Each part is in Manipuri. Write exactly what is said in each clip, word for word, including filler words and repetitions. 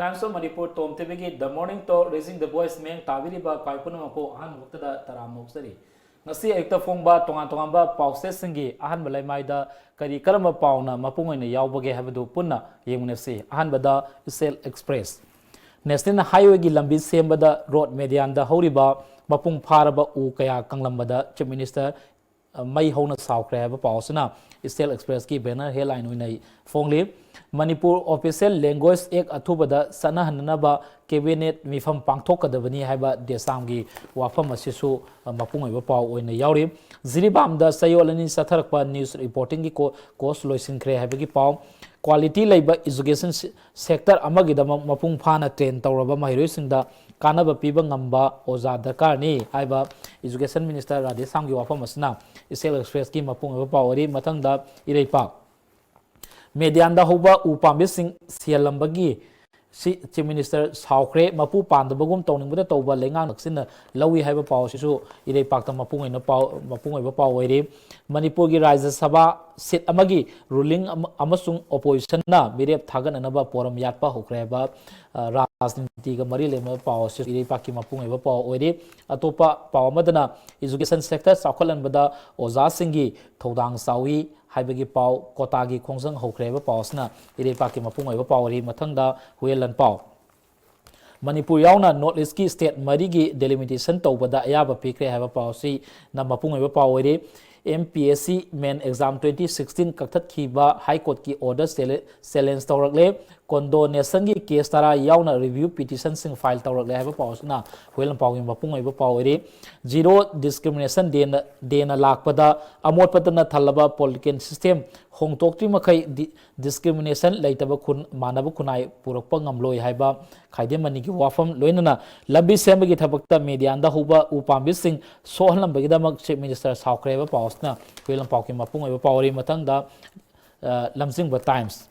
Times of Manipur, Tom ꯇꯤꯚꯤꯒꯤ The Morning Talk, Raising the Voice ꯃꯤꯠꯌꯦꯡ ꯇꯥꯕꯤꯔꯤꯕ ꯑꯩꯈꯣꯏ ꯄꯨꯝꯅꯃꯛꯄꯨ ꯑꯍꯥꯟꯕ ꯃꯛꯇꯗ ꯇꯔꯥꯝꯅ ꯑꯣꯛꯆꯔꯤ꯫ ꯉꯁꯤ ꯑꯌꯨꯛꯇ ꯐꯣꯡꯕ ꯇꯣꯉꯥꯟ ꯇꯣꯉꯥꯟꯕ ꯄꯥꯎꯆꯦꯁꯤꯡꯒꯤ ꯑꯍꯥꯟꯕ ꯂꯩꯃꯥꯏꯗ ꯀꯔꯤ ꯀꯔꯝꯕ ꯄꯥꯎꯅ ꯃꯄꯨꯡ ꯑꯣꯏꯅ ꯌꯥꯎꯕꯒꯦ ꯍꯥꯏꯕꯗꯨ ꯄꯨꯟꯅ ꯌꯦꯡꯃꯤꯟꯅꯁꯤ꯫ ꯑꯍꯥꯟꯕꯗ Essel Express꯫ National Highwayꯒꯤ ꯂꯝꯕꯤ ꯁꯦꯝꯕꯗ ꯔꯣꯗ medianꯗ ꯍꯧꯔꯤꯕ ꯃꯄꯨꯡ ꯐꯥꯔꯕ ꯎ ꯀꯌꯥ ꯀꯪꯂꯝꯕꯗ Chief Minister ꯃꯩ ꯍꯧꯅ ꯁꯥꯎꯈ꯭ꯔꯦ ꯍꯥꯏꯕ ꯄꯥꯎ ꯑꯁꯤꯅ Essel Expressꯀꯤ banner headline ꯑꯣꯏꯅ ꯐꯣꯡꯂꯤ꯫ ꯃꯅꯤꯄꯨꯔ Official Language Act ꯑꯊꯨꯕꯗ ꯆꯠꯅꯍꯟꯅꯅꯕ Cabinet ꯃꯤꯐꯝ ꯄꯥꯡꯊꯣꯛꯀꯗꯕꯅꯤ ꯍꯥꯏꯕ ꯗꯦꯁꯥꯝꯒꯤ ꯋꯥꯐꯝ ꯑꯁꯤꯁꯨ ꯃꯄꯨꯡ ꯑꯣꯏꯕ ꯄꯥꯎ ꯑꯣꯏꯅ ꯌꯥꯎꯔꯤ꯫ ꯖꯤꯔꯤꯕꯥꯝꯗ ꯆꯌꯣꯜ ꯑꯅꯤ ꯆꯠꯊꯔꯛꯄ news reportingꯒꯤ co-, course ꯂꯣꯏꯁꯤꯟꯈ꯭ꯔꯦ ꯍꯥꯏꯕꯒꯤ ꯄꯥꯎ꯫ Quality ꯂꯩꯕ education se-, sector ꯑꯃꯒꯤꯗꯃꯛ ꯃꯄꯨꯡ ꯐꯥꯅ train ꯇꯧꯔꯕ ꯃꯍꯩꯔꯣꯏꯁꯤꯡꯗ ꯀꯥꯟꯅꯕ ꯄꯤꯕ ꯉꯝꯕ ꯑꯣꯖꯥ ꯗꯔꯀꯥꯔꯅꯤ ꯍꯥꯏꯕ Education Minister ꯔꯥꯙꯦꯁ꯭ꯌꯥꯝꯒꯤ ꯋꯥꯐꯝ ꯑꯁꯤꯅ Essel Expressꯀꯤ ꯃꯄꯨꯡ ꯑꯣꯏꯕ ꯄꯥꯎ ꯑꯣꯏꯔꯤ꯫ ꯃꯊꯪꯗ ꯏꯔꯩꯄꯥꯛ꯫ Medianꯗ ꯍꯧꯕ ꯎ ꯄꯥꯝꯕꯤꯁꯤꯡ ꯁꯤꯍꯜꯂꯝꯕꯒꯤ ꯁꯤ Chief Minister ꯁꯥꯎꯈ꯭ꯔꯦ꯫ ꯃꯄꯨ ꯄꯥꯟꯗꯕꯒꯨꯝ ꯇꯧꯅꯤꯡꯕꯗ ꯇꯧꯕ ꯂꯩꯉꯥꯛꯅ ꯆꯤꯟꯅ ꯂꯧꯏ ꯍꯥꯏꯕ ꯄꯥꯎ ꯑꯁꯤꯁꯨ ꯏꯔꯩꯄꯥꯛꯇ ꯃꯄꯨꯡ ꯑꯣꯏꯅ ꯄꯥꯎ, ꯃꯄꯨꯡ ꯑꯣꯏꯕ ꯄꯥꯎ ꯑꯣꯏꯔꯤ꯫ ꯃꯅꯤꯄꯨꯔꯒꯤ ꯔꯥꯖ꯭ꯌ ꯁꯚꯥ seat ꯑꯃꯒꯤ ruling ꯑꯃ-, ꯑꯃꯁꯨꯡ oppositionꯅ ꯃꯤꯔꯦꯞ ꯊꯥꯒꯠꯅꯅꯕ ꯄꯣꯔꯝ ꯌꯥꯠꯄ ꯍꯧꯈ꯭ꯔꯦ ꯍꯥꯏꯕ, ꯑ, ꯔꯥꯖꯅꯤꯇꯤꯒ ꯃꯔꯤ ꯂꯩꯅꯕ ꯄꯥꯎ ꯑꯁꯤ ꯏꯔꯩꯄꯥꯛꯀꯤ ꯃꯄꯨꯡ ꯑꯣꯏꯕ ꯄꯥꯎ ꯑꯣꯏꯔꯤ꯫ ꯑꯇꯣꯞꯄ ꯄꯥꯎ ꯑꯃꯗꯅ education sector ꯆꯥꯎꯈꯠꯍꯟꯕꯗ ꯑꯣꯖꯥꯁꯤꯡꯒꯤ ꯊꯧꯗꯥꯡ ꯆꯥꯎꯏ ꯍꯥꯏꯕꯒꯤ ꯄꯥꯎ, quotaꯒꯤ ꯈꯣꯡꯖꯪ ꯍꯧꯈ꯭ꯔꯦ ꯍꯥꯏꯕ ꯄꯥꯎ ꯑꯁꯤꯅ ꯏꯔꯩꯄꯥꯛꯀꯤ ꯃꯄꯨꯡ ꯑꯣꯏꯕ ꯄꯥꯎ ꯑꯣꯏꯔꯤ꯫ ꯃꯊꯪꯗ ꯍꯨꯌꯦꯟꯂꯟꯄꯥꯎ꯫ ꯃꯅꯤꯄꯨꯔ ꯌꯥꯎꯅ North Eastꯀꯤ state ꯃꯔꯤꯒꯤ delimitation ꯇꯧꯕꯗ ꯑꯌꯥꯕ ꯄꯤꯈ꯭ꯔꯦ ꯍꯥꯏꯕ ꯄꯥꯎ ꯑꯁꯤꯅ ꯃꯄꯨꯡ ꯑꯣꯏꯕ ꯄꯥꯎ ꯑꯣꯏꯔꯤ꯫ M P S C main exam twenty sixteen ꯀꯛꯊꯠꯈꯤꯕ High Courtꯀꯤ order challenge ꯇꯧꯔꯛꯂꯦ꯫ Condonation ꯒꯤ case ꯇꯔꯥ ꯌꯥꯎꯅ review petition ꯁꯤꯡ file ꯇꯧꯔꯛꯂꯦ ꯍꯥꯏꯕ ꯄꯥꯎ ꯑꯁꯤꯅ ꯍꯨꯌꯦꯟꯂꯟꯄꯥꯎꯒꯤ ꯃꯄꯨꯡ ꯑꯣꯏꯕ ꯄꯥꯎ ꯑꯣꯏꯔꯤ꯫ Zero discrimination day ꯅ, day ꯅ ꯂꯥꯛꯄꯗ ꯑꯃꯣꯠꯄꯇꯅ ꯊꯜꯂꯕ political system ꯍꯣꯡꯗꯣꯛꯇ꯭ꯔꯤ ꯃꯈꯩ ꯗꯤ-, discrimination ꯂꯩꯇꯕ ꯈꯨꯟ-, ꯃꯥꯟꯅꯕ ꯈꯨꯟꯅꯥꯏ ꯄꯨꯔꯛꯄ ꯉꯝꯂꯣꯏ ꯍꯥꯏꯕ ꯈꯥꯏꯗꯦꯝ ꯃꯅꯤꯒꯤ ꯋꯥꯐꯝ, ꯂꯣꯏꯅꯅ ꯂꯝꯕꯤ ꯁꯦꯝꯕꯒꯤ ꯊꯕꯛꯇ medianꯗ ꯍꯧꯕ ꯎ ꯄꯥꯝꯕꯤꯁꯤꯡ ꯁꯣꯛꯍꯜꯂꯝꯕꯒꯤꯗꯃꯛ Chief Minister ꯁꯥꯎꯈ꯭ꯔꯦ ꯍꯥꯏꯕ ꯄꯥꯎ ꯑꯁꯤꯅ ꯍꯨꯌꯦꯟꯂꯟꯄꯥꯎꯒꯤ ꯃꯄꯨꯡ ꯑꯣꯏꯕ ꯄꯥꯎ ꯑꯣꯏꯔꯤ꯫ ꯃꯊꯪꯗ, ꯑ, ꯂꯝꯖꯤꯡꯕ Times꯫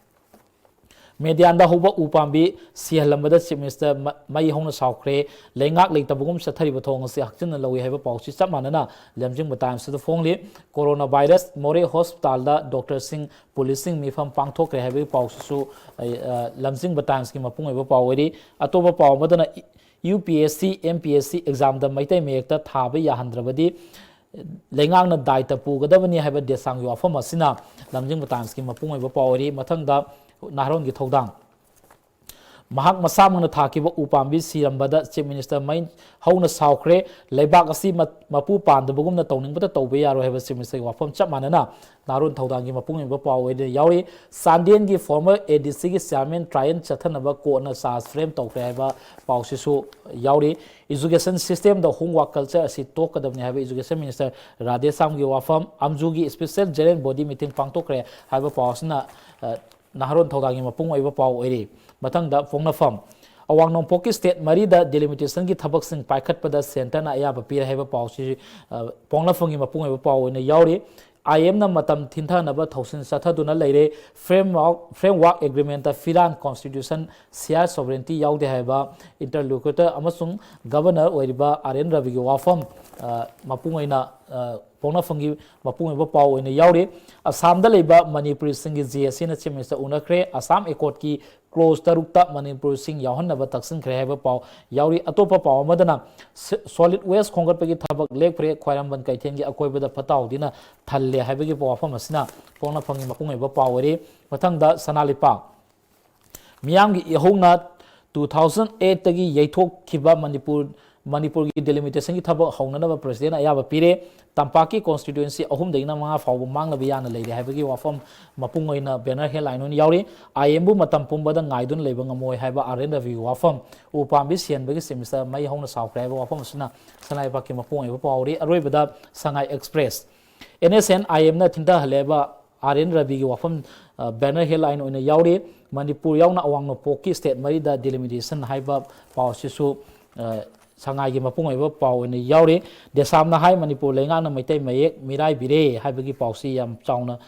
ꯃꯦꯗꯤꯌꯥꯟꯗ ꯍꯧꯕ ꯎ ꯄꯥꯝꯕꯤ ꯁꯤꯍꯜꯂꯝꯕꯗ Chief Minister ꯃ-, ꯃꯩ ꯍꯧꯅ ꯁꯥꯎꯈ꯭ꯔꯦ꯫ ꯂꯩꯉꯥꯛ ꯂꯩꯇꯕꯒꯨꯝ ꯆꯠꯊꯔꯤꯕ ꯊꯧꯑꯣꯡ ꯑꯁꯤ ꯍꯛꯆꯤꯟꯅ ꯂꯧꯏ ꯍꯥꯏꯕ ꯄꯥꯎꯁꯤ ꯆꯞ ꯃꯥꯟꯅꯅ ꯂꯝꯖꯤꯡꯕ Times ꯇ ꯐꯣꯡꯂꯤ꯫ Corona virus, ꯃꯣꯔꯦ ꯍꯣꯁꯄꯤꯇꯥꯜꯗ ꯗꯣꯛꯇꯔꯁꯤꯡ, ꯄꯨꯂꯤꯁꯁꯤꯡ ꯃꯤꯐꯝ ꯄꯥꯡꯊꯣꯛꯈ꯭ꯔꯦ ꯍꯥꯏꯕꯒꯤ ꯄꯥꯎꯁꯤꯁꯨ, ꯑ, ꯂꯝꯖꯤꯡꯕ Times ꯀꯤ ꯃꯄꯨꯡ ꯑꯣꯏꯕ ꯄꯥꯎ ꯑꯣꯏꯔꯤ꯫ ꯑꯇꯣꯞꯄ ꯄꯥꯎ ꯑꯃꯗꯅ U P S C, M P S C exam ꯗ ꯃꯩꯇꯩ ꯃꯌꯦꯛꯇ ꯊꯥꯕ ꯌꯥꯍꯟꯗ꯭ꯔꯕꯗꯤ ꯂꯩꯉꯥꯛꯅ ꯗꯥꯏꯇ ꯄꯨꯒꯗꯕꯅꯤ ꯍꯥꯏꯕ ꯗꯦꯁꯥꯝꯒꯤ ꯋꯥꯐꯝ ꯑꯁꯤꯅ ꯂꯝꯖꯤꯡꯕ Times ꯀꯤ ꯃꯄꯨꯡ ꯑꯣꯏꯕ ꯄꯥꯎ ꯑꯣꯏꯔꯤ꯫ ꯃꯊꯪꯗ ꯅꯍꯥꯔꯣꯟꯒꯤ ꯊꯧꯗꯥꯡ꯫ ꯃꯍꯥꯛ ꯃꯁꯥꯃꯛꯅ ꯊꯥꯈꯤꯕ ꯎ ꯄꯥꯝꯕꯤ ꯁꯤꯔꯝꯕꯗ Chief Minister ꯃꯩ ꯍꯧꯅ ꯁꯥꯎꯈ꯭ꯔꯦ꯫ ꯂꯩꯕꯥꯛ ꯑꯁꯤ ꯃ-, ꯃꯄꯨ ꯄꯥꯟꯗꯕꯒꯨꯝꯅ ꯇꯧꯅꯤꯡꯕꯇ ꯇꯧꯕ ꯌꯥꯔꯣꯏ ꯍꯥꯏꯕ Chief Minister ꯒꯤ ꯋꯥꯐꯝ ꯆꯞ ꯃꯥꯟꯅꯅ ꯅꯍꯥꯔꯣꯟ ꯊꯧꯗꯥꯡꯒꯤ ꯃꯄꯨꯡ ꯑꯣꯏꯕ ꯄꯥꯎ ꯑꯣꯏꯅ ꯌꯥꯎꯔꯤ꯫ ꯆꯥꯟꯗꯦꯜꯒꯤ former A D C ꯒꯤ chairman Trayan ꯆꯠꯊꯅꯕ court ꯅ charge frame ꯇꯧꯈ꯭ꯔꯦ ꯍꯥꯏꯕ ꯄꯥꯎꯁꯤꯁꯨ ꯌꯥꯎꯔꯤ꯫ Education system ꯗ homework culture ꯑꯁꯤ ꯇꯣꯛꯀꯗꯕꯅꯤ ꯍꯥꯏꯕ Education Minister ꯔꯥꯙꯦꯁ꯭ꯌꯥꯝꯒꯤ ꯋꯥꯐꯝ꯫ ꯑꯝꯖꯨꯒꯤ special ꯖꯦꯅꯔꯦꯜ ꯕꯣꯗꯤ ꯃꯤꯇꯤꯡ ꯄꯥꯡꯊꯣꯛꯈ꯭ꯔꯦ ꯍꯥꯏꯕ ꯄꯥꯎ ꯑꯁꯤꯅ, ꯑ, ꯅꯍꯥꯔꯣꯟ ꯊꯧꯗꯥꯡꯒꯤ ꯃꯄꯨꯡ ꯑꯣꯏꯕ ꯄꯥꯎ ꯑꯣꯏꯔꯤ꯫ ꯃꯊꯪꯗ ꯄꯣꯛꯅꯐꯝ꯫ ꯑꯋꯥꯡ ꯅꯣꯡꯄꯣꯛꯀꯤ state ꯃꯔꯤꯗ delimitation ꯒꯤ ꯊꯕꯛꯁꯤꯡ ꯄꯥꯏꯈꯠꯄꯗ centre ꯅ ꯑꯌꯥꯕ ꯄꯤꯔꯦ ꯍꯥꯏꯕ ꯄꯥꯎꯁꯤ, ꯑ, ꯄꯣꯛꯅꯐꯝꯒꯤ ꯃꯄꯨꯡ ꯑꯣꯏꯕ ꯄꯥꯎ ꯑꯣꯏꯅ ꯌꯥꯎꯔꯤ꯫ I M ꯅ ꯃꯇꯝ ꯊꯤꯟꯊꯅꯕ ꯊꯧꯁꯤꯜ ꯆꯠꯊꯗꯨꯅ ꯂꯩꯔꯦ꯫ Framework, framework agreement ꯇ ꯐꯤꯔꯥꯟ, constitution, share sovereignty ꯌꯥꯎꯗꯦ ꯍꯥꯏꯕ interlocutor ꯑꯃꯁꯨꯡ governor ꯑꯣꯏꯔꯤꯕ R N ꯔꯕꯤꯒꯤ ꯋꯥꯐꯝ, ꯑ, ꯃꯄꯨꯡ ꯑꯣꯏꯅ, ꯑ, ꯄꯣꯛꯅꯐꯝꯒꯤ ꯃꯄꯨꯡ ꯑꯣꯏꯕ ꯄꯥꯎ ꯑꯣꯏꯅ ꯌꯥꯎꯔꯤ꯫ ꯑꯁꯥꯝꯗ ꯂꯩꯕ ꯃꯅꯤꯄꯨꯔꯤꯁꯤꯡꯒꯤ G S C ꯅ Chief Minister ꯎꯅꯈ꯭ꯔꯦ꯫ ꯑꯁꯥꯝ accord ꯀꯤ clause ꯇꯔꯨꯛꯇ ꯃꯅꯤꯄꯨꯔꯤꯁꯤꯡ ꯌꯥꯎꯍꯟꯅꯕ ꯇꯛꯁꯤꯟꯈ꯭ꯔꯦ ꯍꯥꯏꯕ ꯄꯥꯎ ꯌꯥꯎꯔꯤ꯫ ꯑꯇꯣꯞꯄ ꯄꯥꯎ ꯑꯃꯗꯅ ꯁ-, solid waste ꯈꯣꯝꯒꯠꯄꯒꯤ ꯊꯕꯛ ꯂꯦꯞꯈ꯭ꯔꯦ, ꯈ꯭ꯋꯥꯏꯔꯝꯕꯟ ꯀꯩꯊꯦꯜꯒꯤ ꯑꯀꯣꯏꯕꯗ ꯐꯠꯇ ꯍꯥꯎꯗꯤꯅ ꯊꯜꯂꯦ ꯍꯥꯏꯕꯒꯤ ꯋꯥꯐꯝ ꯑꯁꯤꯅ ꯄꯣꯛꯅꯐꯝꯒꯤ ꯃꯄꯨꯡ ꯑꯣꯏꯕ ꯄꯥꯎ ꯑꯣꯏꯔꯤ꯫ ꯃꯊꯪꯗ ꯁꯅꯥ ꯂꯩꯄꯥꯛ꯫ ꯃꯤꯌꯥꯝꯒꯤ ꯏꯍꯧꯅ two thousand eight ꯇꯒꯤ ꯌꯩꯊꯣꯛꯈꯤꯕ ꯃꯅꯤꯄꯨꯔ, ꯃꯅꯤꯄꯨꯔꯒꯤ delimitation ꯒꯤ ꯊꯕꯛ ꯍꯧꯅꯅꯕ President ꯅ ꯑꯌꯥꯕ ꯄꯤꯔꯦ꯫ ꯇꯝꯄꯥꯛꯀꯤ constituency ꯑꯍꯨꯝꯗꯒꯤꯅ ꯃꯉꯥ ꯐꯥꯎꯕ ꯃꯥꯡꯅꯕ ꯌꯥꯅ ꯂꯩꯔꯦ ꯍꯥꯏꯕꯒꯤ ꯋꯥꯐꯝ ꯃꯄꯨꯡ ꯑꯣꯏꯅ banner headline ꯑꯣꯏꯅ ꯌꯥꯎꯔꯤ꯫ I M ꯕꯨ ꯃꯇꯝ ꯄꯨꯝꯕꯗ ꯉꯥꯏꯗꯨꯅ ꯂꯩꯕ ꯉꯝꯃꯣꯏ ꯍꯥꯏꯕ R N ꯔꯕꯤꯒꯤ ꯋꯥꯐꯝ꯫ ꯎ ꯄꯥꯝꯕꯤ ꯁꯤꯍꯟꯕꯒꯤ Chief Minister ꯃꯩ ꯍꯧꯅ ꯁꯥꯎꯈ꯭ꯔꯦ ꯍꯥꯏꯕ ꯋꯥꯐꯝ ꯑꯁꯤꯅ ꯁꯅꯥ ꯂꯩꯄꯥꯛꯀꯤ ꯃꯄꯨꯡ ꯑꯣꯏꯕ ꯄꯥꯎ ꯑꯣꯏꯔꯤ꯫ ꯑꯔꯣꯏꯕꯗ ꯁꯉꯥꯏ Express꯫ N S N I M ꯅ ꯊꯤꯟꯊꯍꯜꯂꯦ ꯍꯥꯏꯕ R N ꯔꯕꯤꯒꯤ ꯋꯥꯐꯝ, ꯑ, banner headline ꯑꯣꯏꯅ ꯌꯥꯎꯔꯤ꯫ ꯃꯅꯤꯄꯨꯔ ꯌꯥꯎꯅ ꯑꯋꯥꯡ ꯅꯣꯡꯄꯣꯛꯀꯤ state ꯃꯔꯤꯗ delimitation ꯍꯥꯏꯕ ꯄꯥꯎ ꯑꯁꯤꯁꯨ, ꯑ, ꯁꯉꯥꯏꯒꯤ ꯃꯄꯨꯡ ꯑꯣꯏꯕ ꯄꯥꯎ ꯑꯣꯏꯅ ꯌꯥꯎꯔꯤ꯫ ꯗꯦꯁꯥꯝꯅ ꯍꯥꯏ ꯃꯅꯤꯄꯨꯔ ꯂꯩꯉꯥꯛꯅ ꯃꯩꯇꯩ ꯃꯌꯦꯛ ꯃꯤꯔꯥꯏꯕꯤꯔꯦ ꯍꯥꯏꯕꯒꯤ ꯄꯥꯎꯁꯤ ꯌꯥꯝ ꯆꯥꯎꯅ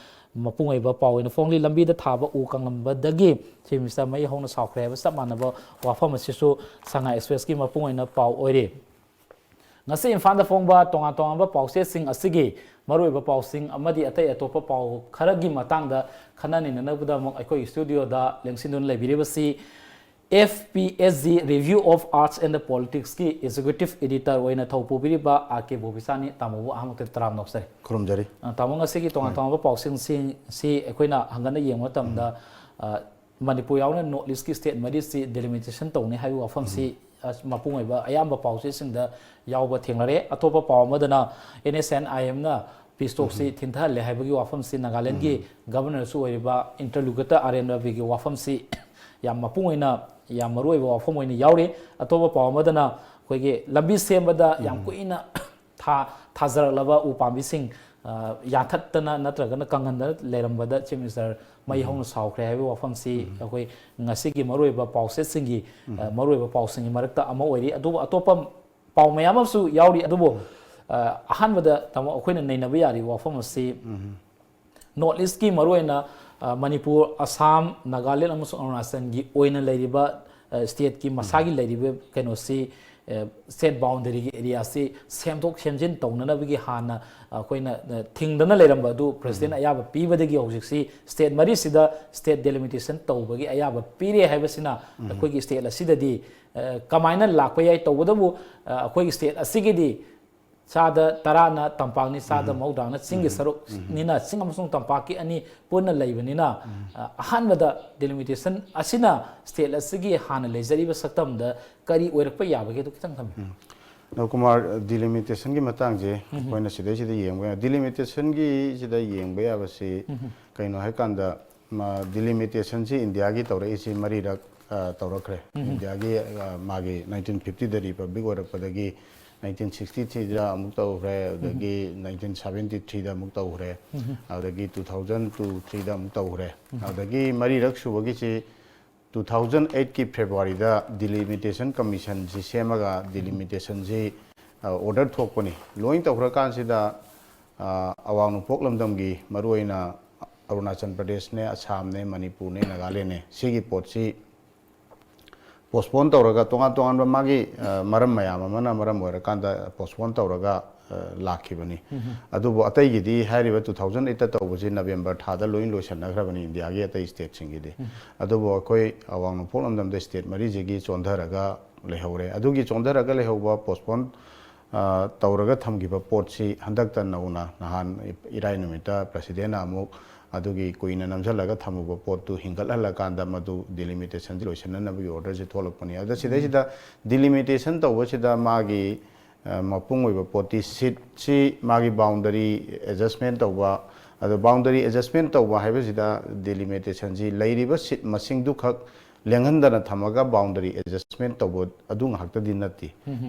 ꯃꯄꯨꯡ ꯑꯣꯏꯕ ꯄꯥꯎ ꯑꯣꯏꯅ ꯐꯣꯡꯂꯤ꯫ ꯂꯝꯕꯤꯗ ꯊꯥꯕ ꯎ ꯀꯪꯂꯝꯕꯗꯒꯤ Chief Minister ꯃꯩ ꯍꯧꯅ ꯁꯥꯎꯈ꯭ꯔꯦ ꯍꯥꯏꯕ ꯆꯞ ꯃꯥꯟꯅꯕ ꯋꯥꯐꯝ ꯑꯁꯤꯁꯨ ꯁꯉꯥꯏ Expressꯀꯤ ꯃꯄꯨꯡ ꯑꯣꯏꯅ ꯄꯥꯎ ꯑꯣꯏꯔꯤ꯫ ꯉꯁꯤ ꯏꯝꯐꯥꯜꯗ ꯐꯣꯡꯕ ꯇꯣꯉꯥꯟ ꯇꯣꯉꯥꯟꯕ ꯄꯥꯎꯆꯦꯁꯤꯡ ꯑꯁꯤꯒꯤ ꯃꯔꯨꯑꯣꯏꯕ ꯄꯥꯎꯁꯤꯡ ꯑꯃꯗꯤ ꯑꯇꯩ ꯑꯇꯣꯞꯄ ꯄꯥꯎ ꯈꯔꯒꯤ ꯃꯇꯥꯡꯗ ꯈꯟꯅ ꯅꯩꯅꯅꯕꯗꯃꯛ ꯑꯩꯈꯣꯏꯒꯤ studioꯗ ꯂꯦꯡꯁꯤꯟꯗꯨꯅ ꯂꯩꯕꯤꯔꯤꯕꯁꯤ F P S G Review of Arts and Politicsꯀꯤ Executive Editor ꯑꯣꯏꯅ ꯊꯧ ꯄꯨꯕꯤꯔꯤꯕ R K ꯕꯣꯕꯤꯆꯥꯅꯤ꯫ ꯇꯥꯃꯣꯕꯨ ꯑꯍꯥꯟꯕꯗ ꯇꯔꯥꯝꯅ ꯑꯣꯛꯆꯔꯤ꯫ ꯈꯨꯔꯨꯝꯖꯔꯤ꯫ ꯑ, ꯇꯥꯃꯣ, ꯉꯁꯤꯒꯤ ꯇꯣꯉꯥꯟ ꯇꯣꯉꯥꯟꯕ ꯄꯥꯎꯁꯤꯡꯁꯤ ꯑꯩꯈꯣꯏꯅ ꯍꯪꯒꯠꯅ ꯌꯦꯡꯕ ꯃꯇꯝꯗ, ꯑ, ꯃꯅꯤꯄꯨꯔ ꯌꯥꯎꯅ North Eastꯀꯤ state ꯃꯔꯤꯁꯤ delimitation ꯇꯧꯅꯤ ꯍꯥꯏꯕ ꯋꯥꯐꯝꯁꯤ, ꯑ, ꯃꯄꯨꯡ ꯑꯣꯏꯕ ꯑꯌꯥꯝꯕ ꯄꯥꯎꯆꯦꯁꯤꯡꯗ ꯌꯥꯎꯕ ꯊꯦꯡꯅꯔꯦ꯫ ꯑꯇꯣꯞꯄ ꯄꯥꯎ ꯑꯃꯗꯅ N S N I Mꯅ peace talkꯁꯤ ꯊꯤꯟꯊꯍꯜꯂꯦ ꯍꯥꯏꯕꯒꯤ ꯋꯥꯐꯝꯁꯤ, ꯅꯥꯒꯥꯂꯦꯟꯒꯤ governorꯁꯨ ꯑꯣꯏꯔꯤꯕ Interlocutor R N Raviꯒꯤ ꯋꯥꯐꯝꯁꯤ ꯌꯥꯝ ꯃꯄꯨꯡ ꯑꯣꯏꯅ, ꯌꯥꯝ ꯃꯔꯨ ꯑꯣꯏꯕ ꯋꯥꯐꯝ ꯑꯣꯏꯅ ꯌꯥꯎꯔꯤ꯫ ꯑꯇꯣꯞꯄ ꯄꯥꯎ ꯑꯃꯗꯅ ꯑꯩꯈꯣꯏꯒꯤ ꯂꯝꯕꯤ ꯁꯦꯝꯕꯗ ꯌꯥꯝ ꯀꯨꯏꯅ ꯊꯥ-, ꯊꯥꯖꯔꯛꯂꯕ ꯎ ꯄꯥꯝꯕꯤꯁꯤꯡ, ꯑ, ꯌꯥꯟꯊꯠꯇꯅ ꯅꯠꯇ꯭ꯔꯒꯅ ꯀꯪꯍꯟꯗꯅ ꯂꯩꯔꯝꯕꯗ Chief Minister ꯃꯩ ꯍꯧꯅ ꯁꯥꯎꯈ꯭ꯔꯦ ꯍꯥꯏꯕꯒꯤ ꯋꯥꯐꯝꯁꯤ ꯑꯩꯈꯣꯏ ꯉꯁꯤꯒꯤ ꯃꯔꯨꯑꯣꯏꯕ ꯄꯥꯎꯆꯦꯁꯤꯡꯒꯤ, ꯑ, ꯃꯔꯨꯑꯣꯏꯕ ꯄꯥꯎꯁꯤꯡꯒꯤ ꯃꯔꯛꯇ ꯑꯃ ꯑꯣꯏꯔꯤ꯫ ꯑꯗꯨꯕꯨ ꯑꯇꯣꯞꯄ ꯄꯥꯎ ꯃꯌꯥꯝ ꯑꯃꯁꯨ ꯌꯥꯎꯔꯤ꯫ ꯑꯗꯨꯕꯨ, ꯑ, ꯑꯍꯥꯟꯕꯗ ꯇꯥꯃꯣ, ꯑꯩꯈꯣꯏꯅ ꯅꯩꯅꯕ ꯌꯥꯔꯤꯕ ꯋꯥꯐꯝ ꯑꯁꯤ North Eastꯀꯤ ꯃꯔꯨꯑꯣꯏꯅ, ꯑ, ꯃꯅꯤꯄꯨꯔ, ꯑꯁꯥꯝ, ꯅꯥꯒꯥꯂꯦꯟ ꯑꯃꯁꯨꯡ ꯑꯔꯨꯅꯥꯆꯜꯒꯤ ꯑꯣꯏꯅ ꯂꯩꯔꯤꯕ, ꯑ, stateꯀꯤ ꯃꯁꯥꯒꯤ ꯂꯩꯔꯤꯕ ꯀꯩꯅꯣꯁꯤ, ꯑ, state boundaryꯒꯤ areaꯁꯤ ꯁꯦꯝꯗꯣꯛ ꯁꯦꯝꯖꯤꯟ ꯇꯧꯅꯅꯕꯒꯤ ꯍꯥꯟꯅ ꯑꯩꯈꯣꯏꯅ, ꯑ, ꯊꯤꯡꯗꯅ ꯂꯩꯔꯝꯕ ꯑꯗꯨ President ꯑꯌꯥꯕ ꯄꯤꯕꯗꯒꯤ ꯍꯧꯖꯤꯛꯁꯤ state ꯃꯔꯤꯁꯤꯗ state delimitation ꯇꯧꯕꯒꯤ ꯑꯌꯥꯕ ꯄꯤꯔꯦ ꯍꯥꯏꯕꯁꯤꯅ ꯑꯩꯈꯣꯏꯒꯤ state ꯑꯁꯤꯗꯗꯤ, ꯑ, ꯀꯃꯥꯏꯅ ꯂꯥꯛꯄ ꯌꯥꯏ? ꯇꯧꯕꯇꯕꯨ, ꯑ, ꯑꯩꯈꯣꯏꯒꯤ state ꯑꯁꯤꯒꯤꯗꯤ ꯆꯥꯗ ꯇꯔꯥꯅ ꯇꯝꯄꯥꯛꯅꯤ, ꯆꯥꯗ ꯃꯧꯗ꯭ꯔꯥꯅ ꯆꯤꯡꯒꯤ ꯁꯔꯨꯛꯅꯤꯅ, ꯆꯤꯡ ꯑꯃꯁꯨꯡ ꯇꯝꯄꯥꯛꯀꯤ ꯑꯅꯤ ꯄꯨꯟꯅ ꯂꯩꯕꯅꯤꯅ, ꯑ, ꯑꯍꯥꯟꯕꯗ delimitation ꯑꯁꯤꯅ state ꯑꯁꯤꯒꯤ ꯍꯥꯟꯅ ꯂꯩꯖꯔꯤꯕ ꯁꯛꯇꯝꯗ ꯀꯔꯤ ꯑꯣꯏꯔꯛꯄ ꯌꯥꯕꯒꯦ? ꯑꯗꯨ ꯈꯤꯇꯪ ꯊꯝꯕꯤꯌꯨ꯫ ꯅꯧꯀꯨꯃꯥꯔ, delimitation ꯒꯤ ꯃꯇꯥꯡꯁꯦ ꯑꯩꯈꯣꯏꯅ ꯁꯤꯗꯩꯁꯤꯗ ꯌꯦꯡꯕ ꯌꯥꯏ꯫ Delimitation ꯒꯤ ꯁꯤꯗ ꯌꯦꯡꯕ ꯌꯥꯕꯁꯤ ꯀꯩꯅꯣ ꯍꯥꯏꯀꯥꯟꯗ, ꯃ-, delimitation ꯁꯤ India ꯒꯤ ꯇꯧꯔꯛꯏꯁꯤ ꯃꯔꯤꯔꯛ, ꯑ, ꯇꯧꯔꯛꯈ꯭ꯔꯦ꯫ India ꯒꯤ, ꯑ, ꯃꯥꯒꯤ nineteen fifty ꯗ republic ꯑꯣꯏꯔꯛꯄꯗꯒꯤ nineteen sixty three ꯗ ꯑꯃꯨꯛ ꯇꯧꯈ꯭ꯔꯦ, ꯑꯗꯨꯗꯒꯤ nineteen seventy three ꯗ ꯑꯃꯨꯛ ꯇꯧꯈ꯭ꯔꯦ, ꯑꯗꯨꯗꯒꯤ two thousand two three ꯗ ꯑꯃꯨꯛ ꯇꯧꯈ꯭ꯔꯦ꯫ ꯑꯗꯨꯗꯒꯤ ꯃꯔꯤꯔꯛ ꯁꯨꯕꯒꯤꯁꯤ two thousand eight ꯀꯤ February ꯗ delimitation commission ꯁꯤ ꯁꯦꯝꯃꯒ delimitation ꯁꯤ, ꯑ, order ꯊꯣꯛꯄꯅꯤ꯫ ꯂꯣꯏ ꯇꯧꯈ꯭ꯔꯀꯥꯟꯁꯤꯗ, ꯑ, ꯑꯋꯥꯡ ꯅꯣꯡꯄꯣꯛ ꯂꯝꯗꯝꯒꯤ, ꯃꯔꯨꯑꯣꯏꯅ ꯑꯔꯨꯅꯥꯆꯜ ꯄ꯭ꯔꯗꯦꯁꯅꯦ, ꯑꯁꯥꯝꯅꯦ, ꯃꯅꯤꯄꯨꯔꯅꯦ, ꯅꯥꯒꯥꯂꯦꯟꯅꯦ, ꯁꯤꯒꯤ ꯄꯣꯠꯁꯤ ꯄꯣꯁꯄꯣꯟ ꯇꯧꯔꯒ, ꯇꯣꯉꯥꯟ ꯇꯣꯉꯥꯟꯕ ꯃꯥꯒꯤ ꯑ, ꯃꯔꯝ ꯃꯌꯥꯝ ꯑꯃꯅ ꯃꯔꯝ ꯑꯣꯏꯔꯀꯥꯟꯗ ꯄꯣꯁꯄꯣꯟ ꯇꯧꯔꯒ ꯑ, ꯂꯥꯛꯈꯤꯕꯅꯤ꯫ ꯑꯗꯨꯕꯨ ꯑꯇꯩꯒꯤꯗꯤ, ꯍꯥꯏꯔꯤꯕ ꯇꯨ ꯊꯥꯎꯖꯟ ꯑꯩꯠꯇ ꯇꯧꯕꯁꯤ ꯅꯕꯦꯝꯕꯔ ꯊꯥꯗ ꯂꯣꯏ ꯂꯣꯏꯁꯟꯅꯈ꯭ꯔꯕꯅꯤ ꯏꯟꯗꯤꯌꯥꯒꯤ ꯑꯇꯩ ꯁ꯭ꯇꯦꯠꯁꯤꯡꯒꯤꯗꯤ꯫ ꯑꯗꯨꯕꯨ ꯑꯩꯈꯣꯏ ꯑꯋꯥꯡ ꯅꯣꯡꯄꯣꯛ ꯂꯝꯗꯝꯗ ꯁ꯭ꯇꯦꯠ ꯃꯔꯤꯁꯤꯒꯤ ꯆꯣꯟꯊꯔꯒ ꯂꯩꯍꯧꯔꯦ꯫ ꯑꯗꯨꯒꯤ ꯆꯣꯟꯊꯔꯒ ꯂꯩꯍꯧꯕ, ꯄꯣꯁꯄꯣꯟ ꯑ, ꯇꯧꯔꯒ ꯊꯝꯈꯤꯕ ꯄꯣꯠꯁꯤ ꯍꯟꯗꯛꯇ ꯅꯧꯅ, ꯅꯍꯥꯟ ꯏꯔꯥꯏ ꯅꯨꯃꯤꯠꯇ ꯄ꯭ꯔꯁꯤꯗꯦꯟꯅ ꯑꯃꯨꯛ ꯑꯗꯨꯒꯤ ꯀꯨꯏꯅ ꯅꯝꯁꯤꯜꯂꯒ ꯊꯝꯃꯨꯕ ꯄꯣꯠꯇꯨ ꯍꯤꯡꯒꯠꯍꯜꯂꯀꯥꯟꯗ ꯃꯗꯨ ꯗꯤꯂꯤꯃꯤꯇꯦꯁꯟꯁꯤ ꯂꯣꯏꯁꯤꯟꯅꯅꯕꯒꯤ ꯑꯣꯔꯗꯔꯁꯤ ꯊꯣꯛꯂꯛꯄꯅꯤ꯫ ꯑꯗ ꯁꯤꯗꯩꯁꯤꯗ ꯗꯤꯂꯤꯃꯤꯇꯦꯁꯟ ꯇꯧꯕꯁꯤꯗ ꯃꯥꯒꯤ ꯑ, ꯃꯄꯨꯡ ꯑꯣꯏꯕ ꯄꯣꯠꯇꯤ ꯁꯤꯠꯁꯤ ꯃꯥꯒꯤ ꯕꯥꯎꯟꯗꯔꯤ ꯑꯦꯗꯖꯁꯃꯦꯟ ꯇꯧꯕ, ꯑꯗꯣ ꯕꯥꯎꯟꯗꯔꯤ ꯑꯦꯗꯖꯁꯃꯦꯟ ꯇꯧꯕ ꯍꯥꯏꯕꯁꯤꯗ ꯗꯤꯂꯤꯃꯤꯇꯦꯁꯟꯁꯤ ꯂꯩꯔꯤꯕ ꯁꯤꯠ ꯃꯁꯤꯡꯗꯨꯈꯛ ꯂꯦꯡꯍꯟꯗꯅ ꯊꯝꯃꯒ ꯕꯥꯎꯟꯗꯔꯤ ꯑꯦꯗꯖꯁꯃꯦꯟ ꯇꯧꯕ ꯑꯗꯨ ꯉꯥꯛꯇꯗꯤ ꯅꯠꯇꯦ꯫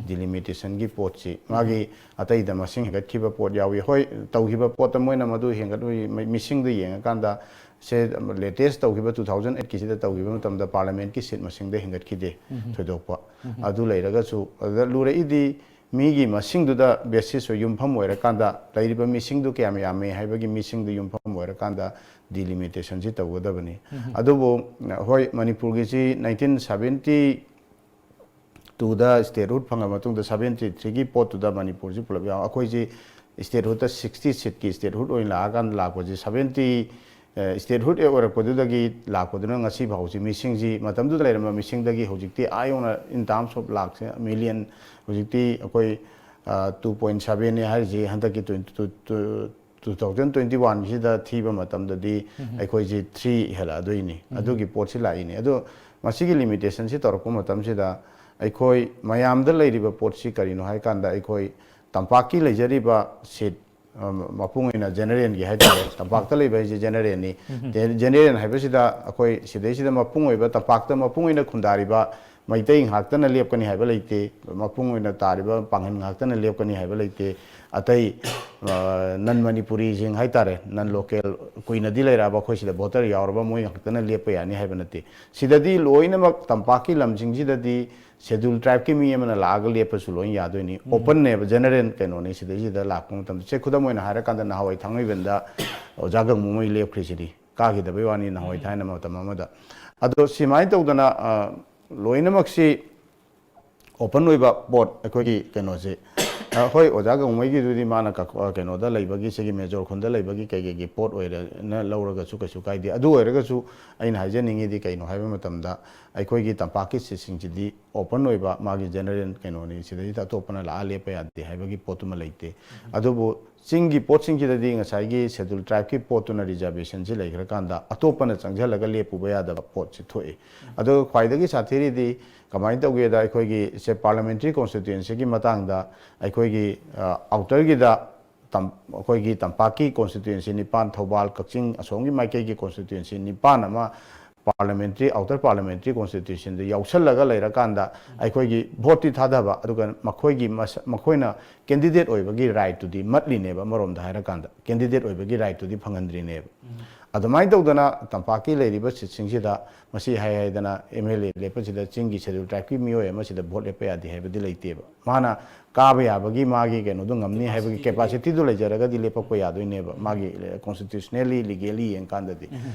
ꯗꯤꯂꯤꯃꯤꯇꯦꯁꯟꯒꯤ ꯄꯣꯠꯁꯤ ꯃꯥꯒꯤ ꯑꯇꯩꯗ ꯃꯁꯤꯡ ꯍꯦꯟꯒꯠꯈꯤꯕ ꯄꯣꯠ ꯌꯥꯎꯏ꯫ ꯍꯣꯏ, ꯇꯧꯈꯤꯕ ꯄꯣꯠꯇ ꯃꯣꯏꯅ ꯃꯗꯨ ꯍꯦꯟꯒꯠꯂꯨꯏ, ꯃ-, ꯃꯤꯁꯤꯡꯗꯨ ꯌꯦꯡꯉꯀꯥꯟꯗ ꯁꯦ ꯂꯦꯇꯦꯁ ꯇꯧꯈꯤꯕ ꯇꯨ ꯊꯥꯎꯖꯟ ꯑꯩꯠꯀꯤꯁꯤꯗ ꯇꯧꯈꯤꯕ ꯃꯇꯝꯗ ꯄꯥꯔꯂꯤꯌꯥꯃꯦꯟꯠꯀꯤ ꯁꯤꯠ ꯃꯁꯤꯡꯗ ꯍꯦꯟꯒꯠꯈꯤꯗꯦ ꯊꯣꯏꯗꯣꯛꯄ꯫ ꯑꯗꯨ ꯂꯩꯔꯒꯁꯨ ꯑꯗꯨꯗ ꯂꯨꯔꯛꯏꯗꯤ ꯃꯤꯒꯤ ꯃꯁꯤꯡꯗꯨꯗ ꯕꯦꯁꯤꯁ ꯑꯣꯏ ꯌꯨꯝꯐꯝ ꯑꯣꯏꯔꯀꯥꯟꯗ ꯂꯩꯔꯤꯕ ꯃꯤꯁꯤꯡꯗꯨ ꯀꯌꯥꯝ ꯌꯥꯝꯃꯦ ꯍꯥꯏꯕꯒꯤ ꯃꯤꯁꯤꯡꯗꯨ ꯌꯨꯝꯐꯝ ꯑꯣꯏꯔꯀꯥꯟꯗ ꯗꯤꯂꯤꯃꯤꯇꯦꯁꯟꯁꯤ ꯇꯧꯒꯗꯕꯅꯤ꯫ ꯑꯗꯨꯕꯨ ꯍꯣꯏ, ꯃꯅꯤꯄꯨꯔꯒꯤꯁꯤ ꯅꯥꯏꯟꯇꯤꯟ ꯁꯕꯦꯟꯇꯤ ꯇꯨꯗ ꯁ꯭ꯇꯦꯠꯍꯨꯗ ꯐꯪꯉ ꯃꯇꯨꯡꯗ ꯁꯕꯦꯟꯇꯤ ꯊ꯭ꯔꯤꯒꯤ ꯄꯣꯠꯇꯨꯗ ꯃꯅꯤꯄꯨꯔꯁꯤ ꯄꯨꯂꯞ ꯌꯥꯎ-, ꯑꯩꯈꯣꯏꯁꯤ ꯁ꯭ꯇꯦꯠꯍꯨꯗꯇ ꯁꯤꯛꯁꯇꯤ ꯁꯤꯠꯀꯤ ꯁ꯭ꯇꯦꯠꯍꯨꯗ ꯑꯣꯏꯅ ꯂꯥꯛꯑꯀꯥꯟꯗ ꯂꯥꯛꯄꯁꯤ ꯁꯕꯦꯟꯇꯤ, ꯑ, ꯁ꯭ꯇꯦꯠꯍꯨꯗ ꯍꯦꯛ ꯑꯣꯏꯔꯛꯄꯗꯨꯗꯒꯤ ꯂꯥꯛꯄꯗꯨꯅ ꯉꯁꯤ ꯐꯥꯎꯁꯤ ꯃꯤꯁꯤꯡꯁꯤ ꯃꯇꯝꯗꯨꯗ ꯂꯩꯔꯝꯕ ꯃꯤꯁꯤꯡꯗꯒꯤ ꯍꯧꯖꯤꯛꯇꯤ ꯑꯥ ꯌꯧꯅ in terms of ꯂꯥꯛꯁꯦ ꯃꯤꯂꯤꯌꯟ ꯍꯧꯖꯤꯛꯇꯤ ꯑꯩꯈꯣꯏ, ꯑ, ꯇꯨ ꯄꯣꯏꯟ ꯁꯕꯦꯟꯅꯤ ꯍꯥꯏꯔꯤꯁꯤ ꯍꯟꯗꯛꯀꯤ twenty two, two, two thousand twenty ꯋꯥꯟꯁꯤꯗ ꯊꯤꯕ ꯃꯇꯝꯗꯗꯤ ꯑꯩꯈꯣꯏꯁꯤ ꯊ꯭ꯔꯤ ꯍꯦꯜꯂꯛꯑꯗꯣꯏꯅꯤ꯫ ꯑꯗꯨꯒꯤ ꯄꯣꯠꯁꯤ ꯂꯥꯛꯏꯅꯤ꯫ ꯑꯗꯣ ꯃꯁꯤꯒꯤ ꯂꯤꯃꯤꯇꯦꯁꯟꯁꯤ ꯇꯧꯔꯛꯄ ꯃꯇꯝꯁꯤꯗ ꯑꯩꯈꯣꯏ ꯃꯌꯥꯝꯗ ꯂꯩꯔꯤꯕ ꯄꯣꯠꯁꯤ ꯀꯔꯤꯅꯣ ꯍꯥꯏ ꯀꯥꯟꯗ ꯑꯩꯈꯣꯏ ꯇꯝꯄꯥꯛꯀꯤ ꯂꯩꯖꯔꯤꯕ ꯁꯤꯠ, ꯑ, ꯃꯄꯨꯡ ꯑꯣꯏꯅ ꯖꯦꯅꯔꯦꯜꯒꯤ ꯍꯥꯏꯇꯥꯔꯦ, ꯇꯝꯄꯥꯛꯇ ꯂꯩꯕ ꯍꯥꯏꯁꯦ ꯖꯦꯅꯔꯦꯜꯅꯤ꯫ ꯖꯦ-, ꯖꯦꯅꯔꯦꯜ ꯍꯥꯏꯕꯁꯤꯗ ꯑꯩꯈꯣꯏ ꯁꯤꯗꯩꯁꯤꯗ ꯃꯄꯨꯡ ꯑꯣꯏꯕ, ꯇꯝꯄꯥꯛꯇ ꯃꯄꯨꯡ ꯑꯣꯏꯅ ꯈꯨꯟꯗꯥꯔꯤꯕ ꯃꯩꯇꯩ ꯉꯥꯛꯇꯅ ꯂꯦꯞꯀꯅꯤ ꯍꯥꯏꯕ ꯂꯩꯇꯦ, ꯃꯄꯨꯡ ꯑꯣꯏꯅ ꯇꯥꯔꯤꯕ ꯄꯥꯡꯒꯜ ꯉꯥꯛꯇꯅ ꯂꯦꯞꯀꯅꯤ ꯍꯥꯏꯕ ꯂꯩꯇꯦ꯫ ꯑꯇꯩ ꯅꯟ ꯃꯅꯤꯄꯨꯔꯤꯁꯤꯡ ꯍꯥꯏꯇꯥꯔꯦ, ꯅꯟ ꯂꯣꯀꯦꯜ, ꯀꯨꯏꯅꯗꯤ ꯂꯩꯔꯛꯑꯕ, ꯑꯩꯈꯣꯏ ꯁꯤꯗ ꯚꯣꯇꯔ ꯌꯥꯎꯔꯕ ꯃꯣꯏ ꯈꯛꯇꯅ ꯂꯦꯞꯄ ꯌꯥꯅꯤ ꯍꯥꯏꯕ ꯅꯠꯇꯦ꯫ ꯁꯤꯗꯗꯤ ꯂꯣꯏꯅꯃꯛ ꯇꯝꯄꯥꯛꯀꯤ ꯂꯝꯁꯤꯡꯁꯤꯗꯗꯤ ꯁꯦꯗꯨꯜ ꯇ꯭ꯔꯥꯏꯕꯀꯤ ꯃꯤ ꯑꯃꯅ ꯂꯥꯛꯑꯒ ꯂꯦꯞꯄꯁꯨ ꯂꯣꯏ ꯌꯥꯗꯣꯏꯅꯤ꯫ ꯑꯣꯄꯟꯅꯦꯕ, ꯖꯦꯅꯔꯦꯜ ꯀꯩꯅꯣꯅꯤ꯫ ꯁꯤꯗꯩꯁꯤꯗ ꯂꯥꯛꯄ ꯃꯇꯝꯗ, ꯁꯦ, ꯈꯨꯗꯝ ꯑꯣꯏꯅ ꯍꯥꯏꯔꯀꯥꯟꯗ, ꯅꯍꯥꯟꯋꯥꯏ ꯊꯥꯡꯃꯩꯕꯟꯗ ꯑꯣꯖꯥ ꯒꯪꯉꯨꯃꯩ ꯂꯦꯞꯈ꯭ꯔꯤꯁꯤꯗꯤ, ꯀꯥꯈꯤꯗꯕꯩ ꯋꯥꯅꯤ, ꯅꯍꯥꯟꯋꯥꯏ ꯊꯥꯏꯅ ꯃꯇꯝ ꯑꯃꯗ꯫ ꯑꯗꯣ ꯁꯨꯃꯥꯏꯅ ꯇꯧꯗꯅ, ꯑ, ꯂꯣꯏꯅꯃꯛꯁꯤ ꯑꯣꯄꯟ ꯑꯣꯏꯕ ꯄꯣꯠ, ꯑꯩꯈꯣꯏꯒꯤ ꯀꯩꯅꯣꯁꯦ, ꯑ, ꯍꯣꯏ, ꯑꯣꯖꯥ ꯒꯪꯉꯨꯃꯩꯒꯤꯗꯨꯗꯤ ꯃꯥꯅ ꯀꯛ-, ꯑ, ꯀꯩꯅꯣꯗ ꯂꯩꯕꯒꯤ, ꯁꯤꯒꯤ ꯃꯦꯖꯣꯔ ꯈꯨꯟꯗ ꯂꯩꯕꯒꯤ ꯀꯩ ꯀꯩꯒꯤ ꯄꯣꯠ ꯑꯣꯏꯔꯦꯅ ꯂꯧꯔꯒꯁꯨ ꯀꯩꯁꯨ ꯀꯥꯏꯗꯦ꯫ ꯑꯗꯨ ꯑꯣꯏꯔꯒꯁꯨ ꯑꯩꯅ ꯍꯥꯏꯖꯅꯤꯡꯉꯤꯗꯤ ꯀꯩꯅꯣ ꯍꯥꯏꯕ ꯃꯇꯝꯗ, ꯑꯩꯈꯣꯏꯒꯤ ꯇꯝꯄꯥꯛꯀꯤ ꯁꯤꯠꯁꯤꯡꯁꯤꯗꯤ ꯑꯣꯄꯟ ꯑꯣꯏꯕ ꯃꯥꯒꯤ ꯖꯦꯅꯔꯦꯜ ꯀꯩꯅꯣꯅꯤ, ꯁꯤꯗꯩꯁꯤꯗ ꯑꯇꯣꯞꯄꯅ ꯂꯥꯛꯑ ꯂꯦꯞꯄ ꯌꯥꯗꯦ ꯍꯥꯏꯕꯒꯤ ꯄꯣꯠꯇꯨꯃ ꯂꯩꯇꯦ꯫ ꯑꯗꯨꯕꯨ ꯆꯤꯡꯒꯤ ꯄꯣꯠꯁꯤꯡꯁꯤꯗꯗꯤ ꯉꯁꯥꯏꯒꯤ ꯁꯦꯗꯨꯜ ꯇ꯭ꯔꯥꯏꯕꯀꯤ ꯄꯣꯠꯇꯨꯅ, ꯔꯤꯖꯥꯔꯕꯦꯁꯟꯁꯤ ꯂꯩꯈ꯭ꯔꯀꯥꯟꯗ, ꯑꯇꯣꯞꯄꯅ ꯆꯪꯁꯤꯜꯂꯒ ꯂꯦꯞꯄꯨꯕ ꯌꯥꯗꯕ ꯄꯣꯠꯁꯤ ꯊꯣꯛꯏ꯫ ꯑꯗꯨꯒ ꯈ꯭ꯋꯥꯏꯗꯒꯤ ꯁꯥꯊꯤꯔꯤꯗꯤ ꯀꯃꯥꯏꯅ ꯇꯧꯒꯦꯗ, ꯑꯩꯈꯣꯏꯒꯤ ꯁꯦ ꯄꯥꯔꯂꯥꯃꯦꯟꯇ꯭ꯔꯤ ꯀꯣꯟꯁꯇꯤꯇ꯭ꯋꯦꯟꯁꯤꯒꯤ ꯃꯇꯥꯡꯗ, ꯑꯩꯈꯣꯏꯒꯤ, ꯑ, ꯑꯥꯎꯇꯔꯒꯤꯗ ꯇꯝ-, ꯑꯩꯈꯣꯏꯒꯤ ꯇꯝꯄꯥꯛꯀꯤ ꯀꯣꯟꯁꯇꯤꯇ꯭ꯋꯦꯟꯁꯤ ꯅꯤꯄꯥꯟ, ꯊꯧꯕꯥꯜ, ꯀꯛꯆꯤꯡ, ꯑꯁꯣꯝꯒꯤ ꯃꯥꯏꯀꯩꯒꯤ ꯀꯣꯟꯁꯇꯤꯇ꯭ꯋꯦꯟꯁꯤ ꯅꯤꯄꯥꯟ ꯑꯃ ꯄꯥꯔꯂꯥꯃꯦꯟꯇ꯭ꯔꯤ, ꯑꯥꯎꯇꯔ ꯄꯥꯔꯂꯥꯃꯦꯟꯇ꯭ꯔꯤ ꯀꯣꯟꯁꯇꯤꯇ꯭ꯋꯦꯟꯁꯤꯗ ꯌꯥꯎꯁꯜꯂꯒ ꯂꯩꯔꯀꯥꯟꯗ, ꯑꯩꯈꯣꯏꯒꯤ ꯚꯣꯠꯇꯤ ꯊꯥꯗꯕ, ꯑꯗꯨꯒ ꯃꯈꯣꯏꯒꯤ ꯃꯁ-, ꯃꯈꯣꯏꯅ ꯀꯦꯟꯗꯤꯗꯦꯠ ꯑꯣꯏꯕꯒꯤ ꯔꯥꯏꯠꯇꯨꯗꯤ ꯃꯠꯂꯤꯅꯦꯕ, ꯑꯃꯔꯣꯝꯗ ꯍꯥꯏꯔꯀꯥꯟꯗ꯫ ꯀꯦꯟꯗꯤꯗꯦꯠ ꯑꯣꯏꯕꯒꯤ ꯔꯥꯏꯠꯇꯨꯗꯤ ꯐꯪꯍꯟꯗ꯭ꯔꯤꯅꯦꯕ꯫ ꯑꯗꯨꯃꯥꯏꯅ ꯇꯧꯗꯅ ꯇꯝꯄꯥꯛꯀꯤ ꯂꯩꯔꯤꯕ ꯁꯤꯠꯁꯤꯡꯁꯤꯗ ꯃꯁꯤ ꯍꯥꯏ ꯍꯥꯏꯗꯅ ꯑꯦꯝ ꯑꯦꯜ ꯑꯦ ꯂꯦꯞꯄꯁꯤꯗ ꯆꯤꯡꯒꯤ ꯁꯦꯗꯨꯜ ꯇ꯭ꯔꯥꯏꯕꯀꯤ ꯃꯤꯑꯣꯏ ꯑꯃꯁꯤꯗ ꯚꯣꯠ ꯂꯦꯞꯄ ꯌꯥꯗꯦ ꯍꯥꯏꯕꯗꯤ ꯂꯩꯇꯦꯕ꯫ ꯃꯥꯅ ꯀꯥꯕ ꯌꯥꯕꯒꯤ ꯃꯥꯒꯤ ꯀꯩꯅꯣꯗꯣ ꯉꯝꯅꯤ ꯍꯥꯏꯕꯒꯤ ꯀꯦꯄꯥꯁꯤꯇꯤꯗꯨ ꯂꯩꯖꯔꯒꯗꯤ ꯂꯦꯞꯄꯛꯄ ꯌꯥꯗꯣꯏꯅꯦꯕ, ꯃꯥꯒꯤ ꯀꯣꯟꯁꯇꯤꯇ꯭ꯌꯨꯁꯅꯦꯜꯂꯤ, ꯂꯤꯒꯦꯜꯂꯤ ꯌꯦꯡꯀꯥꯟꯗꯗꯤ꯫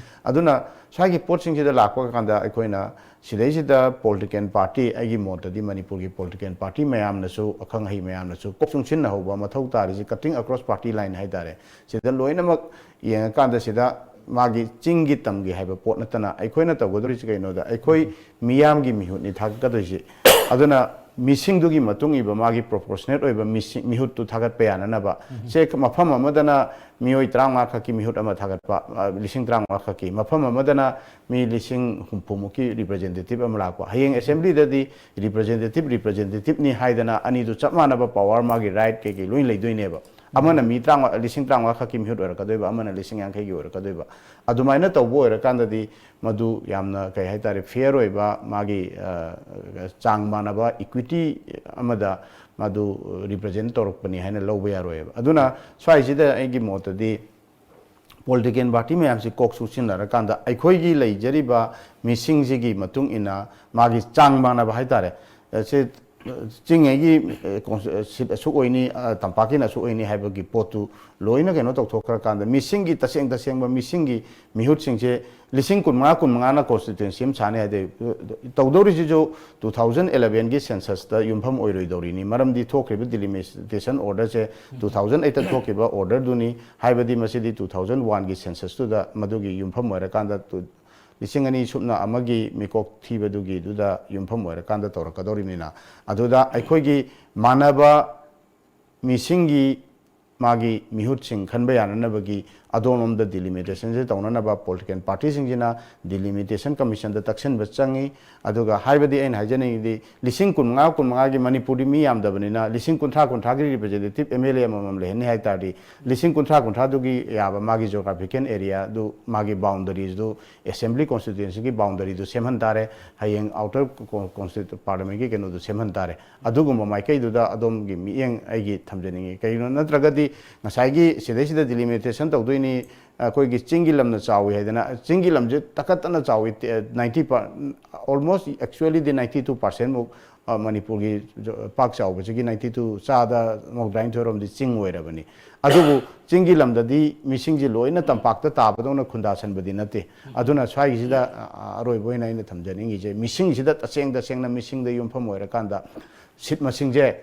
ꯑꯗꯨꯅ ꯁ꯭ꯋꯥꯏꯒꯤ ꯄꯣꯠꯁꯤꯡꯁꯤꯗ ꯂꯥꯛꯄ ꯀꯥꯟꯗ ꯑꯩꯈꯣꯏꯅ ꯁꯤꯗꯩꯁꯤꯗ ꯄꯣꯂꯤꯇꯤꯀꯦꯜ ꯄꯥꯔꯇꯤ, ꯑꯩꯒꯤ ꯃꯣꯠꯇꯗꯤ ꯃꯅꯤꯄꯨꯔꯒꯤ ꯄꯣꯂꯤꯇꯤꯀꯦꯜ ꯄꯥꯔꯇꯤ ꯃꯌꯥꯝꯅꯁꯨ, ꯑꯈꯪ ꯑꯍꯩ ꯃꯌꯥꯝꯅꯁꯨ ꯀꯣꯛ ꯆꯨꯡꯁꯤꯟꯅꯍꯧꯕ ꯃꯊꯧ ꯇꯥꯔꯤꯁꯤ, cutting across party line ꯍꯥꯏꯇꯥꯔꯦ꯫ ꯁꯤꯗ ꯂꯣꯏꯅꯃꯛ ꯌꯦꯡꯉꯀꯥꯟꯗ ꯁꯤꯗ ꯃꯥꯒꯤ ꯆꯤꯡꯒꯤ ꯇꯝꯒꯤ ꯍꯥꯏꯕ ꯄꯣꯠ ꯅꯠꯇꯅ, ꯑꯩꯈꯣꯏꯅ ꯇꯧꯒꯗꯧꯔꯤꯁꯤ ꯀꯩꯅꯣꯗ, ꯑꯩꯈꯣꯏ ꯃꯤꯌꯥꯝꯒꯤ ꯃꯤꯍꯨꯠꯅꯤ ꯊꯥꯒꯠꯀꯗꯣꯏꯁꯤ꯫ ꯑꯗꯨꯅ ꯃꯤꯁꯤꯡꯗꯨꯒꯤ ꯃꯇꯨꯡ ꯏꯟꯕ ꯃꯥꯒꯤ ꯄ꯭ꯔꯣꯄꯣꯔꯁꯅꯦꯠ ꯑꯣꯏꯕ ꯃꯤꯁꯤꯡ, ꯃꯤꯍꯨꯠꯇꯨ ꯊꯥꯒꯠꯄ ꯌꯥꯅꯅꯕ꯫ ꯁꯦ ꯃꯐꯝ ꯑꯃꯗꯅ ꯃꯤꯑꯣꯏ ꯇꯔꯥꯃꯉꯥ ꯈꯛꯀꯤ ꯃꯤꯍꯨꯠ ꯑꯃ ꯊꯥꯒꯠꯄ, ꯑ, ꯂꯤꯁꯤꯡ ꯇꯔꯥꯃꯉꯥ ꯈꯛꯀꯤ, ꯃꯐꯝ ꯑꯃꯗꯅ ꯃꯤ ꯂꯤꯁꯤꯡ ꯍꯨꯝꯐꯨꯃꯨꯛꯀꯤ ꯔꯤꯄ꯭ꯔꯖꯦꯟꯇꯦꯇꯤꯚ ꯑꯃ ꯂꯥꯛꯄ꯫ ꯍꯌꯦꯡ ꯑꯦꯁꯦꯝꯕ꯭ꯂꯤꯗꯗꯤ ꯔꯤꯄ꯭ꯔꯖꯦꯟꯇꯦꯇꯤꯚ, ꯔꯤꯄ꯭ꯔꯖꯦꯟꯇꯦꯇꯤꯚꯅꯤ ꯍꯥꯏꯗꯅ ꯑꯅꯤꯗꯨ ꯆꯞ ꯃꯥꯟꯅꯕ ꯄꯋꯥꯔ, ꯃꯥꯒꯤ ꯔꯥꯏꯠ ꯀꯩꯀꯩ ꯂꯣꯏ ꯂꯩꯗꯣꯏꯅꯦꯕ꯫ ꯑꯃꯅ ꯃꯤ ꯇꯔꯥꯃꯉꯥ, ꯂꯤꯁꯤꯡ ꯇꯔꯥꯃꯉꯥ ꯈꯛꯀꯤ ꯃꯤꯍꯨꯠ ꯑꯣꯏꯔꯛꯀꯗꯣꯏꯕ, ꯑꯃꯅ ꯂꯤꯁꯤꯡ ꯌꯥꯡꯈꯩꯒꯤ ꯑꯣꯏꯔꯛꯀꯗꯣꯏꯕ꯫ ꯑꯗꯨꯃꯥꯏꯅ ꯇꯧꯕ ꯑꯣꯏꯔꯀꯥꯟꯗꯗꯤ ꯃꯗꯨ ꯌꯥꯝꯅ, ꯀꯩ ꯍꯥꯏꯇꯥꯔꯦ, ꯐꯤꯌꯔ ꯑꯣꯏꯕ, ꯃꯥꯒꯤ, ꯑ, ꯆꯥꯡ ꯃꯥꯟꯅꯕ ꯏꯀ꯭ꯋꯤꯇꯤ ꯑꯃꯗ ꯃꯗꯨ ꯔꯤꯄ꯭ꯔꯖꯦꯟ ꯇꯧꯔꯛꯄꯅꯤ ꯍꯥꯏꯅ ꯂꯧꯕ ꯌꯥꯔꯣꯏꯕ꯫ ꯑꯗꯨꯅ ꯁ꯭ꯋꯥꯏꯁꯤꯗ ꯑꯩꯒꯤ ꯃꯣꯠꯇꯗꯤ ꯄꯣꯂꯤꯇꯤꯀꯦꯜ ꯄꯥꯔꯇꯤ ꯃꯌꯥꯝꯁꯤ ꯀꯣꯛ ꯆꯨꯁꯤꯟꯅꯔꯀꯥꯟꯗ ꯑꯩꯈꯣꯏꯒꯤ ꯂꯩꯖꯔꯤꯕ ꯃꯤꯁꯤꯡꯁꯤꯒꯤ ꯃꯇꯨꯡ ꯏꯟꯅ ꯃꯥꯒꯤ ꯆꯥꯡ ꯃꯥꯟꯅꯕ ꯍꯥꯏꯇꯥꯔꯦ, ꯑ, ꯁꯤ, ꯑ, ꯆꯤꯡꯉꯩꯒꯤ, ꯑ, ꯀꯣꯟꯁ-, ꯑ, ꯁꯤꯠ ꯑꯁꯨꯛ ꯑꯣꯏꯅꯤ, ꯑ, ꯇꯝꯄꯥꯛꯀꯤꯅ ꯑꯁꯨꯛ ꯑꯣꯏꯅꯤ ꯍꯥꯏꯕꯒꯤ ꯄꯣꯠꯇꯨ ꯂꯣꯏꯅ ꯀꯩꯅꯣ ꯇꯧꯊꯣꯛꯈ꯭ꯔꯀꯥꯟꯗ ꯃꯤꯁꯤꯡꯒꯤ, ꯇꯁꯦꯡ ꯇꯁꯦꯡꯕ ꯃꯤꯁꯤꯡꯒꯤ ꯃꯤꯍꯨꯠꯁꯤꯡꯁꯦ ꯂꯤꯁꯤꯡ ꯀꯨꯟꯃꯉꯥ, ꯀꯨꯟꯃꯉꯥꯅ ꯀꯣꯟꯁꯇꯤꯇ꯭ꯋꯦꯟꯁꯤ ꯑꯃ ꯁꯥꯅꯤ ꯍꯥꯏꯗꯤ, ꯑ, ꯇꯧꯗꯧꯔꯤꯁꯤꯁꯨ two thousand elevenꯒꯤ censusꯇ ꯌꯨꯝꯐꯝ ꯑꯣꯏꯔꯣꯏꯗꯧꯔꯤꯅꯤ꯫ ꯃꯔꯝꯗꯤ ꯊꯣꯛꯈ꯭ꯔꯤꯕ delimitation orderꯁꯦ two thousand eightꯇ ꯊꯣꯛꯈꯤꯕ orderꯗꯨꯅꯤ꯫ ꯍꯥꯏꯕꯗꯤ ꯃꯁꯤꯗꯤ two thousand oneꯒꯤ censusꯇꯨꯗ ꯃꯗꯨꯒꯤ ꯌꯨꯝꯐꯝ ꯑꯣꯏꯔꯀꯥꯟꯗ ꯇꯨ-, ꯂꯤꯁꯤꯡ ꯑꯅꯤ ꯁꯨꯞꯅ ꯑꯃꯒꯤ ꯃꯤꯀꯣꯛ ꯊꯤꯕꯗꯨꯒꯤꯗꯨꯗ ꯌꯨꯝꯐꯝ ꯑꯣꯏꯔꯀꯥꯟꯗ ꯇꯧꯔꯛꯀꯗꯧꯔꯤꯕꯅꯤꯅ, ꯑꯗꯨꯗ ꯑꯩꯈꯣꯏꯒꯤ ꯃꯥꯟꯅꯕ ꯃꯤꯁꯤꯡꯒꯤ ꯃꯥꯒꯤ ꯃꯤꯍꯨꯠꯁꯤꯡ ꯈꯟꯕ ꯌꯥꯅꯅꯕꯒꯤ ꯑꯗꯣꯝꯂꯣꯝꯗ delimitationꯁꯦ ꯇꯧꯅꯅꯕ ꯄꯣꯂꯤꯇꯤꯀꯦꯜ ꯄꯥꯔꯇꯤꯁꯤꯡꯁꯤꯅ delimitation commissionꯗ ꯇꯛꯁꯤꯟꯕ ꯆꯪꯉꯤ꯫ ꯑꯗꯨꯒ ꯍꯥꯏꯕꯗꯤ ꯑꯩꯅ ꯍꯥꯏꯖꯅꯤꯡꯉꯤꯗꯤ ꯂꯤꯁꯤꯡ ꯀꯨꯟꯃꯉꯥ, ꯀꯨꯟꯃꯉꯥꯒꯤ ꯃꯅꯤꯄꯨꯔꯗꯤ ꯃꯤ ꯌꯥꯝꯗꯕꯅꯤꯅ ꯂꯤꯁꯤꯡ ꯀꯨꯟꯊ꯭ꯔꯥ, ꯀꯨꯟꯊ꯭ꯔꯥꯒꯤ representative MLA ꯑꯃꯃꯝ ꯂꯩꯍꯟꯅꯤ ꯍꯥꯏ ꯇꯥꯔꯗꯤ ꯂꯤꯁꯤꯡ ꯀꯨꯟꯊ꯭ꯔꯥ, ꯀꯨꯟꯊ꯭ꯔꯥꯗꯨꯒꯤ ꯌꯥꯕ ꯃꯥꯒꯤ geographical areaꯗꯨ, ꯃꯥꯒꯤ boundaryꯗꯨ, assembly constituencyꯒꯤ boundaryꯗꯨ ꯁꯦꯝꯍꯟ ꯇꯥꯔꯦ꯫ ꯍꯌꯦꯡ outer con-, constitu-, parliamentꯀꯤ ꯀꯩꯅꯣꯗꯨ ꯁꯦꯝꯍꯟ ꯇꯥꯔꯦ꯫ ꯑꯗꯨꯒꯨꯝꯕ ꯃꯥꯏꯀꯩꯗꯨꯗ ꯑꯗꯣꯝꯒꯤ ꯃꯤꯠꯌꯦꯡ ꯑꯩꯒꯤ ꯊꯝꯖꯅꯤꯡꯉꯤ꯫ ꯀꯩꯒꯤꯅꯣ ꯅꯠꯇ꯭ꯔꯒꯗꯤ ꯉꯁꯥꯏꯒꯤ ꯁꯤꯗꯩꯁꯤꯗ delimitation ꯇꯧꯗꯣꯏꯅꯤ, ꯑꯩꯈꯣꯏꯒꯤ ꯆꯤꯡꯒꯤ ꯂꯝꯅ ꯆꯥꯎꯏ ꯍꯥꯏꯗꯅ, ꯆꯤꯡꯒꯤ ꯂꯝꯁꯦ ꯇꯥꯈꯠꯇꯅ ꯆꯥꯎꯏ, ninety per-, almost actuallyꯗꯤ ninety two percent ꯃꯨꯛ, ꯑ, ꯃꯅꯤꯄꯨꯔꯒꯤ ꯖ-, ꯄꯥꯛ ꯆꯥꯎꯕꯁꯤꯒꯤ ninety two, ꯆꯥꯗ ꯃꯧꯗ꯭ꯔꯥꯅꯤꯊꯣꯏꯔꯣꯝꯗꯤ ꯆꯤꯡ ꯑꯣꯏꯔꯕꯅꯤ꯫ ꯑꯗꯨꯕꯨ ꯆꯤꯡꯒꯤ ꯂꯝꯗꯗꯤ ꯃꯤꯁꯤꯡꯁꯤ ꯂꯣꯏꯅ ꯇꯝꯄꯥꯛꯇ ꯇꯥꯕꯗꯧꯅ ꯈꯨꯟꯗꯥꯁꯟꯕꯗꯤ ꯅꯠꯇꯦ꯫ ꯑꯗꯨꯅ ꯁ꯭ꯋꯥꯏꯒꯤꯁꯤꯗ, ꯑ, ꯑ, ꯑꯔꯣꯏꯕ ꯑꯣꯏꯅ ꯑꯩꯅ ꯊꯝꯖꯅꯤꯡꯉꯤꯁꯦ, ꯃꯤꯁꯤꯡꯁꯤꯗ ꯇꯁꯦꯡ ꯇꯁꯦꯡꯅ ꯃꯤꯁꯤꯡꯗ ꯌꯨꯝꯐꯝ ꯑꯣꯏꯔꯀꯥꯟꯗ ꯁꯤꯠ ꯃꯁꯤꯡꯁꯦ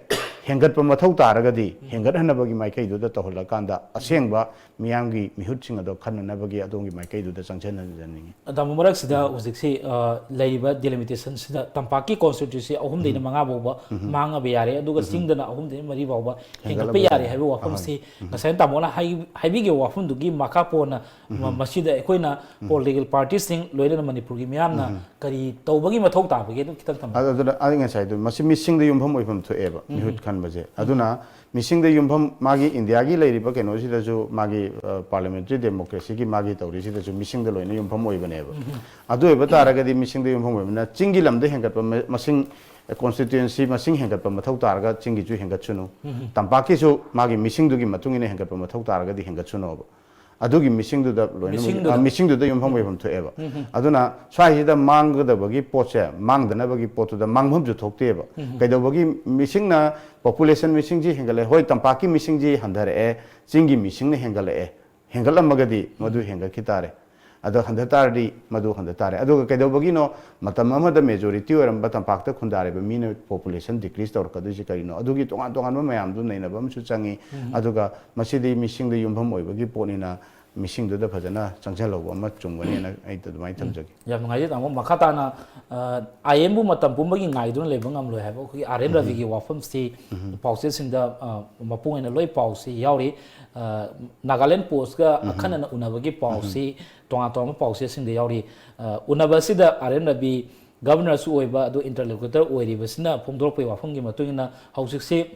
ꯍꯦꯟꯒꯠꯄ ꯃꯊꯧ ꯇꯥꯔꯒꯗꯤ ꯍꯦꯟꯒꯠꯍꯟꯅꯕꯒꯤ ꯃꯥꯏꯀꯩꯗꯨꯗ ꯇꯧꯍꯜꯂꯀꯥꯟꯗ ꯑꯁꯦꯡꯕ ꯃꯤꯌꯥꯝꯒꯤ ꯃꯤꯍꯨꯠꯁꯤꯡ ꯑꯗꯣ ꯈꯟꯅꯅꯕꯒꯤ ꯑꯗꯣꯝꯒꯤ ꯃꯥꯏꯀꯩꯗꯨꯗ ꯆꯪꯁꯤꯟꯍꯟꯖꯅꯤꯡꯉꯤ꯫ ꯇꯥꯃꯣ, ꯃꯔꯛꯁꯤꯗ ꯍꯧꯖꯤꯛꯁꯤ, ꯑ, ꯂꯩꯔꯤꯕ delimitationꯁꯤꯗ ꯇꯝꯄꯥꯛꯀꯤ constituency ꯑꯍꯨꯝꯗꯩꯅ ꯃꯉꯥ ꯐꯥꯎꯕ ꯃꯥꯡꯉꯕ ꯌꯥꯔꯦ, ꯑꯗꯨꯒ ꯆꯤꯡꯗꯅ ꯑꯍꯨꯝꯗꯩꯅ ꯃꯔꯤ ꯐꯥꯎꯕ ꯍꯦꯟꯒꯠꯄ ꯌꯥꯔꯦ ꯍꯥꯏꯕ ꯋꯥꯐꯝꯁꯤ ꯉꯁꯥꯏ ꯇꯥꯃꯣꯅ ꯍꯥꯏ-, ꯍꯥꯏꯕꯤꯈꯤꯕ ꯋꯥꯐꯝꯗꯨꯒꯤ ꯃꯈꯥ ꯄꯣꯟꯅ ꯃ-, ꯃꯁꯤꯗ ꯑꯩꯈꯣꯏꯅ political partyꯁꯤꯡ ꯂꯣꯏꯅꯅ ꯃꯅꯤꯄꯨꯔꯒꯤ ꯃꯤꯌꯥꯝꯅ ꯀꯔꯤ ꯇꯧꯕꯒꯤ ꯃꯊꯧ ꯇꯥꯕꯒꯦ? ꯑꯗꯨꯝ ꯈꯤꯇꯪ ꯊꯝꯕꯤꯌꯨ꯫ ꯑꯗꯨ-, ꯑꯗꯨꯅ ꯑꯩ ꯉꯁꯥꯏꯗꯣ ꯃꯁꯤ ꯃꯤꯁꯤꯡꯗ ꯌꯨꯝꯐꯝ ꯑꯣꯏꯐꯝ ꯊꯣꯛꯑꯦꯕ, ꯃꯤꯍꯨꯠ ꯈꯟꯕ ꯁꯦꯝꯕꯁꯦ꯫ ꯑꯗꯨꯅ ꯃꯤꯁꯤꯡꯗ ꯌꯨꯝꯐꯝ, ꯃꯥꯒꯤ ꯏꯟꯗꯤꯌꯥꯒꯤ ꯂꯩꯔꯤꯕ ꯀꯩꯅꯣꯁꯤꯗꯁꯨ, ꯃꯥꯒꯤ ꯄꯥꯔꯂꯤꯌꯥꯃꯦꯟꯇꯔꯤ ꯗꯦꯃꯣꯀ꯭ꯔꯦꯁꯤꯒꯤ ꯃꯥꯒꯤ ꯇꯧꯔꯤꯁꯤꯗꯁꯨ ꯃꯤꯁꯤꯡꯗ ꯂꯣꯏꯅ ꯌꯨꯝꯐꯝ ꯑꯣꯏꯕꯅꯦꯕ꯫ ꯑꯗꯨ ꯑꯣꯏꯕ ꯇꯥꯔꯒꯗꯤ, ꯃꯤꯁꯤꯡꯗ ꯌꯨꯝꯐꯝ ꯑꯣꯏꯕꯅꯤꯅ ꯆꯤꯡꯒꯤ ꯂꯝꯗ ꯍꯦꯟꯒꯠꯄ ꯃ- ꯃꯁꯤꯡ, ꯀꯣꯟꯁꯇꯤꯇ꯭ꯋꯦꯟꯁꯤ ꯃꯁꯤꯡ ꯍꯦꯟꯒꯠꯄ ꯃꯊꯧ ꯇꯥꯔꯒ ꯆꯤꯡꯒꯤꯁꯨ ꯍꯦꯟꯒꯠꯁꯅꯨ, ꯇꯝꯄꯥꯛꯀꯤꯁꯨ ꯃꯥꯒꯤ ꯃꯤꯁꯤꯡꯗꯨꯒꯤ ꯃꯇꯨꯡ ꯏꯟꯅ ꯍꯦꯟꯒꯠꯄ ꯃꯊꯧ ꯇꯥꯔꯒꯗꯤ ꯍꯦꯟꯒꯠꯁꯅꯣꯕ꯫ ꯑꯗꯨꯒꯤ ꯃꯤꯁꯤꯡꯗꯨꯗ ꯂꯣꯏꯅꯃꯛ, ꯃꯤꯁꯤꯡꯗꯨꯗ꯫ ꯑ, ꯃꯤꯁꯤꯡꯗꯨꯗ ꯌꯨꯝꯐꯝ ꯑꯣꯏꯐꯝ ꯊꯣꯛꯑꯦꯕ꯫ ꯑꯗꯨꯅ ꯁ꯭ꯋꯥꯏꯁꯤꯗ ꯃꯥꯡꯒꯗꯕꯒꯤ ꯄꯣꯠꯁꯦ, ꯃꯥꯡꯗꯅꯕꯒꯤ ꯄꯣꯠꯇꯨꯗ ꯃꯥꯡꯐꯝꯁꯨ ꯊꯣꯛꯇꯦꯕ꯫ ꯀꯩꯗꯧꯕꯒꯤ? ꯃꯤꯁꯤꯡꯅ, ꯄꯣꯄꯨꯂꯦꯁꯟ ꯃꯤꯁꯤꯡꯁꯤ ꯍꯦꯟꯒꯠꯂꯛꯑꯦ, ꯍꯣꯏ, ꯇꯝꯄꯥꯛꯀꯤ ꯃꯤꯁꯤꯡꯁꯤ ꯍꯟꯊꯔꯛꯑꯦ, ꯆꯤꯡꯒꯤ ꯃꯤꯁꯤꯡꯅ ꯍꯦꯟꯒꯠꯂꯛꯑꯦ, ꯍꯦꯟꯒꯠꯂꯝꯃꯒꯗꯤ ꯃꯗꯨ ꯍꯦꯟꯒꯠꯈꯤ ꯇꯥꯔꯦ꯫ ꯑꯗꯣ ꯍꯟꯊ ꯇꯥꯔꯗꯤ ꯃꯗꯨ ꯍꯟꯊ ꯇꯥꯔꯦ꯫ ꯑꯗꯨꯒ ꯀꯩꯗꯧꯕꯒꯤꯅꯣ ꯃꯇꯝ ꯑꯃꯗ ꯃꯦꯖꯣꯔꯤꯇꯤ ꯑꯣꯏꯔꯝꯕ ꯇꯝꯄꯥꯛꯇ ꯈꯨꯟꯗꯥꯔꯤꯕ ꯃꯤꯅ ꯄꯣꯄꯨꯂꯦꯁꯟ ꯗꯤꯀ꯭ꯔꯤꯁ ꯇꯧꯔꯛꯀꯗꯣꯏꯁꯦ ꯀꯔꯤꯅꯣ? ꯑꯗꯨꯒꯤ ꯇꯣꯉꯥꯟ ꯇꯣꯉꯥꯟꯕ ꯃꯌꯥꯝꯗꯨ ꯅꯩꯅꯕ ꯑꯃꯁꯨ ꯆꯪꯉꯤ꯫ ꯑꯗꯨꯒ ꯃꯁꯤꯗꯤ ꯃꯤꯁꯤꯡꯗ ꯌꯨꯝꯐꯝ ꯑꯣꯏꯕꯒꯤ ꯄꯣꯠꯅꯤꯅ, ꯃꯤꯁꯤꯡꯗꯨꯗ ꯐꯖꯅ ꯆꯪꯁꯤꯜꯍꯧꯕ ꯑꯃ ꯆꯨꯝꯒꯅꯤꯅ ꯑꯩ ꯑꯗꯨꯃꯥꯏꯅ ꯊꯝꯖꯒꯦ꯫ ꯌꯥꯝ ꯅꯨꯡꯉꯥꯏꯖꯩ, ꯇꯥꯃꯣ꯫ ꯃꯈꯥ ꯇꯥꯅ, ꯑ, ꯑꯥꯏ ꯑꯦꯝꯕꯨ ꯃꯇꯝ ꯄꯨꯝꯕꯒꯤ ꯉꯥꯏꯗꯨꯅ ꯂꯩꯕ ꯉꯝꯂꯣꯏ ꯍꯥꯏꯕ ꯑꯩꯈꯣꯏꯒꯤ ꯑꯥꯔ ꯑꯦꯟ ꯔꯕꯤꯒꯤ ꯋꯥꯐꯝꯁꯤ ꯄꯥꯎꯆꯦꯁꯤꯡꯗ, ꯑ, ꯃꯄꯨꯡ ꯑꯣꯏꯅ ꯂꯣꯏ ꯄꯥꯎꯁꯤ ꯌꯥꯎꯔꯤ꯫ ꯑ, ꯅꯥꯒꯥꯂꯦꯟ ꯄꯣꯁꯀ ꯑꯈꯟꯅꯅ ꯎꯅꯕꯒꯤ ꯄꯥꯎꯁꯤ ꯇꯣꯉꯥꯟ ꯇꯣꯉꯥꯟꯕ ꯄꯥꯎꯆꯦꯁꯤꯡꯗ ꯌꯥꯎꯔꯤ꯫ ꯑ, ꯎꯅꯕ ꯑꯁꯤꯗ ꯑꯥꯔ ꯑꯦꯟ ꯔꯕꯤ ꯒꯕꯔꯅꯔꯁꯨ ꯑꯣꯏꯕ, ꯑꯗꯨ ꯏꯟꯇꯔꯂꯣꯀ꯭ꯌꯨꯇꯔ ꯑꯣꯏꯔꯤꯕꯁꯤꯅ ꯐꯣꯡꯗꯣꯔꯛꯄꯒꯤ ꯋꯥꯐꯝꯒꯤ ꯃꯇꯨꯡ ꯏꯟꯅ ꯍꯧꯖꯤꯛꯁꯤ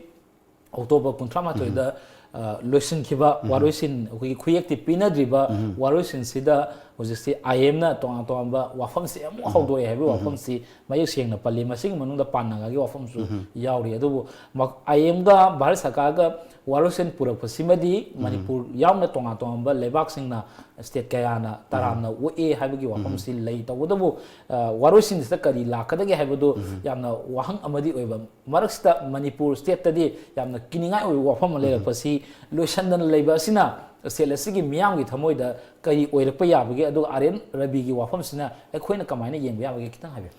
ꯑꯣꯛꯇꯣꯕꯔ ꯀꯨꯟꯊ꯭ꯔꯥ ꯃꯥꯊꯣꯏꯗ, ꯑ, ꯂꯣꯏꯁꯤꯟꯈꯤꯕ ꯋꯥꯔꯣꯏꯁꯤꯟ, ꯑꯩꯈꯣꯏꯒꯤ ꯈꯨꯌꯦꯛꯇꯤ ꯄꯤꯅꯗ꯭ꯔꯤꯕ ꯋꯥꯔꯣꯏꯁꯤꯟꯁꯤꯗ ꯍꯧꯖꯤꯛꯁꯤ ꯑꯥꯏ ꯑꯦꯝꯅ ꯇꯣꯉꯥꯟ ꯇꯣꯉꯥꯟꯕ ꯋꯥꯐꯝꯁꯤ ꯑꯃꯨꯛ ꯍꯧꯗꯣꯛꯑꯦ ꯍꯥꯏꯕꯒꯤ ꯋꯥꯐꯝꯁꯤ ꯃꯌꯦꯛ ꯁꯦꯡꯅ ꯄꯜꯂꯤ꯫ ꯃꯁꯤꯒꯤ ꯃꯅꯨꯡꯗ ꯄꯥꯟ ꯅꯥꯒꯥꯒꯤ ꯋꯥꯐꯝꯁꯨ ꯌꯥꯎꯔꯤ꯫ ꯑꯗꯨꯕꯨ ꯃ-, ꯑꯥꯏ ꯑꯦꯝꯒ ꯚꯥꯔꯠ ꯁꯔꯀꯥꯔꯒ ꯋꯥꯔꯣꯏꯁꯤꯟ ꯄꯨꯔꯛꯄꯁꯤꯃꯗꯤ ꯃꯅꯤꯄꯨꯔ ꯌꯥꯎꯅ ꯇꯣꯉꯥꯟ ꯇꯣꯉꯥꯟꯕ ꯂꯩꯕꯥꯛꯁꯤꯡꯅ, ꯁ꯭ꯇꯦꯠ ꯀꯌꯥꯅ ꯇꯔꯥꯝꯅ ꯑꯣꯛꯑꯦ ꯍꯥꯏꯕꯒꯤ ꯋꯥꯐꯝꯁꯤ ꯂꯩ꯫ ꯇꯧꯕꯇꯕꯨ, ꯑ, ꯋꯥꯔꯣꯏꯁꯤꯟꯁꯤꯗ ꯀꯔꯤ ꯂꯥꯛꯀꯗꯒꯦ ꯍꯥꯏꯕꯗꯨ ꯌꯥꯝꯅ ꯋꯥꯍꯪ ꯑꯃꯗꯤ ꯑꯣꯏꯕ꯫ ꯃꯔꯛꯁꯤꯗ ꯃꯅꯤꯄꯨꯔ ꯁ꯭ꯇꯦꯠꯇꯗꯤ ꯌꯥꯝꯅ ꯀꯤꯅꯤꯡꯉꯥꯏ ꯑꯣꯏꯕ ꯋꯥꯐꯝ ꯑꯃ ꯂꯩꯔꯛꯄꯁꯤ, ꯂꯣꯏꯁꯤꯟꯗꯅ ꯂꯩꯕ ꯑꯁꯤꯅ ꯁ꯭ꯇꯦꯠ ꯑꯁꯤꯒꯤ ꯃꯤꯌꯥꯝꯒꯤ ꯊꯃꯣꯏꯗ ꯀꯔꯤ ꯑꯣꯏꯔꯛꯄ ꯌꯥꯕꯒꯦ? ꯑꯗꯨꯒ ꯑꯥꯔ ꯑꯦꯟ ꯔꯕꯤꯒꯤ ꯋꯥꯐꯝꯁꯤꯅ ꯑꯩꯈꯣꯏꯅ ꯀꯃꯥꯏꯅ ꯌꯦꯡꯕ ꯌꯥꯕꯒꯦ? ꯈꯤꯇꯪ ꯍꯥꯏꯕꯤꯌꯨ꯫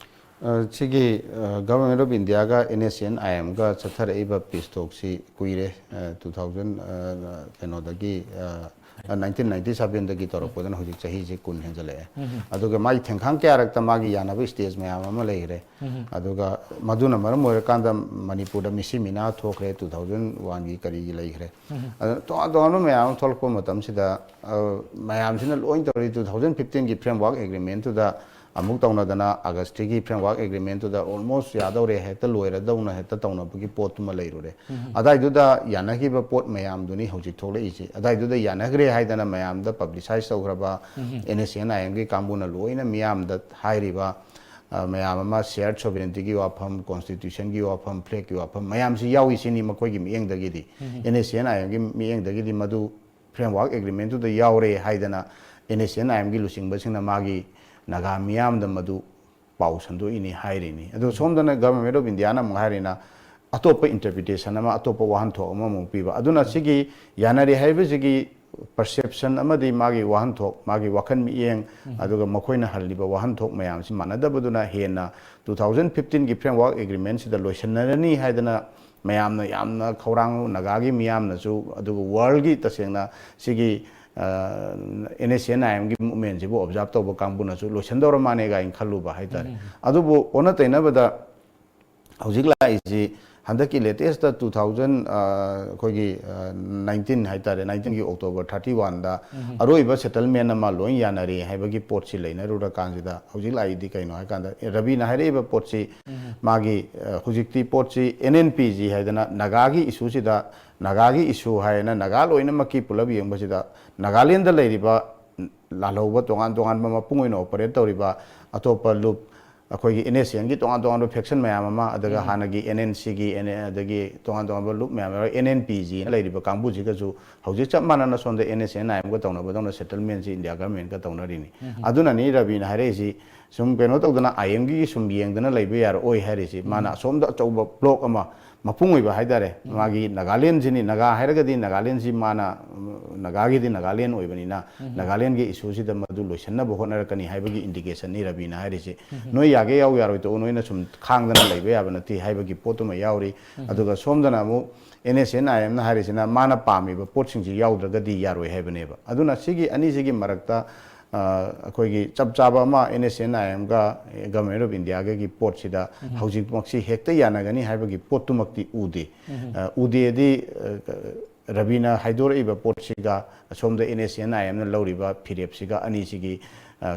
ꯑ, ꯁꯤꯒꯤ, ꯑ, Government of India-ꯒ ꯑꯦꯟ ꯑꯦꯁ ꯁꯤ ꯑꯦꯟ ꯑꯥꯏ ꯑꯦꯝꯒ ꯆꯠꯊꯔꯛꯏꯕ ꯄꯤꯁ ꯇꯣꯛꯁꯤ ꯀꯨꯏꯔꯦ꯫ ꯑ, ꯇꯨ ꯊꯥꯎꯖꯟ, ꯑ, ꯀꯩꯅꯣꯗꯒꯤ, ꯑ, ꯅꯥꯏꯟꯇꯤꯟ ꯅꯥꯏꯟꯇꯤ ꯁꯚꯦꯟꯗꯒꯤ ꯇꯧꯔꯛꯄꯗꯨꯅ ꯍꯧꯖꯤꯛ ꯆꯍꯤꯁꯤ ꯀꯨꯟ ꯍꯦꯟꯖꯜꯂꯛꯑꯦ꯫ ꯑꯗꯨꯒ ꯃꯥꯒꯤ ꯊꯦꯡꯈꯥꯡ ꯀꯌꯥꯔꯛꯇ ꯃꯥꯒꯤ ꯌꯥꯅꯕ ꯁ꯭ꯇꯦꯖ ꯃꯌꯥꯝ ꯑꯃ ꯂꯩꯈ꯭ꯔꯦ꯫ ꯑꯗꯨꯒ ꯃꯗꯨꯅ ꯃꯔꯝ ꯑꯣꯏꯔꯀꯥꯟꯗ ꯃꯅꯤꯄꯨꯔꯗ ꯃꯤꯁꯤ ꯃꯤꯅꯥ ꯊꯣꯛꯈ꯭ꯔꯦ, ꯇꯨ ꯊꯥꯎꯖꯟ ꯋꯥꯟꯒꯤ ꯀꯔꯤꯒꯤ ꯂꯩꯈ꯭ꯔꯦ꯫ ꯑꯗꯨꯅ ꯇꯣꯉꯥꯟ ꯇꯣꯉꯥꯟꯕ ꯃꯌꯥꯝ ꯑꯃ ꯊꯣꯛꯂꯛꯄ ꯃꯇꯝꯁꯤꯗ, ꯑ, ꯃꯌꯥꯝꯁꯤꯅ ꯂꯣꯏ ꯇꯧꯔꯤ꯫ ꯇꯨ ꯊꯥꯎꯖꯟ ꯐꯤꯐꯇꯤꯟꯒꯤ framework agreement-ꯇꯨꯗ ꯑꯃꯨꯛ ꯇꯧꯅꯗꯅ August ꯀꯤ framework agreement ꯇꯨꯗ almost ꯌꯥꯗꯧꯔꯦ, ꯍꯦꯛꯇ ꯂꯣꯏꯔꯗꯧꯅ ꯍꯦꯛꯇ ꯇꯧꯅꯕꯒꯤ ꯄꯣꯠꯇꯨꯃ ꯂꯩꯔꯨꯔꯦ꯫ ꯑꯗꯥꯏꯗꯨꯗ ꯌꯥꯅꯈꯤꯕ ꯄꯣꯠ ꯃꯌꯥꯝꯗꯨꯅꯤ ꯍꯧꯖꯤꯛ ꯊꯣꯛꯂꯛꯏꯁꯦ꯫ ꯑꯗꯥꯏꯗꯨꯗ ꯌꯥꯅꯈ꯭ꯔꯦ ꯍꯥꯏꯗꯅ ꯃꯌꯥꯝꯗ publicize ꯇꯧꯈ꯭ꯔꯕ NSCN IM ꯒꯤ ꯀꯥꯡꯕꯨꯅ ꯂꯣꯏꯅ ꯃꯤꯌꯥꯝꯗ ꯍꯥꯏꯔꯤꯕ, ꯑ, ꯃꯌꯥꯝ ꯑꯃ shared sovereignty ꯒꯤ ꯋꯥꯐꯝ, constitution ꯒꯤ ꯋꯥꯐꯝ, flag ꯀꯤ ꯋꯥꯐꯝ ꯃꯌꯥꯝꯁꯤ ꯌꯥꯎꯏ ꯁꯤꯅꯤ ꯃꯈꯣꯏꯒꯤ ꯃꯤꯠꯌꯦꯡꯗꯒꯤꯗꯤ꯫ NSCN IM ꯒꯤ ꯃꯤꯠꯌꯦꯡꯗꯒꯤꯗꯤ ꯃꯗꯨ framework agreement ꯇꯨꯗ ꯌꯥꯎꯔꯦ ꯍꯥꯏꯗꯅ NSCN IM ꯒꯤ ꯂꯨꯆꯤꯡꯕꯁꯤꯡꯅ ꯃꯥꯒꯤ ꯅꯥꯒꯥ ꯃꯤꯌꯥꯝꯗ ꯃꯗꯨ ꯄꯥꯎ ꯁꯟꯗꯣꯛꯏꯅꯤ ꯍꯥꯏꯔꯤꯅꯤ꯫ ꯑꯗꯣ ꯁꯣꯝꯗꯅ Government of India ꯅ ꯑꯃꯨꯛ ꯍꯥꯏꯔꯤꯅ ꯑꯇꯣꯞꯄ interpretation ꯑꯃ, ꯑꯇꯣꯞꯄ ꯋꯥꯍꯟꯊꯣꯛ ꯑꯃꯃꯨꯛ ꯄꯤꯕ꯫ ꯑꯗꯨꯅ ꯁꯤꯒꯤ ꯌꯥꯅꯔꯦ ꯍꯥꯏꯕꯁꯤꯒꯤ perception ꯑꯃꯗꯤ ꯃꯥꯒꯤ ꯋꯥꯍꯟꯊꯣꯛ, ꯃꯥꯒꯤ ꯋꯥꯈꯜ ꯃꯤꯠꯌꯦꯡ, ꯑꯗꯨꯒ ꯃꯈꯣꯏꯅ ꯍꯜꯂꯤꯕ ꯋꯥꯍꯟꯊꯣꯛ ꯃꯌꯥꯝꯁꯤ ꯃꯥꯟꯅꯗꯕꯗꯨꯅ ꯍꯦꯟꯅ two thousand fifteen ꯒꯤ framework agreement ꯁꯤꯗ ꯂꯣꯏꯁꯤꯟꯅꯔꯅꯤ ꯍꯥꯏꯗꯅ ꯃꯌꯥꯝꯅ ꯌꯥꯝꯅ ꯈꯧꯔꯥꯡ, ꯅꯥꯒꯥꯒꯤ ꯃꯤꯌꯥꯝꯅꯁꯨ, ꯑꯗꯨꯒ world ꯒꯤ ꯇꯁꯦꯡꯅ ꯁꯤꯒꯤ, ꯑ, NSCN IM ꯒꯤ movement ꯁꯤꯕꯨ observe ꯇꯧꯕ ꯀꯥꯡꯕꯨꯅꯁꯨ ꯂꯣꯏꯁꯤꯟꯗꯧꯔ ꯃꯥꯅꯦ ꯀꯥꯏꯅ ꯈꯜꯂꯨꯕ ꯍꯥꯏꯇꯥꯔꯦ꯫ ꯑꯗꯨꯕꯨ ꯑꯣꯟꯅ ꯇꯩꯅꯕꯗ ꯍꯧꯖꯤꯛ ꯂꯥꯛꯏꯁꯤ ꯍꯟꯗꯛꯀꯤ latest two thousand, ꯑ, ꯑꯩꯈꯣꯏꯒꯤ, ꯑ, nineteen ꯍꯥꯏꯇꯥꯔꯦ, nineteen ꯒꯤ October thirty one ꯗ ꯑꯔꯣꯏꯕ settlement ꯑꯃ ꯂꯣꯏ ꯌꯥꯅꯔꯦ ꯍꯥꯏꯕꯒꯤ ꯄꯣꯠꯁꯤ ꯂꯩꯅꯔꯨꯔꯀꯥꯟꯁꯤꯗ ꯍꯧꯖꯤꯛ ꯂꯥꯛꯏꯗꯤ ꯀꯩꯅꯣ ꯍꯥꯏꯀꯥꯟꯗ, ꯑꯦ, ꯔꯕꯤꯅ ꯍꯥꯏꯔꯛꯏꯕ ꯄꯣꯠꯁꯤ ꯃꯥꯒꯤ, ꯑ, ꯍꯧꯖꯤꯛꯇꯤ ꯄꯣꯠꯁꯤ NNPG ꯍꯥꯏꯗꯅ ꯅꯥꯒꯥꯒꯤ issue ꯁꯤꯗ, ꯅꯥꯒꯥꯒꯤ issue ꯍꯥꯏꯅ ꯅꯥꯒꯥ ꯂꯣꯏꯅꯃꯛꯀꯤ ꯄꯨꯂꯞ ꯌꯦꯡꯕꯁꯤꯗ ꯅꯥꯒꯥꯂꯦꯟꯗ ꯂꯩꯔꯤꯕ ꯂꯥꯜꯍꯧꯕ ꯇꯣꯉꯥꯟ ꯇꯣꯉꯥꯟꯕ ꯃꯄꯨꯡ ꯑꯣꯏꯅ operate ꯇꯧꯔꯤꯕ ꯑꯇꯣꯞꯄ ꯂꯨꯞ, ꯑꯩꯈꯣꯏꯒꯤ NSCN ꯒꯤ ꯇꯣꯉꯥꯟ ꯇꯣꯉꯥꯟꯕ faction ꯃꯌꯥꯝ ꯑꯃ, ꯑꯗꯨꯒ ꯍꯥꯟꯅꯒꯤ NNC ꯒꯤ, ꯑꯗꯒꯤ ꯇꯣꯉꯥꯟ ꯇꯣꯉꯥꯟꯕ ꯂꯨꯞ ꯃꯌꯥꯝ ꯌꯥꯎꯔ NNPG ꯅ ꯂꯩꯔꯤꯕ ꯀꯥꯡꯕꯨꯁꯤꯒꯁꯨ ꯍꯧꯖꯤꯛ ꯆꯞ ꯃꯥꯟꯅꯅ ꯁꯣꯝꯗ NSCN IM ꯒ ꯇꯧꯅꯕꯗꯧꯅ settlement ꯁꯤ India government ꯀ ꯇꯧꯅꯔꯤꯅꯤ꯫ ꯑꯗꯨꯅꯅꯤ ꯔꯕꯤꯅ ꯍꯥꯏꯔꯛꯏꯁꯤ, ꯁꯨꯝ ꯀꯩꯅꯣ ꯇꯧꯗꯅ IM ꯒꯤ ꯁꯨꯝ ꯌꯦꯡꯗꯅ ꯂꯩꯕ ꯌꯥꯔꯛꯑꯣꯏ ꯍꯥꯏꯔꯤꯁꯤ꯫ ꯃꯥꯅ ꯑꯁꯣꯝꯗ ꯑꯆꯧꯕ bloc ꯑꯃ ꯃꯄꯨꯡ ꯑꯣꯏꯕ ꯍꯥꯏꯇꯥꯔꯦ, ꯃꯥꯒꯤ ꯅꯥꯒꯥꯂꯦꯟꯁꯤꯅꯤ, ꯅꯥꯒꯥ ꯍꯥꯏꯔꯒꯗꯤ ꯅꯥꯒꯥꯂꯦꯟꯁꯤ ꯃꯥꯅ, ꯎꯝ, ꯅꯥꯒꯥꯒꯤꯗꯤ ꯅꯥꯒꯥꯂꯦꯟ ꯑꯣꯏꯕꯅꯤꯅ ꯅꯥꯒꯥꯂꯦꯟꯒꯤ issue ꯁꯤꯗ ꯃꯗꯨ ꯂꯣꯏꯁꯤꯟꯅꯕ ꯍꯣꯠꯅꯔꯛꯀꯅꯤ ꯍꯥꯏꯕꯒꯤ indication ꯅꯤ ꯔꯕꯤꯅ ꯍꯥꯏꯔꯤꯁꯤ꯫ ꯅꯣꯏ ꯌꯥꯒꯦ ꯌꯥꯎ, ꯌꯥꯔꯣꯏ ꯇꯣꯛꯎ, ꯅꯣꯏꯅ ꯁꯨꯝ ꯈꯥꯡꯗꯅ ꯂꯩꯕ ꯌꯥꯕ ꯅꯠꯇꯦ ꯍꯥꯏꯕꯒꯤ ꯄꯣꯠꯇꯨꯃ ꯌꯥꯎꯔꯤ꯫ ꯑꯗꯨꯒ ꯁꯣꯝꯗꯅ ꯑꯃꯨꯛ NSCN IM ꯅ ꯍꯥꯏꯔꯤꯁꯤꯅ ꯃꯥꯅ ꯄꯥꯝꯃꯤꯕ ꯄꯣꯠꯁꯤꯡꯁꯤ ꯌꯥꯎꯗ꯭ꯔꯒꯗꯤ ꯌꯥꯔꯣꯏ ꯍꯥꯏꯕꯅꯦꯕ꯫ ꯑꯗꯨꯅ ꯁꯤꯒꯤ ꯑꯅꯤꯁꯤꯒꯤ ꯃꯔꯛꯇ, ꯑ, ꯑꯩꯈꯣꯏꯒꯤ ꯆꯞ ꯆꯥꯕ ꯑꯃ NSCN IM ꯒ Government of India ꯒꯒꯤ ꯄꯣꯠꯁꯤꯗ ꯍꯧꯖꯤꯛꯃꯛꯁꯤ ꯍꯦꯛꯇ ꯌꯥꯅꯒꯅꯤ ꯍꯥꯏꯕꯒꯤ ꯄꯣꯠꯇꯨꯃꯛꯇꯤ ꯎꯗꯦ꯫ ꯑ, ꯎꯗꯦꯗꯤ, ꯑ, ꯔꯕꯤꯅ ꯍꯥꯏꯗꯣꯔꯛꯏꯕ ꯄꯣꯠꯁꯤꯒ ꯑꯁꯣꯝꯗ NSCN IMꯅ ꯂꯧꯔꯤꯕ ꯐꯤꯔꯦꯞꯁꯤꯒ ꯑꯅꯤꯁꯤꯒꯤ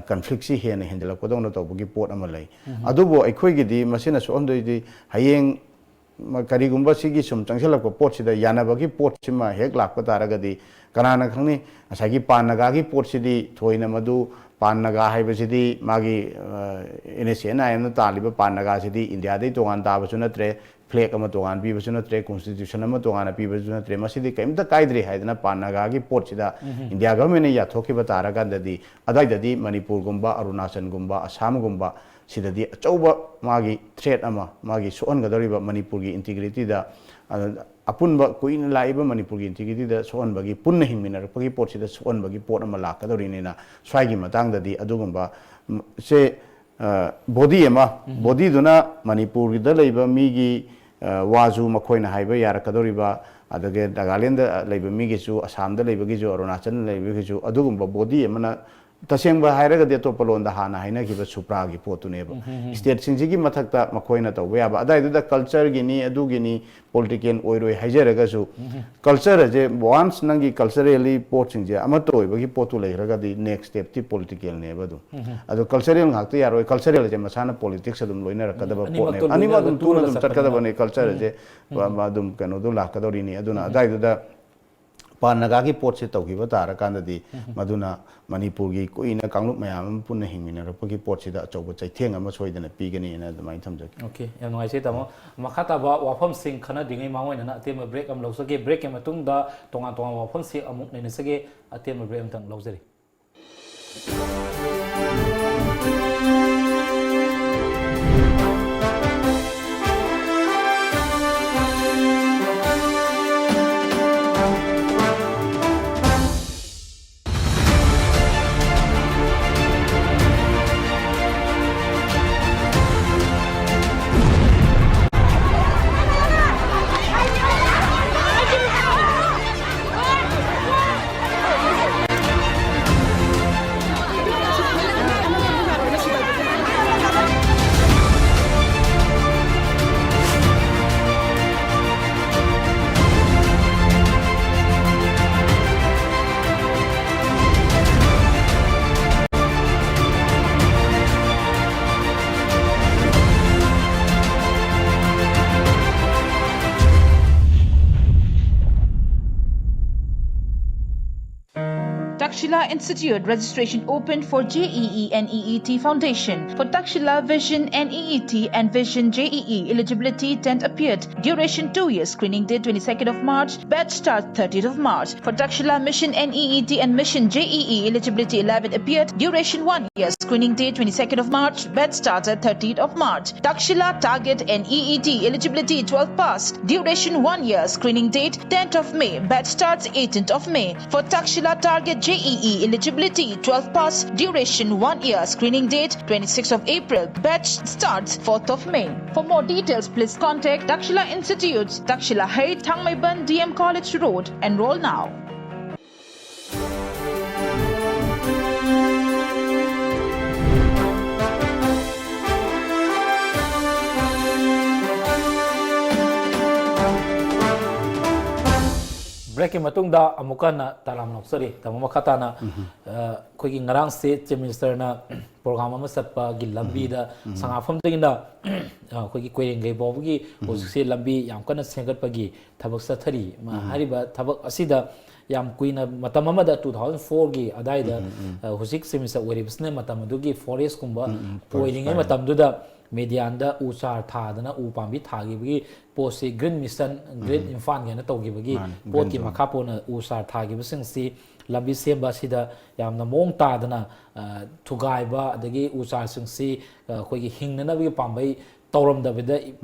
ꯀꯟꯐ꯭ꯂꯤꯛꯁꯤ ꯍꯦꯟꯅ ꯍꯦꯟꯖꯜꯂꯛꯄꯗꯧꯅ ꯇꯧꯕꯒꯤ ꯄꯣꯠ ꯑꯃ ꯂꯩ꯫ ꯑꯗꯨꯕꯨ ꯑꯩꯈꯣꯏꯒꯤꯗꯤ ꯃꯁꯤꯅ ꯁꯣꯛꯍꯟꯗꯣꯏꯗꯤ ꯍꯌꯦꯡ ꯀꯔꯤꯒꯨꯝꯕ ꯁꯤꯒꯤ ꯁꯨꯝ ꯆꯪꯁꯤꯜꯂꯛꯄ ꯄꯣꯠꯁꯤꯗ ꯌꯥꯅꯕꯒꯤ ꯄꯣꯠꯁꯤꯃ ꯍꯦꯛ ꯂꯥꯛꯄ ꯇꯥꯔꯒꯗꯤ ꯀꯅꯥꯅ ꯈꯪꯅꯤ? ꯉꯁꯥꯏꯒꯤ ꯄꯥꯟ ꯅꯥꯒꯥꯒꯤ ꯄꯣꯠꯁꯤꯗꯤ ꯊꯣꯏꯅ ꯃꯗꯨ ꯄꯥꯟ ꯅꯥꯒꯥ ꯍꯥꯏꯕꯁꯤꯗꯤ ꯃꯥꯒꯤ NSCN IMꯅ ꯇꯥꯜꯂꯤꯕ ꯄꯥꯟ ꯅꯥꯒꯥꯁꯤꯗꯤ ꯏꯟꯗꯤꯌꯥꯗꯩ ꯇꯣꯉꯥꯟ ꯇꯥꯕꯁꯨ ꯅꯠꯇ꯭ꯔꯦ, ꯐ꯭ꯂꯦꯛ ꯑꯃ ꯇꯣꯉꯥꯟ ꯄꯤꯕꯁꯨ ꯅꯠꯇ꯭ꯔꯦ, ꯀꯣꯟꯁꯇꯤꯇ꯭ꯌꯨꯁꯟ ꯑꯃ ꯇꯣꯉꯥꯟꯅ ꯄꯤꯕꯁꯨ ꯅꯠꯇ꯭ꯔꯦ꯫ ꯃꯁꯤꯗꯤ ꯀꯔꯤꯝꯇ ꯀꯥꯏꯗ꯭ꯔꯦ ꯍꯥꯏꯗꯅ ꯄꯥꯟ ꯅꯥꯒꯥꯒꯤ ꯄꯣꯠꯁꯤꯗ ꯏꯟꯗꯤꯌꯥ ꯒꯚꯔꯟꯃꯦꯟꯅ ꯌꯥꯊꯣꯛꯈꯤꯕ ꯇꯥꯔꯀꯥꯟꯗꯗꯤ ꯑꯗꯥꯏꯗꯗꯤ ꯃꯅꯤꯄꯨꯔꯒꯨꯝꯕ, ꯑꯔꯨꯅꯥꯆꯜꯒꯨꯝꯕ, ꯑꯁꯥꯝꯒꯨꯝꯕ ꯁꯤꯗꯗꯤ ꯑꯆꯧꯕ ꯃꯥꯒꯤ ꯊ꯭ꯔꯦꯠ ꯑꯃ, ꯃꯥꯒꯤ ꯁꯣꯛꯍꯟꯒꯗꯧꯔꯤꯕ ꯃꯅꯤꯄꯨꯔꯒꯤ ꯏꯟꯇꯤꯒ꯭ꯔꯤꯇꯤꯗ, ꯑ, ꯑꯄꯨꯟꯕ ꯀꯨꯏꯅ ꯂꯥꯛꯏꯕ ꯃꯅꯤꯄꯨꯔꯒꯤ ꯏꯟꯇꯤꯒ꯭ꯔꯤꯇꯤꯗ ꯁꯣꯛꯍꯟꯕꯒꯤ, ꯄꯨꯟꯅ ꯍꯤꯡꯃꯤꯟꯅꯔꯛꯄꯒꯤ ꯄꯣꯠꯁꯤꯗ ꯁꯣꯛꯍꯟꯕꯒꯤ ꯄꯣꯠ ꯑꯃ ꯂꯥꯛꯀꯗꯧꯔꯤꯅꯤꯅ ꯁ꯭ꯋꯥꯏꯒꯤ ꯃꯇꯥꯡꯗꯗꯤ ꯑꯗꯨꯒꯨꯝꯕ, ꯁꯦ, ꯕꯣꯗꯤ ꯑꯃ, ꯕꯣꯗꯤꯗꯨꯅ ꯃꯅꯤꯄꯨꯔꯒꯤꯗ ꯂꯩꯕ ꯃꯤꯒꯤ ꯋꯥꯁꯨ ꯃꯈꯣꯏꯅ ꯍꯥꯏꯕ ꯌꯥꯔꯛꯀꯗꯧꯔꯤꯕ, ꯑꯗꯒꯤ ꯅꯥꯒꯥꯂꯦꯟꯗ ꯂꯩꯕ ꯃꯤꯒꯤꯁꯨ, ꯑꯁꯥꯝꯗ ꯂꯩꯕꯒꯤꯁꯨ, ꯑꯔꯨꯅꯥꯆꯜꯗ ꯂꯩꯕꯒꯤꯁꯨ, ꯑꯗꯨꯒꯨꯝꯕ ꯕꯣꯗꯤ ꯑꯃꯅ, ꯇꯁꯦꯡꯕ ꯍꯥꯏꯔꯒꯗꯤ ꯑꯇꯣꯞꯄ ꯂꯣꯟꯗ ꯍꯥꯟꯅ ꯍꯥꯏꯅꯈꯤꯕ ꯁꯨꯄ꯭ꯔꯥꯒꯤ ꯄꯣꯠꯇꯨꯅꯦꯕ꯫ ꯁ꯭ꯇꯦꯠꯁꯤꯡꯁꯤꯒꯤ ꯃꯊꯛꯇ ꯃꯈꯣꯏꯅ ꯇꯧꯕ ꯌꯥꯕ, ꯑꯗꯥꯏꯗꯨꯗ ꯀꯜꯆꯔꯒꯤꯅꯤ, ꯑꯗꯨꯒꯤꯅꯤ, ꯄꯣꯂꯤꯇꯤꯀꯦꯜ ꯑꯣꯏꯔꯣꯏ ꯍꯥꯏꯖꯔꯒꯁꯨ, ꯀꯜꯆꯔ ꯑꯁꯦ, ꯋꯥꯟꯁ ꯅꯪꯒꯤ ꯀꯜꯆꯔꯦꯜꯂꯤ ꯄꯣꯠꯁꯤꯡꯁꯦ ꯑꯃꯠꯇ ꯑꯣꯏꯕꯒꯤ ꯄꯣꯠꯇꯨ ꯂꯩꯈ꯭ꯔꯒꯗꯤ ꯅꯦꯛꯁ ꯁ꯭ꯇꯦꯞꯇꯤ ꯄꯣꯂꯤꯇꯤꯀꯦꯜꯅꯦꯕ ꯑꯗꯨꯝ꯫ ꯑꯗꯣ ꯀꯜꯆꯔꯦꯜ ꯉꯥꯛꯇ ꯌꯥꯔꯣꯏ, ꯀꯜꯆꯔꯦꯜꯁꯦ ꯃꯁꯥꯅ ꯄꯣꯂꯤꯇꯤꯛꯁ ꯑꯗꯨꯝ ꯂꯣꯏꯅꯔꯛꯀꯗꯕ ꯄꯣꯠꯅꯦꯕ꯫ ꯑꯅꯤꯃꯛ ꯑꯗꯨꯝ ꯇꯨꯅ ꯑꯗꯨꯝ ꯆꯠꯀꯗꯕꯅꯦ꯫ ꯀꯜꯆꯔꯁꯦ ꯑꯗꯨꯝ ꯀꯩꯅꯣꯗꯣ ꯂꯥꯛꯀꯗꯧꯔꯤꯅꯤ꯫ ꯑꯗꯨꯅ ꯑꯗꯥꯏꯗꯨꯗ ꯄꯥꯟ ꯅꯥꯒꯥꯒꯤ ꯄꯣꯠꯁꯦ ꯇꯧꯈꯤꯕ ꯇꯥꯔꯀꯥꯟꯗꯗꯤ ꯃꯗꯨꯅ ꯃꯅꯤꯄꯨꯔꯒꯤ ꯀꯨꯏꯅ ꯀꯥꯡꯂꯨꯞ ꯃꯌꯥꯝ ꯑꯃ ꯄꯨꯟꯅ ꯍꯤꯡꯃꯤꯟꯅꯔꯛꯄꯒꯤ ꯄꯣꯠꯁꯤꯗ ꯑꯆꯧꯕ ꯆꯩꯊꯦꯡ ꯑꯃ ꯁꯣꯏꯗꯅ ꯄꯤꯒꯅꯤꯅ ꯑꯗꯨꯃꯥꯏꯅ ꯊꯝꯖꯒꯦ꯫ ꯑꯣꯀꯦ, ꯌꯥꯝ ꯅꯨꯡꯉꯥꯏꯖꯩ ꯇꯥꯃꯣ꯫ ꯃꯈꯥ ꯇꯥꯕ ꯋꯥꯐꯝꯁꯤꯡ ꯈꯟꯅꯗ꯭ꯔꯤꯉꯩ ꯃꯃꯥꯡ ꯑꯣꯏꯅ ꯑꯇꯦꯟꯕ ꯕ꯭ꯔꯦꯛ ꯑꯃ ꯂꯧꯖꯒꯦ꯫ ꯕ꯭ꯔꯦꯛꯀꯤ ꯃꯇꯨꯡꯗ ꯇꯣꯉꯥꯟ ꯇꯣꯉꯥꯟꯕ ꯋꯥꯐꯝꯁꯤꯡ ꯑꯃꯨꯛ ꯅꯩꯅꯖꯒꯦ꯫ ꯑꯇꯦꯟꯕ ꯕ꯭ꯔꯦꯛ ꯑꯃꯇꯪ ꯂꯧꯖꯔꯤ꯫ Takshila Institute, registration open for J E E and E E T foundation. For Takshila Vision and E E T and Vision J E E, eligibility, tenth appeared, duration two years, screening date twenty-second of March, batch start thirtieth of March. For Takshila Mission and E E T and Mission J E E, eligibility, eleven appeared, duration one year, screening date twenty-second of March, batch starts at thirtieth of March. Takshila Target and E E T, eligibility, twelve pass, duration one year, screening date tenth of May, batch starts eighteenth of May. For Takshila Target J E E, eligibility, twelve pass, duration one year, screening date twenty-sixth of April, batch starts fourth of May. For more details, please contact Takshila Institute, Takshila Heights, Thangmeiban D M College Road. Enroll now. Breakꯀꯤ ꯃꯇꯨꯡꯗ ꯑꯃꯨꯛꯀ ꯍꯟꯅ ꯇꯔꯥꯝꯅ ꯑꯣꯛꯆꯔꯤ꯫ ꯇꯥꯃꯣ, ꯃꯈꯥ ꯇꯥꯅ, ꯑ, ꯑꯩꯈꯣꯏꯒꯤ ꯉꯔꯥꯡꯁꯦ Chief Ministerꯅ program ꯑꯃ ꯆꯠꯄꯒꯤ ꯂꯝꯕꯤꯗ ꯁꯉꯥꯛꯐꯝꯗꯒꯤꯅ, ꯑ, ꯑꯩꯈꯣꯏꯒꯤ ꯀꯣꯏꯔꯦꯡꯒꯩ ꯐꯥꯎꯕꯒꯤ ꯍꯧꯖꯤꯛꯁꯦ ꯂꯝꯕꯤ ꯌꯥꯝ ꯀꯟꯅ ꯁꯦꯝꯒꯠꯄꯒꯤ ꯊꯕꯛ ꯆꯠꯊꯔꯤ꯫ ꯃ-, ꯍꯥꯏꯔꯤꯕ ꯊꯕꯛ ꯑꯁꯤꯗ ꯌꯥꯝ ꯀꯨꯏꯅ, ꯃꯇꯝ ꯑꯃꯗ two thousand fourꯒꯤ ꯑꯗꯥꯏꯗ, ꯑ, ꯍꯧꯖꯤꯛ Chief Minister ꯑꯣꯏꯔꯤꯕꯁꯤꯅ ꯃꯇꯝ ꯑꯗꯨꯒꯤ forestꯀꯨꯝꯕ ꯑꯣꯏꯔꯤꯉꯩ ꯃꯇꯝꯗꯨꯗ medianꯗ ꯎ ꯆꯥꯔ ꯊꯥꯗꯅ ꯎ ꯄꯥꯝꯕꯤ ꯊꯥꯈꯤꯕꯒꯤ ꯄꯣꯠꯁꯤ Green Mission, Green ꯏꯝꯐꯥꯜꯒꯤ ꯍꯥꯏꯅ ꯇꯧꯈꯤꯕꯒꯤ ꯄꯣꯠꯀꯤ ꯃꯈꯥ ꯄꯣꯟꯅ ꯎ ꯆꯥꯔ ꯊꯥꯈꯤꯕꯁꯤꯡꯁꯤ ꯂꯝꯕꯤ ꯁꯦꯝꯕ ꯑꯁꯤꯗ ꯌꯥꯝꯅ ꯃꯑꯣꯡ ꯇꯥꯗꯅ, ꯑ, ꯊꯨꯒꯥꯏꯕ, ꯑꯗꯒꯤ ꯎ ꯆꯥꯔꯁꯤꯡꯁꯤ, ꯑ, ꯑꯩꯈꯣꯏꯒꯤ ꯍꯤꯡꯅꯅꯕꯒꯤ ꯄꯥꯝꯕꯩ ꯇꯧꯔꯝꯗꯕꯗ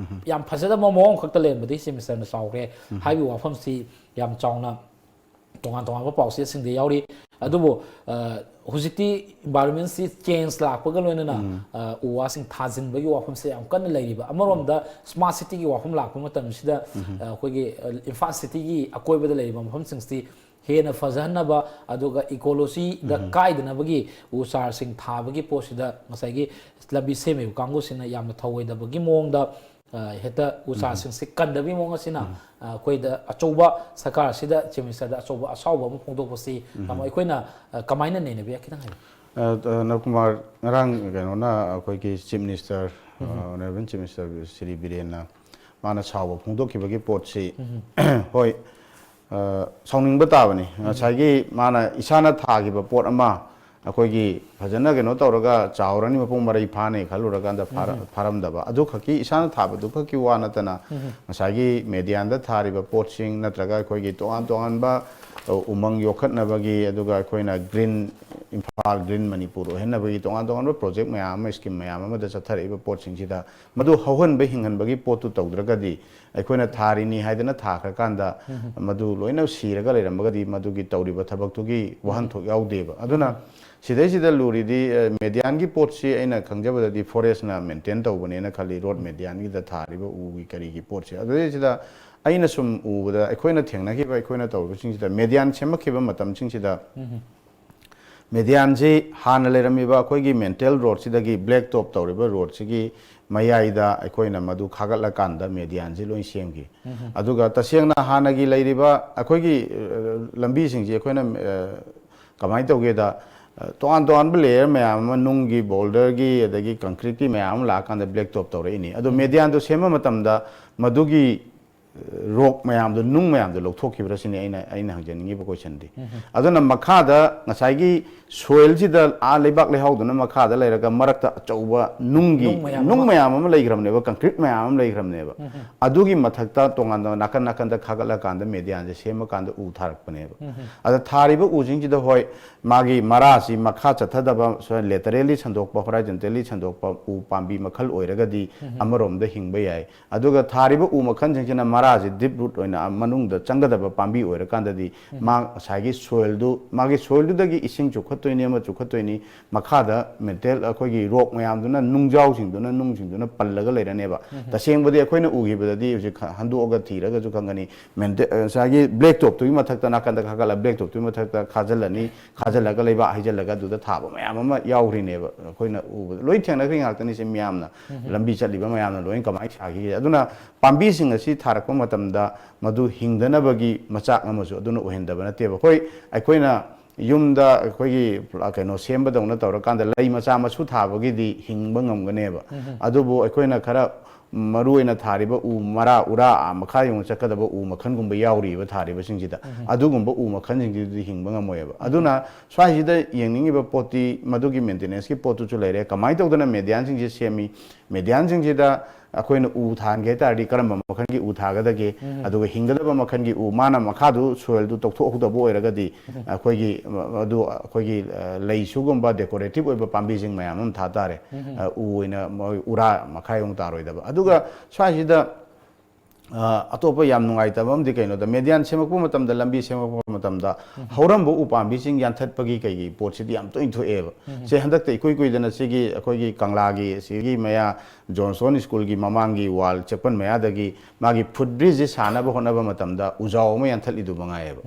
ꯌꯥꯝ ꯐꯖꯗꯕ ꯃꯑꯣꯡ ꯈꯛꯇ ꯂꯩꯔꯝꯕꯗꯒꯤ Chief Ministerꯅ ꯁꯥꯎꯈ꯭ꯔꯦ ꯍꯥꯏꯕꯒꯤ ꯋꯥꯐꯝꯁꯤ ꯌꯥꯝ ꯆꯥꯎꯅ ꯇꯣꯉꯥꯟ ꯇꯣꯉꯥꯟꯕ ꯄꯥꯎꯆꯦꯁꯤꯡꯗ ꯌꯥꯎꯔꯤ꯫ ꯑꯗꯨꯕꯨ, ꯑ, ꯍꯧꯖꯤꯛꯇꯤ environmentꯁꯤ change ꯂꯥꯛꯄꯒ ꯂꯣꯏꯅꯅ, ꯑ, ꯎ ꯋꯥꯁꯤꯡ ꯊꯥꯖꯤꯟꯕꯒꯤ ꯋꯥꯐꯝꯁꯦ ꯌꯥꯝ ꯀꯟꯅ ꯂꯩꯔꯤꯕ꯫ ꯑꯃꯔꯣꯝꯗ smart cityꯒꯤ ꯋꯥꯐꯝ ꯂꯥꯛꯄ ꯃꯇꯝꯁꯤꯗ, ꯑ, ꯑꯩꯈꯣꯏꯒꯤ, ꯑ, ꯏꯝꯐꯥꯜ cityꯒꯤ ꯑꯀꯣꯏꯕꯗ ꯂꯩꯔꯤꯕ ꯃꯐꯝꯁꯤꯡꯁꯤ ꯍꯦꯟꯅ ꯐꯖꯍꯟꯅꯕ, ꯑꯗꯨꯒ ecologyꯗ ꯀꯥꯏꯗꯅꯕꯒꯤ ꯎ ꯆꯥꯔꯁꯤꯡ ꯊꯥꯕꯒꯤ ꯄꯣꯠꯁꯤꯗ ꯉꯁꯥꯏꯒꯤ ꯂꯝꯕꯤ ꯁꯦꯝꯃꯤꯕ ꯀꯥꯡꯕꯨꯁꯤꯡꯅ ꯌꯥꯝꯅ ꯊꯧꯑꯣꯏꯗꯕꯒꯤ ꯃꯑꯣꯡꯗ, ꯑ, ꯍꯦꯛꯇ ꯎ ꯆꯥꯔꯁꯤꯡꯁꯤ ꯀꯟꯗꯕꯒꯤ ꯃꯑꯣꯡ ꯑꯁꯤꯅ, ꯑ, ꯑꯩꯈꯣꯏꯗ ꯑꯆꯧꯕ, ꯁꯔꯀꯥꯔ ꯑꯁꯤꯗ, Chief Ministerꯗ ꯑꯆꯧꯕ ꯑꯁꯥꯎꯕ ꯑꯃ ꯐꯣꯡꯗꯣꯛꯄꯁꯤ ꯇꯥꯃꯣ, ꯑꯩꯈꯣꯏꯅ, ꯑ, ꯀꯃꯥꯏꯅ ꯅꯩꯅꯕ ꯌꯥꯏ? ꯈꯤꯇꯪ ꯍꯥꯏꯕꯤꯌꯨ꯫ ꯑ, ꯑ, ꯅꯕꯀꯨꯃꯥꯔ, ꯉꯔꯥꯡ ꯀꯩꯅꯣꯅ, ꯑꯩꯈꯣꯏꯒꯤ Chief Minister, ꯑ, Honourable Chief Minister ꯁ꯭ꯔꯤ ꯕꯤꯔꯦꯟꯅ ꯃꯥꯅ ꯁꯥꯎꯕ ꯐꯣꯡꯗꯣꯛꯈꯤꯕꯒꯤ ꯄꯣꯠꯁꯤ, ꯍꯣꯏ, ꯑ, ꯁꯥꯎꯅꯤꯡꯕ ꯇꯥꯕꯅꯤ꯫ ꯉꯁꯥꯏꯒꯤ ꯃꯥꯅ ꯏꯁꯥꯅ ꯊꯥꯈꯤꯕ ꯄꯣꯠ ꯑꯃ ꯑꯩꯈꯣꯏꯒꯤ ꯐꯖꯅ ꯀꯩꯅꯣ ꯇꯧꯔꯒ ꯆꯥꯎꯔꯅꯤ, ꯃꯄꯨꯡ ꯃꯔꯩ ꯐꯥꯅꯤ ꯈꯜꯂꯨꯔꯀꯥꯟꯗ ꯐꯥꯔ-, ꯐꯥꯔꯝꯗꯕ꯫ ꯑꯗꯨ ꯈꯛꯀꯤ, ꯏꯁꯥꯅ ꯊꯥꯕꯗꯨ ꯈꯛꯀꯤ ꯋꯥ ꯅꯠꯇꯅ ꯉꯁꯥꯏꯒꯤ ꯃꯦꯗꯤꯌꯥꯟꯗ ꯊꯥꯔꯤꯕ ꯄꯣꯠꯁꯤꯡ ꯅꯠꯇ꯭ꯔꯒ ꯑꯩꯈꯣꯏꯒꯤ ꯇꯣꯉꯥꯟ ꯇꯣꯉꯥꯟꯕ, ꯑ, ꯎꯃꯪ ꯌꯣꯛꯈꯠꯅꯕꯒꯤ, ꯑꯗꯨꯒ ꯑꯩꯈꯣꯏꯅ ꯒ꯭ꯔꯤꯟ, ꯏꯝꯐꯥꯜ ꯒ꯭ꯔꯤꯟ ꯃꯅꯤꯄꯨꯔ ꯑꯣꯏꯍꯟꯅꯕꯒꯤ ꯇꯣꯉꯥꯟ ꯇꯣꯉꯥꯟꯕ ꯄ꯭ꯔꯣꯖꯦꯛ ꯃꯌꯥꯝ ꯑꯃ, ꯁ꯭ꯀꯤꯝ ꯃꯌꯥꯝ ꯑꯃꯗ ꯆꯠꯊꯔꯛꯏꯕ ꯄꯣꯠꯁꯤꯡꯁꯤꯗ ꯃꯗꯨ ꯍꯧꯍꯟꯕ ꯍꯤꯡꯍꯟꯕꯒꯤ ꯄꯣꯠꯇꯨ ꯇꯧꯗ꯭ꯔꯒꯗꯤ, ꯑꯩꯈꯣꯏꯅ ꯊꯥꯔꯤꯅꯤ ꯍꯥꯏꯗꯅ ꯊꯥꯈ꯭ꯔꯀꯥꯟꯗ ꯃꯗꯨ ꯂꯣꯏꯅ ꯁꯤꯔꯒ ꯂꯩꯔꯝꯃꯒꯗꯤ ꯃꯗꯨꯒꯤ ꯇꯧꯔꯤꯕ ꯊꯕꯛꯇꯨꯒꯤ ꯋꯥꯍꯟꯊꯣꯛ ꯌꯥꯎꯗꯦꯕ꯫ ꯑꯗꯨꯅ ꯁꯤꯗꯩꯁꯤꯗ ꯂꯨꯔꯤꯗꯤ, ꯑ, ꯃꯦꯗꯤꯌꯥꯟꯒꯤ ꯄꯣꯠꯁꯤ ꯑꯩꯅ ꯈꯪꯖꯕꯗꯗꯤ ꯐꯣꯔꯦꯁꯅ ꯃꯦꯟꯇꯦꯟ ꯇꯧꯕꯅꯦꯅ ꯈꯜꯂꯤ, ꯔꯣꯗ ꯃꯦꯗꯤꯌꯥꯟꯒꯤꯗ ꯊꯥꯔꯤꯕ ꯎꯒꯤ ꯀꯔꯤꯒꯤ ꯄꯣꯠꯁꯦ꯫ ꯑꯗꯨꯗꯩꯁꯤꯗ ꯑꯩꯅ ꯁꯨꯝ ꯎꯕꯗ, ꯑꯩꯈꯣꯏꯅ ꯊꯦꯡꯅꯈꯤꯕ, ꯑꯩꯈꯣꯏꯅ ꯇꯧꯔꯤꯕꯁꯤꯡꯁꯤꯗ, ꯃꯦꯗꯤꯌꯥꯟ ꯁꯦꯝꯃꯛꯈꯤꯕ ꯃꯇꯝꯁꯤꯡꯁꯤꯗ ꯃꯦꯗꯤꯌꯥꯟꯁꯤ ꯍꯥꯟꯅ ꯂꯩꯔꯝꯃꯤꯕ ꯑꯩꯈꯣꯏꯒꯤ ꯃꯦꯟꯇꯦꯜ ꯔꯣꯗꯁꯤꯗꯒꯤ, ꯕ꯭ꯂꯦꯛ ꯇꯣꯞ ꯇꯧꯔꯤꯕ ꯔꯣꯗꯁꯤꯒꯤ ꯃꯌꯥꯏꯗ ꯑꯩꯈꯣꯏꯅ ꯃꯗꯨ ꯈꯥꯒꯠꯂꯀꯥꯟꯗ ꯃꯦꯗꯤꯌꯥꯟꯁꯤ ꯂꯣꯏ ꯁꯦꯝꯈꯤ꯫ ꯑꯗꯨꯒ ꯇꯁꯦꯡꯅ ꯍꯥꯟꯅꯒꯤ ꯂꯩꯔꯤꯕ ꯑꯩꯈꯣꯏꯒꯤ, ꯑ, ꯂꯝꯕꯤꯁꯤꯡꯁꯤ ꯑꯩꯈꯣꯏꯅ, ꯑ, ꯀꯃꯥꯏꯅ ꯇꯧꯒꯦꯗ, ꯑ, ꯇꯣꯉꯥꯟ ꯇꯣꯉꯥꯟꯕ ꯂꯦꯌꯔ ꯃꯌꯥꯝ ꯑꯃ, ꯅꯨꯡꯒꯤ, ꯕꯣꯜꯗꯔꯒꯤ, ꯑꯗꯒꯤ ꯀꯪꯀ꯭ꯔꯤꯠꯀꯤ ꯃꯌꯥꯝ ꯑꯃ ꯂꯥꯛꯑꯀꯥꯟꯗ ꯕ꯭ꯂꯦꯛ ꯇꯣꯞ ꯇꯧꯔꯛꯏꯅꯤ꯫ ꯑꯗꯣ ꯃꯦꯗꯤꯌꯥꯟꯗꯣ ꯁꯦꯝꯕ ꯃꯇꯝꯗ ꯃꯗꯨꯒꯤ ꯔꯣꯛ ꯃꯌꯥꯝꯗꯣ, ꯅꯨꯡ ꯃꯌꯥꯝꯗꯣ ꯂꯧꯊꯣꯛꯈꯤꯕ꯭ꯔꯥ ꯁꯤꯅꯤ ꯑꯩꯅ, ꯑꯩꯅ ꯍꯪꯖꯅꯤꯡꯉꯤꯕ ꯀꯣꯏꯁꯟꯗꯤ꯫ ꯑꯗꯨꯅ ꯃꯈꯥꯗ ꯉꯁꯥꯏꯒꯤ ꯁꯣꯏꯜꯁꯤꯗ, ꯑꯥ ꯂꯩꯕꯥꯛ ꯂꯩꯍꯥꯎꯗꯨꯅ ꯃꯈꯥꯗ ꯂꯩꯔꯒ ꯃꯔꯛꯇ ꯑꯆꯧꯕ ꯅꯨꯡꯒꯤ, ꯅꯨꯡ ꯃꯌꯥꯝ ꯅꯨꯡ ꯑꯃ꯫ ꯃꯌꯥꯝ ꯑꯃ ꯂꯩꯈ꯭ꯔꯕꯅꯦꯕ, ꯀꯪꯀ꯭ꯔꯤꯠ ꯃꯌꯥꯝ ꯑꯃ ꯂꯩꯈ꯭ꯔꯕꯅꯦꯕ꯫ ꯑꯗꯨꯒꯤ ꯃꯊꯛꯇ ꯇꯣꯉꯥꯟ ꯇꯣꯉꯥꯟ ꯅꯥꯀꯟ ꯅꯥꯀꯟꯗ ꯈꯥꯒꯠꯂꯀꯥꯟꯗ ꯃꯦꯗꯤꯌꯥꯟꯁꯦ ꯁꯦꯝꯃꯀꯥꯟꯗ ꯎ ꯊꯥꯔꯛꯄꯅꯦꯕ꯫ ꯑꯗ ꯊꯥꯔꯤꯕ ꯎꯁꯤꯡꯁꯤꯗ, ꯍꯣꯏ, ꯃꯥꯒꯤ ꯃꯔꯥꯁꯤ ꯃꯈꯥ ꯆꯠꯊꯗꯕ, ꯁꯣ-, laterally ꯁꯟꯗꯣꯛꯄ, horizontally ꯁꯟꯗꯣꯛꯄ ꯎ ꯄꯥꯝꯕꯤ ꯃꯈꯜ ꯑꯣꯏꯔꯒꯗꯤ ꯑꯃꯔꯣꯝꯗ ꯍꯤꯡꯕ ꯌꯥꯏ꯫ ꯑꯗꯨꯒ ꯊꯥꯔꯤꯕ ꯎ ꯃꯈꯜꯁꯤꯡꯁꯤꯅ ꯃꯔꯥꯁꯤ ꯗꯤꯞ ꯔꯨꯠ ꯑꯣꯏꯅ ꯃꯅꯨꯡꯗ ꯆꯪꯒꯗꯕ ꯄꯥꯝꯕꯤ ꯑꯣꯏꯔꯀꯥꯟꯗꯗꯤ, ꯃꯥ ꯉꯁꯥꯏꯒꯤ ꯁꯣꯏꯜꯗꯨ, ꯃꯥꯒꯤ ꯁꯣꯏꯜꯗꯨꯗꯒꯤ ꯏꯁꯤꯡ ꯆꯨꯞꯈꯠꯇꯣꯏꯅꯤ, ꯑꯃ ꯆꯨꯞꯈꯠꯇꯣꯏꯅꯤ, ꯃꯈꯥꯗ ꯃꯦꯟꯇꯦꯜ, ꯑꯩꯈꯣꯏꯒꯤ ꯔꯣꯛ ꯃꯌꯥꯝꯗꯨꯅ, ꯅꯨꯡꯖꯥꯎꯁꯤꯡꯗꯨꯅ, ꯅꯨꯡꯁꯤꯡꯗꯨꯅ ꯄꯜꯂꯒ ꯂꯩꯔꯅꯦꯕ꯫ ꯇꯁꯦꯡꯕꯗꯤ ꯑꯩꯈꯣꯏꯅ ꯎꯈꯤꯕꯗꯗꯤ ꯍꯧꯖꯤꯛ ꯈ-, ꯍꯟꯗꯣꯛꯑꯒ ꯊꯤꯔꯒꯁꯨ ꯈꯪꯒꯅꯤ, ꯃꯦꯟꯇꯦ-, ꯑ, ꯉꯁꯥꯏꯒꯤ ꯕ꯭ꯂꯦꯛ ꯇꯣꯞꯇꯨꯒꯤ ꯃꯊꯛꯇ, ꯅꯥꯀꯟꯗ ꯈꯥꯒꯠꯂ ꯕ꯭ꯂꯦꯛ ꯇꯣꯞꯇꯨꯒꯤ ꯃꯊꯛꯇ ꯈꯥꯖꯤꯜꯂꯅꯤ, ꯈꯥꯖꯤꯜꯂꯒ ꯂꯩꯕꯥꯛ ꯍꯩꯖꯤꯜꯂꯒ ꯑꯗꯨꯗ ꯊꯥꯕ ꯃꯌꯥꯝ ꯑꯃ ꯌꯥꯎꯈ꯭ꯔꯤꯅꯦꯕ꯫ ꯑꯩꯈꯣꯏꯅ ꯎꯕꯗ ꯂꯣꯏ ꯊꯦꯡꯅꯈ꯭ꯔꯤ ꯉꯥꯛꯇꯅꯤ꯫ ꯁꯤ ꯃꯌꯥꯝꯅ, ꯂꯝꯕꯤ ꯆꯠꯂꯤꯕ ꯃꯌꯥꯝꯅ ꯂꯣꯏ ꯀꯃꯥꯏꯅ ꯁꯥꯈꯤꯒꯦ꯫ ꯑꯗꯨꯅ ꯄꯥꯝꯕꯤꯁꯤꯡ ꯑꯁꯤ ꯊꯥꯔꯛꯄ ꯃꯇꯝꯗ ꯃꯗꯨ ꯍꯤꯡꯗꯅꯕꯒꯤ ꯃꯆꯥꯛ ꯑꯃꯁꯨ ꯑꯗꯨꯅ ꯑꯣꯏꯍꯟꯗꯕ ꯅꯠꯇꯦꯕ꯫ ꯍꯣꯏ, ꯑꯩꯈꯣꯏꯅ ꯌꯨꯝꯗ ꯑꯩꯈꯣꯏꯒꯤ, ꯑ, ꯀꯩꯅꯣ ꯁꯦꯝꯕꯗꯧꯅ ꯇꯧꯔꯀꯥꯟꯗ ꯂꯩ ꯃꯆꯥ ꯃꯁꯨ ꯊꯥꯕꯒꯤꯗꯤ ꯍꯤꯡꯕ ꯉꯝꯒꯅꯦꯕ꯫ ꯑꯗꯨꯕꯨ ꯑꯩꯈꯣꯏꯅ ꯈꯔ ꯃꯔꯨ ꯑꯣꯏꯅ ꯊꯥꯔꯤꯕ ꯎ ꯃꯔꯥ, ꯎꯔꯥ, ꯑꯥ ꯃꯈꯥ ꯌꯧꯅ ꯆꯠꯀꯗꯕ ꯎ ꯃꯈꯜꯒꯨꯝꯕ ꯌꯥꯎꯔꯤꯕ ꯊꯥꯔꯤꯕꯁꯤꯡꯁꯤꯗ, ꯑꯗꯨꯒꯨꯝꯕ ꯎ ꯃꯈꯜꯁꯤꯡꯁꯤꯗꯤ ꯍꯤꯡꯕ ꯉꯝꯃꯣꯏꯕ꯫ ꯑꯗꯨꯅ ꯁ꯭ꯋꯥꯏꯁꯤꯗ ꯌꯦꯡꯅꯤꯡꯉꯤꯕ ꯄꯣꯠꯇꯤ ꯃꯗꯨꯒꯤ ꯃꯦꯟꯇꯦꯅꯦꯟꯁꯀꯤ ꯄꯣꯠꯇꯨꯁꯨ ꯂꯩꯔꯦ, ꯀꯃꯥꯏꯅ ꯇꯧꯗꯅ ꯃꯦꯗꯤꯌꯥꯟꯁꯤꯡꯁꯦ ꯁꯦꯝꯃꯤ, ꯃꯦꯗꯤꯌꯥꯟꯁꯤꯡꯁꯤꯗ ꯑꯩꯈꯣꯏꯅ ꯎ ꯊꯥꯍꯟꯒꯦ ꯍꯥꯏ ꯇꯥꯔꯗꯤ ꯀꯔꯝꯕ ꯃꯈꯜꯒꯤ ꯎ ꯊꯥꯒꯗꯒꯦ, ꯑꯗꯨꯒ ꯍꯤꯡꯒꯗꯕ ꯃꯈꯜꯒꯤ ꯎ, ꯃꯥꯅ ꯃꯈꯥꯗꯨ ꯁꯣꯏꯜꯗꯨ ꯇꯧꯊꯣꯛꯍꯧꯗꯕ ꯑꯣꯏꯔꯒꯗꯤ ꯑꯩꯈꯣꯏꯒꯤ, ꯑꯗꯨ ꯑꯩꯈꯣꯏꯒꯤ, ꯑ, ꯂꯩꯁꯨꯒꯨꯝꯕ ꯗꯦꯀꯣꯔꯦꯇꯤꯞ ꯑꯣꯏꯕ ꯄꯥꯝꯕꯤꯁꯤꯡ ꯃꯌꯥꯝ ꯑꯃ ꯊꯥ ꯇꯥꯔꯦ꯫ ꯑ, ꯎ ꯑꯣꯏꯅ ꯃꯣꯏ ꯎꯔꯥ ꯃꯈꯥ ꯌꯧꯅ ꯇꯥꯔꯣꯏꯗꯕ꯫ ꯑꯗꯨꯒ ꯁ꯭ꯋꯥꯏꯁꯤꯗ ꯑ, ꯑꯇꯣꯞꯄ ꯌꯥꯝ ꯅꯨꯡꯉꯥꯏꯇꯕ ꯑꯃꯗꯤ ꯀꯩꯅꯣꯗ, ꯃꯦꯗꯤꯌꯥꯟ ꯁꯦꯝꯃꯛꯄ ꯃꯇꯝꯗ, ꯂꯝꯕꯤ ꯁꯦꯝꯃꯛꯄ ꯃꯇꯝꯗ ꯍꯧꯔꯝꯕ ꯎ ꯄꯥꯝꯕꯤꯁꯤꯡ ꯌꯥꯟꯊꯠꯄꯒꯤ ꯀꯩꯒꯤ ꯄꯣꯠꯁꯤꯗꯤ ꯌꯥꯝ ꯇꯣꯏꯅ ꯊꯣꯛꯑꯦꯕ꯫ ꯁꯦ ꯍꯟꯗꯛꯇ ꯏꯀꯨꯏ ꯀꯨꯏꯗꯅ ꯁꯤꯒꯤ ꯑꯩꯈꯣꯏꯒꯤ ꯀꯪꯂꯥꯒꯤ ꯁꯤꯒꯤ ꯃꯌꯥ, ꯖꯣꯟꯁꯇꯣꯟ ꯁ꯭ꯀꯨꯜꯒꯤ ꯃꯃꯥꯡꯒꯤ ꯋꯥꯜ ꯆꯦꯛꯄꯟ ꯃꯌꯥꯗꯒꯤ ꯃꯥꯒꯤ ꯐꯨꯠ ꯕ꯭ꯔꯤꯖꯁꯤ ꯁꯥꯅꯕ ꯍꯣꯠꯅꯕ ꯃꯇꯝꯗ ꯎꯖꯥꯎ ꯑꯃ ꯌꯥꯟꯊꯠꯂꯤꯗꯨ ꯃꯉꯥꯏꯌꯦꯕ꯫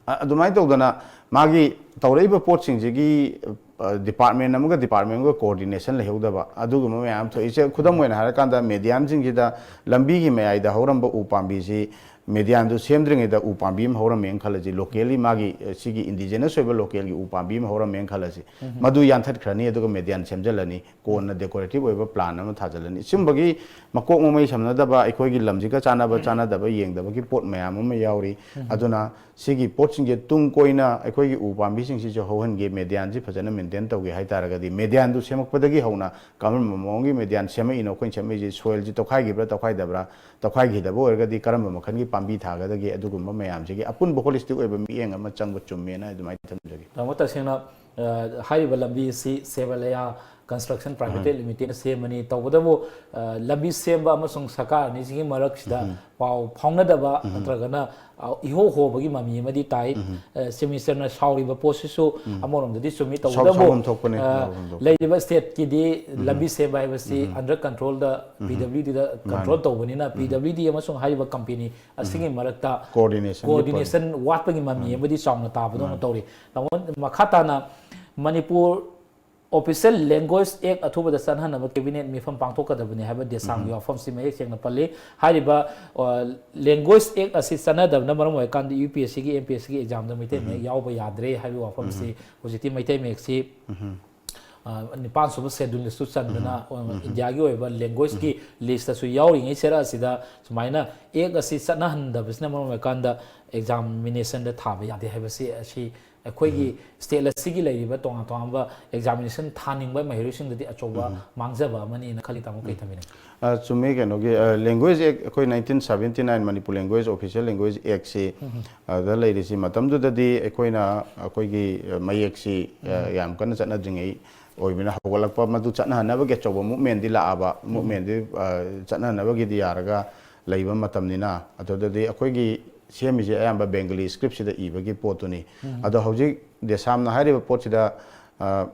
ꯑ-, ꯑꯗꯨꯃꯥꯏꯅ ꯇꯧꯗꯅ ꯃꯥꯒꯤ ꯇꯧꯔꯛꯏꯕ ꯄꯣꯠꯁꯤꯡꯁꯤꯒꯤ, ꯑ, ꯗꯤꯄꯥꯔꯠꯃꯦꯟ ꯑꯃꯒ ꯗꯤꯄꯥꯔꯠꯃꯦꯟ ꯑꯃꯒ ꯀꯣꯑꯣꯔꯗꯤꯅꯦꯁꯟ ꯂꯩꯍꯧꯗꯕ, ꯑꯗꯨꯒꯨꯝꯕ ꯃꯌꯥꯝ ꯑꯃ ꯊꯣꯛꯏꯁꯦ꯫ ꯈꯨꯗꯝ ꯑꯣꯏꯅ ꯍꯥꯏꯔꯀꯥꯟꯗ, ꯃꯦꯗꯤꯌꯥꯟꯁꯤꯡꯁꯤꯗ ꯂꯝꯕꯤꯒꯤ ꯃꯌꯥꯏꯗ ꯍꯧꯔꯝꯕ ꯎ ꯄꯥꯝꯕꯤꯁꯤ, ꯃꯦꯗꯤꯌꯥꯟꯗꯨ ꯁꯦꯝꯗ꯭ꯔꯤꯉꯩꯗ ꯎ ꯄꯥꯝꯕꯤ ꯑꯃ ꯍꯧꯔꯝꯃꯦꯅ ꯈꯜꯂꯁꯤ, ꯂꯣꯀꯦꯜꯂꯤ ꯃꯥꯒꯤ, ꯑ, ꯁꯤꯒꯤ ꯏꯟꯗꯤꯖꯤꯅꯁ ꯑꯣꯏꯕ ꯂꯣꯀꯦꯜꯒꯤ ꯎ ꯄꯥꯝꯕꯤ ꯑꯃ ꯍꯧꯔꯝꯃꯦꯅ ꯈꯜꯂꯁꯤ, ꯃꯗꯨ ꯌꯥꯟꯊꯠꯈ꯭ꯔꯅꯤ, ꯑꯗꯨꯒ ꯃꯦꯗꯤꯌꯥꯟ ꯁꯦꯝꯖꯤꯜꯂꯅꯤ, ꯀꯣꯟꯅ ꯗꯦꯀꯣꯔꯦꯇꯤꯞ ꯑꯣꯏꯕ ꯄ꯭ꯂꯥꯟ ꯑꯃ ꯊꯥꯖꯤꯜꯂꯅꯤ꯫ ꯁꯤꯒꯨꯝꯕꯒꯤ ꯃꯀꯣꯛ ꯃꯃꯩ ꯁꯝꯅꯗꯕ, ꯑꯩꯈꯣꯏꯒꯤ ꯂꯝꯁꯤꯒ ꯆꯥꯟꯅꯕ ꯆꯥꯟꯅꯗꯕ ꯌꯦꯡꯗꯕꯒꯤ ꯄꯣꯠ ꯃꯌꯥꯝ ꯑꯃ ꯌꯥꯎꯔꯤ꯫ ꯑꯗꯨꯅ ꯁꯤꯒꯤ ꯄꯣꯠꯁꯤꯡꯁꯦ ꯇꯨꯡ ꯀꯣꯏꯅ ꯑꯩꯈꯣꯏꯒꯤ ꯎ ꯄꯥꯝꯕꯤꯁꯤꯡꯁꯤꯁꯨ ꯍꯧꯍꯟꯒꯦ, ꯃꯦꯗꯤꯌꯥꯟꯁꯤ ꯐꯖꯅ ꯃꯦꯟꯇꯦꯟ ꯇꯧꯒꯦ ꯍꯥꯏ ꯇꯥꯔꯒꯗꯤ, ꯃꯦꯗꯤꯌꯥꯟꯗꯨ ꯁꯦꯝꯃꯛꯄꯗꯒꯤ ꯍꯧꯅ ꯀꯔꯝꯕ ꯃꯑꯣꯡꯒꯤ ꯃꯦꯗꯤꯌꯥꯟ ꯁꯦꯝꯃꯛꯏꯅꯣ? ꯑꯩꯈꯣꯏꯅ ꯁꯦꯝꯃꯛꯏꯁꯦ ꯁꯣꯏꯜꯁꯤ ꯇꯧꯈꯥꯏꯈꯤꯕ꯭ꯔꯥ, ꯇꯧꯈꯥꯏꯗꯕ꯭ꯔꯥ? ꯇꯧꯈꯥꯏꯈꯤꯗꯕ ꯑꯣꯏꯔꯒꯗꯤ ꯀꯔꯝꯕ ꯃꯈꯜꯒꯤ ꯄꯥꯝꯕꯤ ꯊꯥꯒꯗꯒꯦ? ꯑꯗꯨꯒꯨꯝꯕ ꯃꯌꯥꯝꯁꯤꯒꯤ ꯑꯄꯨꯟꯕ ꯍꯣꯂꯤꯁꯇꯤꯛ ꯑꯣꯏꯕ ꯃꯤꯠꯌꯦꯡ ꯑꯃ ꯆꯪꯕ ꯆꯨꯝꯃꯦꯅ ꯑꯗꯨꯃꯥꯏꯅ ꯊꯝꯖꯒꯦ꯫ ꯇꯥꯃꯣ, ꯇꯁꯦꯡꯅ, ꯑ, ꯍꯥꯏꯔꯤꯕ ꯂꯝꯕꯤ ꯑꯁꯤ ꯁꯦꯕꯂꯌꯥ ꯀꯟꯁꯇ꯭ꯔꯛꯁꯟ ꯄ꯭ꯔꯥꯏꯚꯦꯠ ꯂꯤꯃꯤꯇꯦꯠꯅ ꯁꯦꯝꯕꯅꯤ꯫ ꯇꯧꯕꯇꯕꯨ, ꯑ, ꯂꯝꯕꯤ ꯁꯦꯝꯕ ꯑꯃꯁꯨꯡ ꯁꯔꯀꯥꯔ ꯑꯅꯤꯁꯤꯒꯤ ꯃꯔꯛꯁꯤꯗ ꯄꯥꯎ ꯐꯥꯎꯅꯗꯕ ꯅꯠꯇ꯭ꯔꯒꯅ, ꯑ, ꯏꯍꯧ ꯍꯣꯕꯒꯤ ꯃꯃꯤ ꯑꯃꯗꯤ ꯇꯥꯏ꯫ ꯑ, ꯆꯤꯐ ꯃꯤꯅꯤꯁꯇꯔꯅ ꯁꯥꯎꯔꯤꯕ ꯄꯣꯠꯁꯤꯁꯨ ꯑꯃꯔꯣꯝꯗꯗꯤ ꯆꯨꯝꯃꯤ꯫ ꯁꯥꯎ-, ꯇꯧꯕꯇꯕꯨ, ꯁꯥꯎꯐꯝ ꯊꯣꯛꯄꯅꯤ, ꯑ, ꯁꯥꯎꯐꯝ ꯊꯣꯛꯄꯅꯤ꯫ ꯂꯩꯔꯤꯕ ꯁ꯭ꯇꯦꯠꯀꯤꯗꯤ ꯂꯝꯕꯤ ꯁꯦꯝꯕ ꯍꯥꯏꯕꯁꯤ ꯑꯟꯗꯔ ꯀꯟꯇ꯭ꯔꯣꯜꯗ, ꯄꯤ ꯗꯕ꯭ꯂꯤꯎ ꯗꯤꯗ ꯀꯟꯇ꯭ꯔꯣꯜ ꯇꯧꯕꯅꯤꯅ, ꯄꯤ ꯗꯕ꯭ꯂꯤꯎ ꯗꯤ ꯑꯃꯁꯨꯡ ꯍꯥꯏꯔꯤꯕ ꯀꯝꯄꯦꯅꯤ ꯑꯁꯤꯒꯤ ꯃꯔꯛꯇ ꯀꯣꯑꯣꯔꯗꯤꯅꯦꯁꯟꯒꯤ ꯄꯣꯠ-, ꯀꯣꯑꯣꯔꯗꯤꯅꯦꯁꯟ ꯋꯥꯠꯄꯒꯤ ꯃꯃꯤ ꯑꯃꯗꯤ ꯆꯥꯎꯅ ꯇꯥꯕꯗꯧꯅ ꯇꯧꯔꯤ꯫ ꯇꯥꯃꯣ, ꯃꯈꯥ ꯇꯥꯅ ꯃꯅꯤꯄꯨꯔ ꯑꯣꯐꯤꯁꯤꯌꯦꯜ ꯂꯦꯡꯒ꯭ꯋꯦꯖ ꯑꯦꯛ ꯑꯊꯨꯕꯗ ꯆꯠꯍꯟꯅꯕ ꯀꯦꯕꯤꯅꯦꯠ ꯃꯤꯐꯝ ꯄꯥꯡꯊꯣꯛꯀꯗꯕꯅꯤ ꯍꯥꯏꯕ ꯗꯦꯁꯥꯝꯒꯤ ꯋꯥꯐꯝꯁꯤ ꯃꯌꯦꯛ ꯁꯦꯡꯅ ꯄꯜꯂꯤ꯫ ꯍꯥꯏꯔꯤꯕ, ꯑ, ꯂꯦꯡꯒ꯭ꯋꯦꯖ ꯑꯦꯛ ꯑꯁꯤ ꯆꯠꯅꯗꯕꯅ ꯃꯔꯝ ꯑꯣꯏꯔꯀꯥꯟꯗ ꯌꯨ ꯄꯤ ꯑꯦꯁ ꯁꯤꯒꯤ, ꯑꯦꯝ ꯄꯤ ꯑꯦꯁ ꯁꯤꯒꯤ ꯑꯦꯛꯖꯥꯝꯗ ꯃꯩꯇꯩ ꯃꯌꯦꯛ ꯌꯥꯎꯕ ꯌꯥꯗ꯭ꯔꯦ ꯍꯥꯏꯕꯒꯤ ꯋꯥꯐꯝꯁꯤ ꯍꯧꯖꯤꯛꯇꯤ ꯃꯩꯇꯩ ꯃꯌꯦꯛꯁꯤ ꯅꯤꯄꯥꯟ ꯁꯨꯕ ꯁꯦꯗꯨꯜꯗꯁꯨ ꯆꯟꯗꯨꯅ ꯏꯟꯗꯤꯌꯥꯒꯤ ꯑꯣꯏꯕ ꯂꯦꯡꯒ꯭ꯋꯦꯖꯀꯤ ꯂꯤꯁꯇꯁꯨ ꯌꯥꯎꯔꯤꯉꯩ ꯆꯦꯔꯥ ꯑꯁꯤꯗ ꯁꯨꯃꯥꯏꯅ ꯑꯦꯛ ꯑꯁꯤ ꯆꯠꯅꯍꯟꯗꯕꯁꯤꯅ ꯃꯔꯝ ꯑꯣꯏꯔꯀꯥꯟꯗ ꯑꯦꯛꯖꯥꯃꯤꯅꯦꯁꯟꯗ ꯊꯥꯕ ꯌꯥꯗꯦ ꯍꯥꯏꯕꯁꯤ ꯑꯁꯤ ꯑꯩꯈꯣꯏꯒꯤ ꯁ꯭ꯇꯦꯠ ꯑꯁꯤꯒꯤ ꯂꯩꯔꯤꯕ ꯇꯣꯉꯥꯟ ꯇꯣꯉꯥꯟꯕ ꯑꯦꯛꯖꯥꯃꯤꯅꯦꯁꯟ ꯊꯥꯅꯤꯡꯕ ꯃꯍꯩꯔꯣꯏꯁꯤꯡꯗꯗꯤ ꯑꯆꯧꯕ ꯃꯥꯡꯖꯕ ꯑꯃꯅꯤꯅ ꯈꯜꯂꯤ꯫ ꯇꯥꯃꯣ, ꯀꯩ ꯊꯝꯕꯤꯅꯤꯡ? ꯑ, ꯆꯨꯝꯃꯤ꯫ ꯀꯩꯅꯣꯒꯤ, ꯑ, ꯂꯦꯡꯒ꯭ꯋꯦꯖ ꯑꯦꯛ, ꯑꯩꯈꯣꯏ nineteen seventy nine Manipur language official language ꯑꯦꯛꯁꯤ, ꯑꯗ ꯂꯩꯔꯤꯁꯤ ꯃꯇꯝꯗꯨꯗꯗꯤ ꯑꯩꯈꯣꯏꯅ ꯑꯩꯈꯣꯏꯒꯤ, ꯑ, ꯃꯌꯦꯛꯁꯤ, ꯑ, ꯌꯥꯝ ꯀꯟꯅ ꯆꯠꯅꯗ꯭ꯔꯤꯉꯩ ꯑꯣꯏꯕꯅꯤꯅ, ꯍꯧꯒꯠꯂꯛꯄ ꯃꯗꯨ ꯆꯠꯅꯍꯟꯅꯕꯒꯤ ꯑꯆꯧꯕ ꯃꯨꯞꯃꯦꯟꯗꯤ ꯂꯥꯛꯑꯕ, ꯃꯨꯞꯃꯦꯟꯗꯤ, ꯑ, ꯆꯠꯅꯍꯟꯅꯕꯒꯤꯗꯤ ꯌꯥꯔꯒ ꯂꯩꯕ ꯃꯇꯝꯅꯤꯅ, ꯑꯗꯨꯗꯗꯤ ꯑꯩꯈꯣꯏꯒꯤ ꯁꯦꯝꯃꯤꯁꯦ ꯑꯌꯥꯝꯕ ꯕꯦꯡꯒꯂꯤ ꯁ꯭ꯀ꯭ꯔꯤꯞꯁꯤꯗ ꯏꯕꯒꯤ ꯄꯣꯠꯇꯨꯅꯤ꯫ ꯑꯗꯣ ꯍꯧꯖꯤꯛ ꯗꯦꯁꯥꯝꯅ ꯍꯥꯏꯔꯤꯕ ꯄꯣꯠꯁꯤꯗ, ꯑ,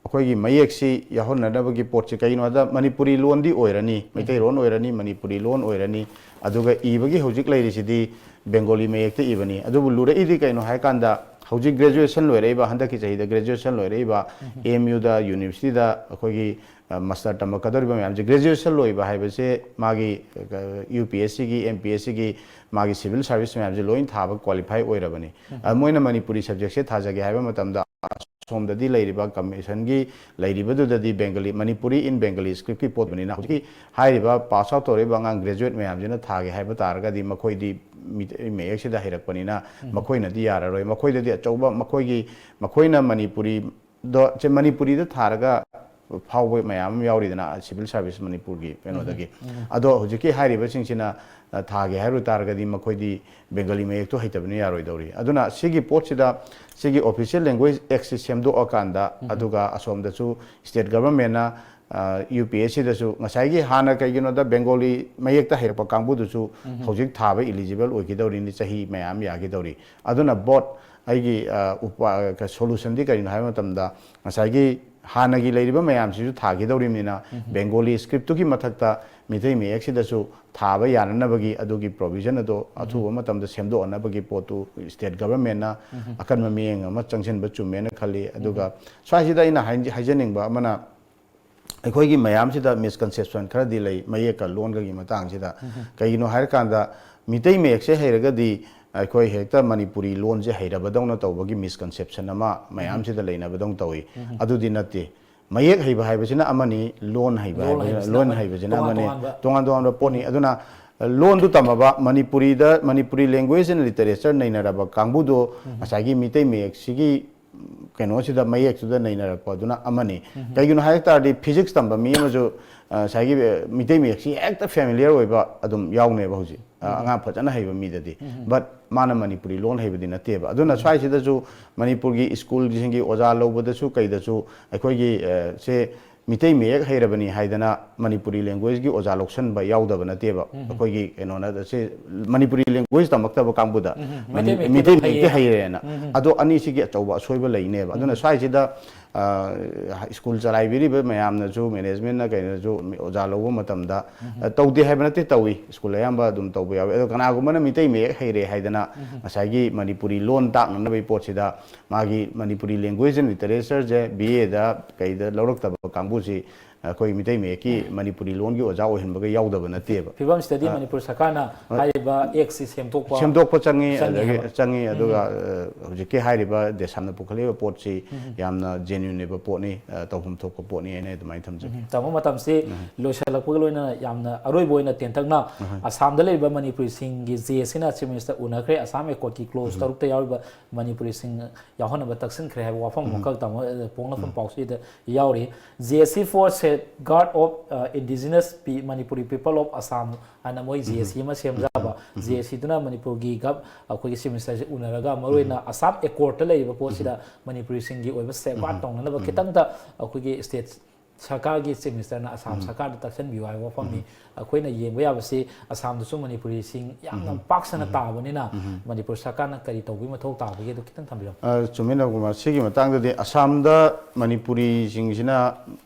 ꯑꯩꯈꯣꯏꯒꯤ ꯃꯌꯦꯛꯁꯤ ꯌꯥꯎꯍꯟꯅꯅꯕꯒꯤ ꯄꯣꯠꯁꯤ ꯀꯩꯒꯤꯅꯣ ꯍꯥꯏꯕꯗ, ꯃꯅꯤꯄꯨꯔꯤ ꯂꯣꯟꯗꯤ ꯑꯣꯏꯔꯅꯤ, ꯃꯩꯇꯩꯂꯣꯟ ꯑꯣꯏꯔꯅꯤ, ꯃꯅꯤꯄꯨꯔꯤ ꯂꯣꯟ ꯑꯣꯏꯔꯅꯤ, ꯑꯗꯨꯒ ꯏꯕꯒꯤ ꯍꯧꯖꯤꯛ ꯂꯩꯔꯤꯁꯤꯗꯤ ꯕꯦꯡꯒꯣꯂꯤ ꯃꯌꯦꯛꯇ ꯏꯕꯅꯤ꯫ ꯑꯗꯨꯕꯨ ꯂꯨꯔꯛꯏꯗꯤ ꯀꯩꯅꯣ ꯍꯥꯏꯀꯥꯟꯗ, ꯍꯧꯖꯤꯛ ꯒ꯭ꯔꯦꯖꯨꯑꯦꯁꯟ ꯂꯣꯏꯔꯛꯏꯕ, ꯍꯟꯗꯛꯀꯤ ꯆꯍꯤꯗ ꯒ꯭ꯔꯦꯖꯨꯑꯦꯁꯟ ꯂꯣꯏꯔꯛꯏꯕ ꯑꯦꯝ ꯌꯨꯗ, ꯌꯨꯅꯤꯚꯔꯁꯤꯇꯤꯗ ꯑꯩꯈꯣꯏꯒꯤ, ꯑ, ꯃꯥꯁꯇꯔ ꯇꯝꯃꯛꯀꯗꯧꯔꯤꯕ ꯃꯌꯥꯝꯁꯦ, ꯒ꯭ꯔꯦꯖꯨꯑꯦꯁꯟ ꯂꯣꯏꯕ ꯍꯥꯏꯕꯁꯦ ꯃꯥꯒꯤ, ꯑ, ꯌꯨ ꯄꯤ ꯑꯦꯁ ꯁꯤꯒꯤ, ꯑꯦꯝ ꯄꯤ ꯑꯦꯁ ꯁꯤꯒꯤ, ꯃꯥꯒꯤ ꯁꯤꯚꯤꯜ ꯁꯥꯔꯚꯤꯁ ꯃꯌꯥꯝꯁꯦ ꯂꯣꯏ ꯊꯥꯕ ꯀ꯭ꯋꯥꯂꯤꯐꯥꯏ ꯑꯣꯏꯔꯕꯅꯤ꯫ ꯑ, ꯃꯣꯏꯅ ꯃꯅꯤꯄꯨꯔꯤ ꯁꯕꯖꯦꯛꯁꯦ ꯊꯥꯖꯒꯦ ꯍꯥꯏꯕ ꯃꯇꯝꯗ, ꯑꯁꯣꯝꯗꯗꯤ ꯂꯩꯔꯤꯕ ꯀꯃꯤꯁꯟꯒꯤ ꯂꯩꯔꯤꯕꯗꯨꯗꯗꯤ ꯕꯦꯡꯒꯂꯤ, ꯃꯅꯤꯄꯨꯔꯤ ꯏꯟ ꯕꯦꯡꯒꯂꯤ ꯁ꯭ꯀ꯭ꯔꯤꯞꯀꯤ ꯄꯣꯠ ꯑꯣꯏꯕꯅꯤꯅ, ꯍꯧꯖꯤꯛꯀꯤ ꯍꯥꯏꯔꯤꯕ ꯄꯥꯁ ꯑꯥꯎꯠ ꯇꯧꯔꯛꯏꯕ ꯑꯉꯥꯡ ꯒ꯭ꯔꯦꯖꯨꯑꯦꯠ ꯃꯌꯥꯝꯁꯤꯅ ꯊꯥꯒꯦ ꯍꯥꯏꯕ ꯇꯥꯔꯒꯗꯤ, ꯃꯈꯣꯏꯗꯤ ꯃꯤꯇꯩ ꯃꯌꯦꯛꯁꯤꯗ ꯍꯩꯔꯛꯄꯅꯤꯅ, ꯃꯈꯣꯏꯅꯗꯤ ꯌꯥꯔꯔꯣꯏ꯫ ꯃꯈꯣꯏꯗꯗꯤ ꯑꯆꯧꯕ, ꯃꯈꯣꯏꯒꯤ, ꯃꯈꯣꯏꯅ ꯃꯅꯤꯄꯨꯔꯤꯗꯣ, ꯆꯦ, ꯃꯅꯤꯄꯨꯔꯤꯗ ꯊꯥꯔꯒ ꯐꯥꯎꯕ ꯃꯌꯥꯝ ꯑꯃ ꯌꯥꯎꯔꯤꯗꯅ, ꯁꯤꯚꯤꯜ ꯁꯥꯔꯚꯤꯁ ꯃꯅꯤꯄꯨꯔꯒꯤ ꯀꯩꯅꯣꯗꯒꯤ꯫ ꯑꯗꯣ ꯍꯧꯖꯤꯛꯀꯤ ꯍꯥꯏꯔꯤꯕꯁꯤꯡꯁꯤꯅ, ꯑ, ꯊꯥꯒꯦ ꯍꯥꯏꯔꯨ ꯇꯥꯔꯒꯗꯤ, ꯃꯈꯣꯏꯗꯤ ꯕꯦꯡꯒꯂꯤ ꯃꯌꯦꯛꯇꯣ ꯍꯩꯇꯕꯅ ꯌꯥꯔꯣꯏꯗꯧꯔꯤ꯫ ꯑꯗꯨꯅ ꯁꯤꯒꯤ ꯄꯣꯠꯁꯤꯗ, ꯁꯤꯒꯤ ꯑꯣꯐꯤꯁꯤꯌꯦꯜ ꯂꯦꯡꯒ꯭ꯋꯦꯖ ꯑꯦꯛꯁꯤ ꯁꯦꯝꯗꯣꯛꯑꯀꯥꯟꯗ, ꯑꯗꯨꯒ ꯑꯁꯣꯝꯗꯁꯨ ꯁ꯭ꯇꯦꯠ ꯒꯚꯔꯟꯃꯦꯟꯅ, ꯑ, ꯌꯨ ꯄꯤ ꯑꯦꯁ ꯁꯤꯗꯁꯨ, ꯉꯁꯥꯏꯒꯤ ꯍꯥꯟꯅ ꯀꯩꯒꯤꯅꯣꯗ ꯕꯦꯡꯒꯣꯂꯤ ꯃꯌꯦꯛꯇ ꯍꯩꯔꯛꯄ ꯀꯥꯡꯕꯨꯗꯨꯁꯨ ꯍꯧꯖꯤꯛ ꯊꯥꯕ ꯏꯂꯤꯖꯤꯕꯜ ꯑꯣꯏꯈꯤꯗꯧꯔꯤꯅꯤ, ꯆꯍꯤ ꯃꯌꯥꯝ ꯌꯥꯈꯤꯗꯧꯔꯤ꯫ ꯑꯗꯨꯅ ꯕꯣꯠ, ꯑꯩꯒꯤ, ꯑ, ꯎꯄꯥ-, ꯀ-, ꯁꯣꯂꯨꯁꯟꯗꯤ ꯀꯔꯤꯅꯣ ꯍꯥꯏꯕ ꯃꯇꯝꯗ, ꯉꯁꯥꯏꯒꯤ ꯍꯥꯟꯅꯒꯤ ꯂꯩꯔꯤꯕ ꯃꯌꯥꯝꯁꯤꯁꯨ ꯊꯥꯈꯤꯗꯧꯔꯤꯕꯅꯤꯅ, ꯕꯦꯡꯒꯣꯂꯤ ꯁ꯭ꯀ꯭ꯔꯤꯞꯇꯨꯒꯤ ꯃꯊꯛꯇ ꯃꯤꯇꯩ ꯃꯌꯦꯛꯁꯤꯗꯁꯨ ꯊꯥꯕ ꯌꯥꯅꯅꯕꯒꯤ ꯑꯗꯨꯒꯤ ꯄ꯭ꯔꯣꯕꯤꯖꯟ ꯑꯗꯣ ꯑꯊꯨꯕ ꯃꯇꯝꯗ ꯁꯦꯝꯗꯣꯛꯑꯅꯕꯒꯤ ꯄꯣꯠꯇꯨ ꯁ꯭ꯇꯦꯠ ꯒꯚꯔꯟꯃꯦꯟꯅ ꯑꯀꯟꯕ ꯃꯤꯠꯌꯦꯡ ꯑꯃ ꯆꯪꯁꯤꯟꯕ ꯆꯨꯝꯃꯦꯅ ꯈꯜꯂꯤ꯫ ꯑꯗꯨꯒ ꯁ꯭ꯋꯥꯏꯁꯤꯗ ꯑꯩꯅ ꯍꯥꯏ-, ꯍꯥꯏꯖꯅꯤꯡꯕ ꯑꯃꯅ, ꯑꯩꯈꯣꯏꯒꯤ ꯃꯌꯥꯝꯁꯤꯗ ꯃꯤꯁꯀꯟꯁꯦꯞꯁꯟ ꯈꯔꯗꯤ ꯂꯩ ꯃꯌꯦꯛꯀ ꯂꯣꯟꯒꯒꯤ ꯃꯇꯥꯡꯁꯤꯗ꯫ ꯀꯩꯒꯤꯅꯣ ꯍꯥꯏꯔꯀꯥꯟꯗ, ꯃꯤꯇꯩ ꯃꯌꯦꯛꯁꯦ ꯍꯩꯔꯒꯗꯤ ꯑꯩꯈꯣꯏ ꯍꯦꯛꯇ ꯃꯅꯤꯄꯨꯔꯤ ꯂꯣꯟꯁꯦ ꯍꯩꯔꯕꯗꯧꯅ ꯇꯧꯕꯒꯤ ꯃꯤꯁꯀꯟꯁꯦꯞꯁꯟ ꯑꯃ ꯃꯌꯥꯝꯁꯤꯗ ꯂꯩꯅꯕꯗꯧꯅ ꯇꯧꯏ꯫ ꯑꯗꯨꯗꯤ ꯅꯠꯇꯦ꯫ ꯃꯌꯦꯛ ꯍꯩꯕ ꯍꯥꯏꯕꯁꯤꯅ ꯑꯃꯅꯤ, ꯂꯣꯟ ꯍꯩꯕ ꯂꯣꯟ ꯍꯥꯏꯕ-, ꯍꯩꯕꯁꯤꯅ ꯂꯣꯟ ꯑꯃꯅꯤ꯫ ꯍꯩꯕꯁꯤꯅ ꯇꯣꯉꯥꯟ ꯑꯃꯅꯤ, ꯇꯣꯉꯥꯟꯕ꯫ ꯇꯣꯉꯥꯟ ꯇꯣꯉꯥꯟꯕ ꯄꯣꯠꯅꯤ꯫ ꯑꯗꯨꯅ ꯂꯣꯟꯗꯨ ꯇꯝꯃꯕ, ꯃꯅꯤꯄꯨꯔꯤꯗ, ꯃꯅꯤꯄꯨꯔꯤ language and literature ꯅꯩꯅꯔꯕ ꯀꯥꯡꯕꯨꯗꯣ ꯉꯁꯥꯏꯒꯤ ꯃꯤꯇꯩ ꯃꯌꯦꯛꯁꯤꯒꯤ ꯀꯩꯅꯣꯁꯤꯗ, ꯃꯌꯦꯛꯇꯨꯗ ꯅꯩꯅꯔꯛꯄ ꯑꯗꯨꯅ ꯑꯃꯅꯤ꯫ ꯀꯩꯒꯤꯅꯣ ꯍꯥꯏ ꯇꯥꯔꯗꯤ, ꯐꯤꯖꯤꯛꯁ ꯇꯝꯕ ꯃꯤ ꯑꯃꯁꯨ, ꯑ, ꯉꯁꯥꯏꯒꯤ, ꯑ, ꯃꯤꯇꯩ ꯃꯌꯦꯛꯁꯤ ꯍꯦꯛꯇ ꯐꯦꯃꯤꯂꯤꯌꯔ ꯑꯣꯏꯕ ꯑꯗꯨꯝ ꯌꯥꯎꯅꯦꯕ ꯍꯧꯖꯤꯛ, ꯑ, ꯑꯉꯥꯡ ꯐꯖꯅ ꯍꯩꯕ ꯃꯤꯗꯗꯤ꯫ But ꯃꯥꯅ ꯃꯅꯤꯄꯨꯔꯤ ꯂꯣꯟ ꯍꯩꯕꯗꯤ ꯅꯠꯇꯦꯕ꯫ ꯑꯗꯨꯅ ꯁ꯭ꯋꯥꯏꯁꯤꯗꯁꯨ ꯃꯅꯤꯄꯨꯔꯒꯤ ꯁ꯭ꯀꯨꯜꯁꯤꯡꯒꯤ ꯑꯣꯖꯥ ꯂꯧꯕꯗꯁꯨ ꯀꯩꯗꯁꯨ ꯑꯩꯈꯣꯏꯒꯤ, ꯑ, ꯁꯦ ꯃꯤꯇꯩ ꯃꯌꯦꯛ ꯍꯩꯔꯕꯅꯤ ꯍꯥꯏꯗꯅ ꯃꯅꯤꯄꯨꯔꯤ languageꯀꯤ ꯑꯣꯖꯥ ꯂꯧꯁꯟꯕ ꯌꯥꯎꯗꯕ ꯅꯠꯇꯦꯕ꯫ ꯑꯩꯈꯣꯏꯒꯤ ꯀꯩꯅꯣꯅ ꯁꯤ ꯃꯅꯤꯄꯨꯔꯤ language ꯇꯝꯃꯛꯇꯕ ꯀꯥꯡꯕꯨꯗ ꯎꯝ, ꯃꯅꯤ-, ꯃꯩꯇꯩ ꯃꯌꯦꯛꯇꯤ ꯃꯩꯇꯩ ꯃꯌꯦꯛꯇꯤ ꯍꯩꯔꯦ꯫ ꯍꯩꯔꯦꯅ꯫ ꯎꯝ꯫ ꯑꯗꯣ ꯑꯅꯤꯁꯤꯒꯤ ꯑꯆꯧꯕ ꯑꯁꯣꯏꯕ ꯂꯩꯅꯦꯕ꯫ ꯑꯗꯨꯅ ꯁ꯭ꯋꯥꯏꯁꯤꯗ, ꯑ, ꯁ꯭ꯀꯨꯜ ꯆꯂꯥꯏꯕꯤꯔꯤꯕ ꯃꯌꯥꯝꯅꯁꯨ, managementꯅ ꯀꯩꯅꯣꯁꯨ ꯑꯣꯖꯥ ꯂꯧꯕ ꯃꯇꯝꯗ, ꯑ, ꯇꯧꯗꯦ ꯍꯥꯏꯕ ꯅꯠꯇꯦ, ꯇꯧꯏ꯫ ꯁ꯭ꯀꯨꯜ ꯑꯌꯥꯝꯕ ꯑꯗꯨꯝ ꯇꯧꯕ ꯌꯥꯎꯏ꯫ ꯑꯗꯣ ꯀꯅꯥꯒꯨꯝꯕꯅ ꯃꯤꯇꯩ ꯃꯌꯦꯛ ꯍꯩꯔꯦ ꯍꯥꯏꯗꯅ ꯉꯁꯥꯏꯒꯤ ꯃꯅꯤꯄꯨꯔꯤ ꯂꯣꯟ ꯇꯥꯛꯅꯅꯕꯒꯤ ꯄꯣꯠꯁꯤꯗ ꯃꯥꯒꯤ ꯃꯅꯤꯄꯨꯔꯤ language and literatureꯁꯦ B Aꯗ ꯀꯩꯗ ꯂꯧꯔꯛꯇꯕ ꯀꯥꯡꯕꯨꯁꯤ ꯑꯩꯈꯣꯏ ꯃꯤꯇꯩ ꯃꯌꯦꯛꯀꯤ ꯃꯅꯤꯄꯨꯔꯤ ꯂꯣꯟꯒꯤ ꯑꯣꯖꯥ ꯑꯣꯏꯍꯟꯕꯒ ꯌꯥꯎꯗꯕ ꯅꯠꯇꯦꯕ꯫ ꯐꯤꯕꯝꯁꯤꯗꯗꯤ ꯑ, ꯃꯅꯤꯄꯨꯔ ꯁꯔꯀꯥꯔꯅ ꯑ, ꯍꯥꯏꯔꯤꯕ ꯑꯦꯛꯁꯤ ꯁꯦꯝꯗꯣꯛꯄ ꯁꯦꯝꯗꯣꯛꯄ ꯆꯪꯉꯤ, ꯆꯪꯉꯤ ꯑꯗꯒꯤ ꯍꯥꯏꯕ꯫ ꯆꯪꯉꯤ, ꯑꯗꯨꯒ, ꯎꯝ꯫ ꯑ, ꯍꯧꯖꯤꯛꯀꯤ ꯍꯥꯏꯔꯤꯕ ꯗꯦꯁꯥꯝꯅ ꯄꯨꯈꯠꯂꯤꯕ ꯄꯣꯠꯁꯤ ꯎꯝ꯫ ꯌꯥꯝꯅ genuine ꯑꯣꯏꯕ ꯄꯣꯠꯅꯤ, ꯑ, ꯇꯧꯐꯝ ꯊꯣꯛꯄ ꯄꯣꯠꯅꯤ ꯍꯥꯏꯅ ꯑꯗꯨꯃꯥꯏꯅ ꯊꯝꯖꯒꯦ꯫ ꯎꯝ꯫ ꯇꯥꯃꯣ, ꯃꯇꯝꯁꯤ ꯎꯝ꯫ ꯂꯣꯏꯁꯤꯜꯂꯛꯄꯒ ꯂꯣꯏꯅꯅ ꯌꯥꯝꯅ ꯑꯔꯣꯏꯕ ꯑꯣꯏꯅ ꯇꯦꯟꯇꯛꯅ ꯎꯝ꯫ ꯑꯁꯥꯝꯗ ꯂꯩꯔꯤꯕ ꯃꯅꯤꯄꯨꯔꯤꯁꯤꯡꯒꯤ J Aꯁꯤꯅ Chief Minister ꯎꯅꯈ꯭ꯔꯦ꯫ Assam Accordꯀꯤ clause ꯎꯝ꯫ ꯇꯔꯨꯛꯇ ꯌꯥꯎꯔꯤꯕ ꯃꯅꯤꯄꯨꯔꯤꯁꯤꯡ ꯌꯥꯎꯍꯟꯅꯕ ꯇꯛꯁꯤꯟꯈ꯭ꯔꯦ ꯍꯥꯏꯕ ꯋꯥꯐꯝ ꯎꯝ꯫ ꯑꯃꯈꯛ ꯇꯥꯃꯣ, ꯑ, ꯄꯣꯛꯅꯐꯝ ꯎꯝ꯫ ꯄꯥꯎꯆꯦꯗ ꯌꯥꯎꯔꯤ꯫ J A C for Safeguard of, ꯑ, Indigenous Pe-, Manipuri People of Assam ꯍꯥꯏꯅ ꯃꯣꯏ ꯎꯝ꯫ J A C ꯑꯃ ꯁꯦꯝꯖꯕ, ꯎꯝ꯫ J A Cꯗꯨꯅ ꯃꯅꯤꯄꯨꯔꯒꯤ ꯒꯚ-, ꯑꯩꯈꯣꯏꯒꯤ Chief Ministerꯁꯤ ꯎꯅꯔꯒ ꯃꯔꯨꯑꯣꯏꯅ ꯎꯝ꯫ ꯑꯁꯥꯝ Accordꯇ ꯂꯩꯔꯤꯕ ꯄꯣꯠꯁꯤꯗ ꯎꯝ꯫ ꯃꯅꯤꯄꯨꯔꯤꯁꯤꯡꯒꯤ ꯑꯣꯏꯕ safeguard ꯎꯝ꯫ ꯇꯧꯅꯅꯕ ꯎꯝ꯫ ꯈꯤꯇꯪꯗ ꯑꯩꯈꯣꯏꯒꯤ state ꯁꯔꯀꯥꯔꯒꯤ Chief Ministerꯅ ꯑꯁꯥꯝ ꯎꯝ꯫ ꯁꯔꯀꯥꯔꯗ ꯇꯛꯁꯟꯕꯤꯌꯨ ꯍꯥꯏꯕ ꯋꯥꯐꯝꯅꯤ꯫ ꯎꯝ꯫ ꯑꯩꯈꯣꯏꯅ ꯌꯦꯡꯕ ꯌꯥꯕꯁꯤ ꯑꯁꯥꯝꯗꯁꯨ ꯃꯅꯤꯄꯨꯔꯤꯁꯤꯡ ꯌꯥꯝꯅ ꯎꯝ꯫ ꯄꯥꯛ ꯁꯟꯅ ꯎꯝ꯫ ꯇꯥꯕꯅꯤꯅ ꯎꯝ꯫ ꯃꯅꯤꯄꯨꯔ ꯁꯔꯀꯥꯔꯅ ꯀꯔꯤ ꯇꯧꯕꯒꯤ ꯃꯊꯧ ꯇꯥꯕꯒꯦ ꯑꯗꯨ ꯈꯤꯇꯪ ꯊꯝꯕꯤꯔꯝꯃꯨ꯫ ꯑ, ꯆꯨꯝꯃꯤ ꯅꯕꯀꯨꯃꯥꯔ, ꯁꯤꯒꯤ ꯃꯇꯥꯡꯗꯗꯤ ꯑꯁꯥꯝꯗ ꯃꯅꯤꯄꯨꯔꯤꯁꯤꯡꯁꯤꯅ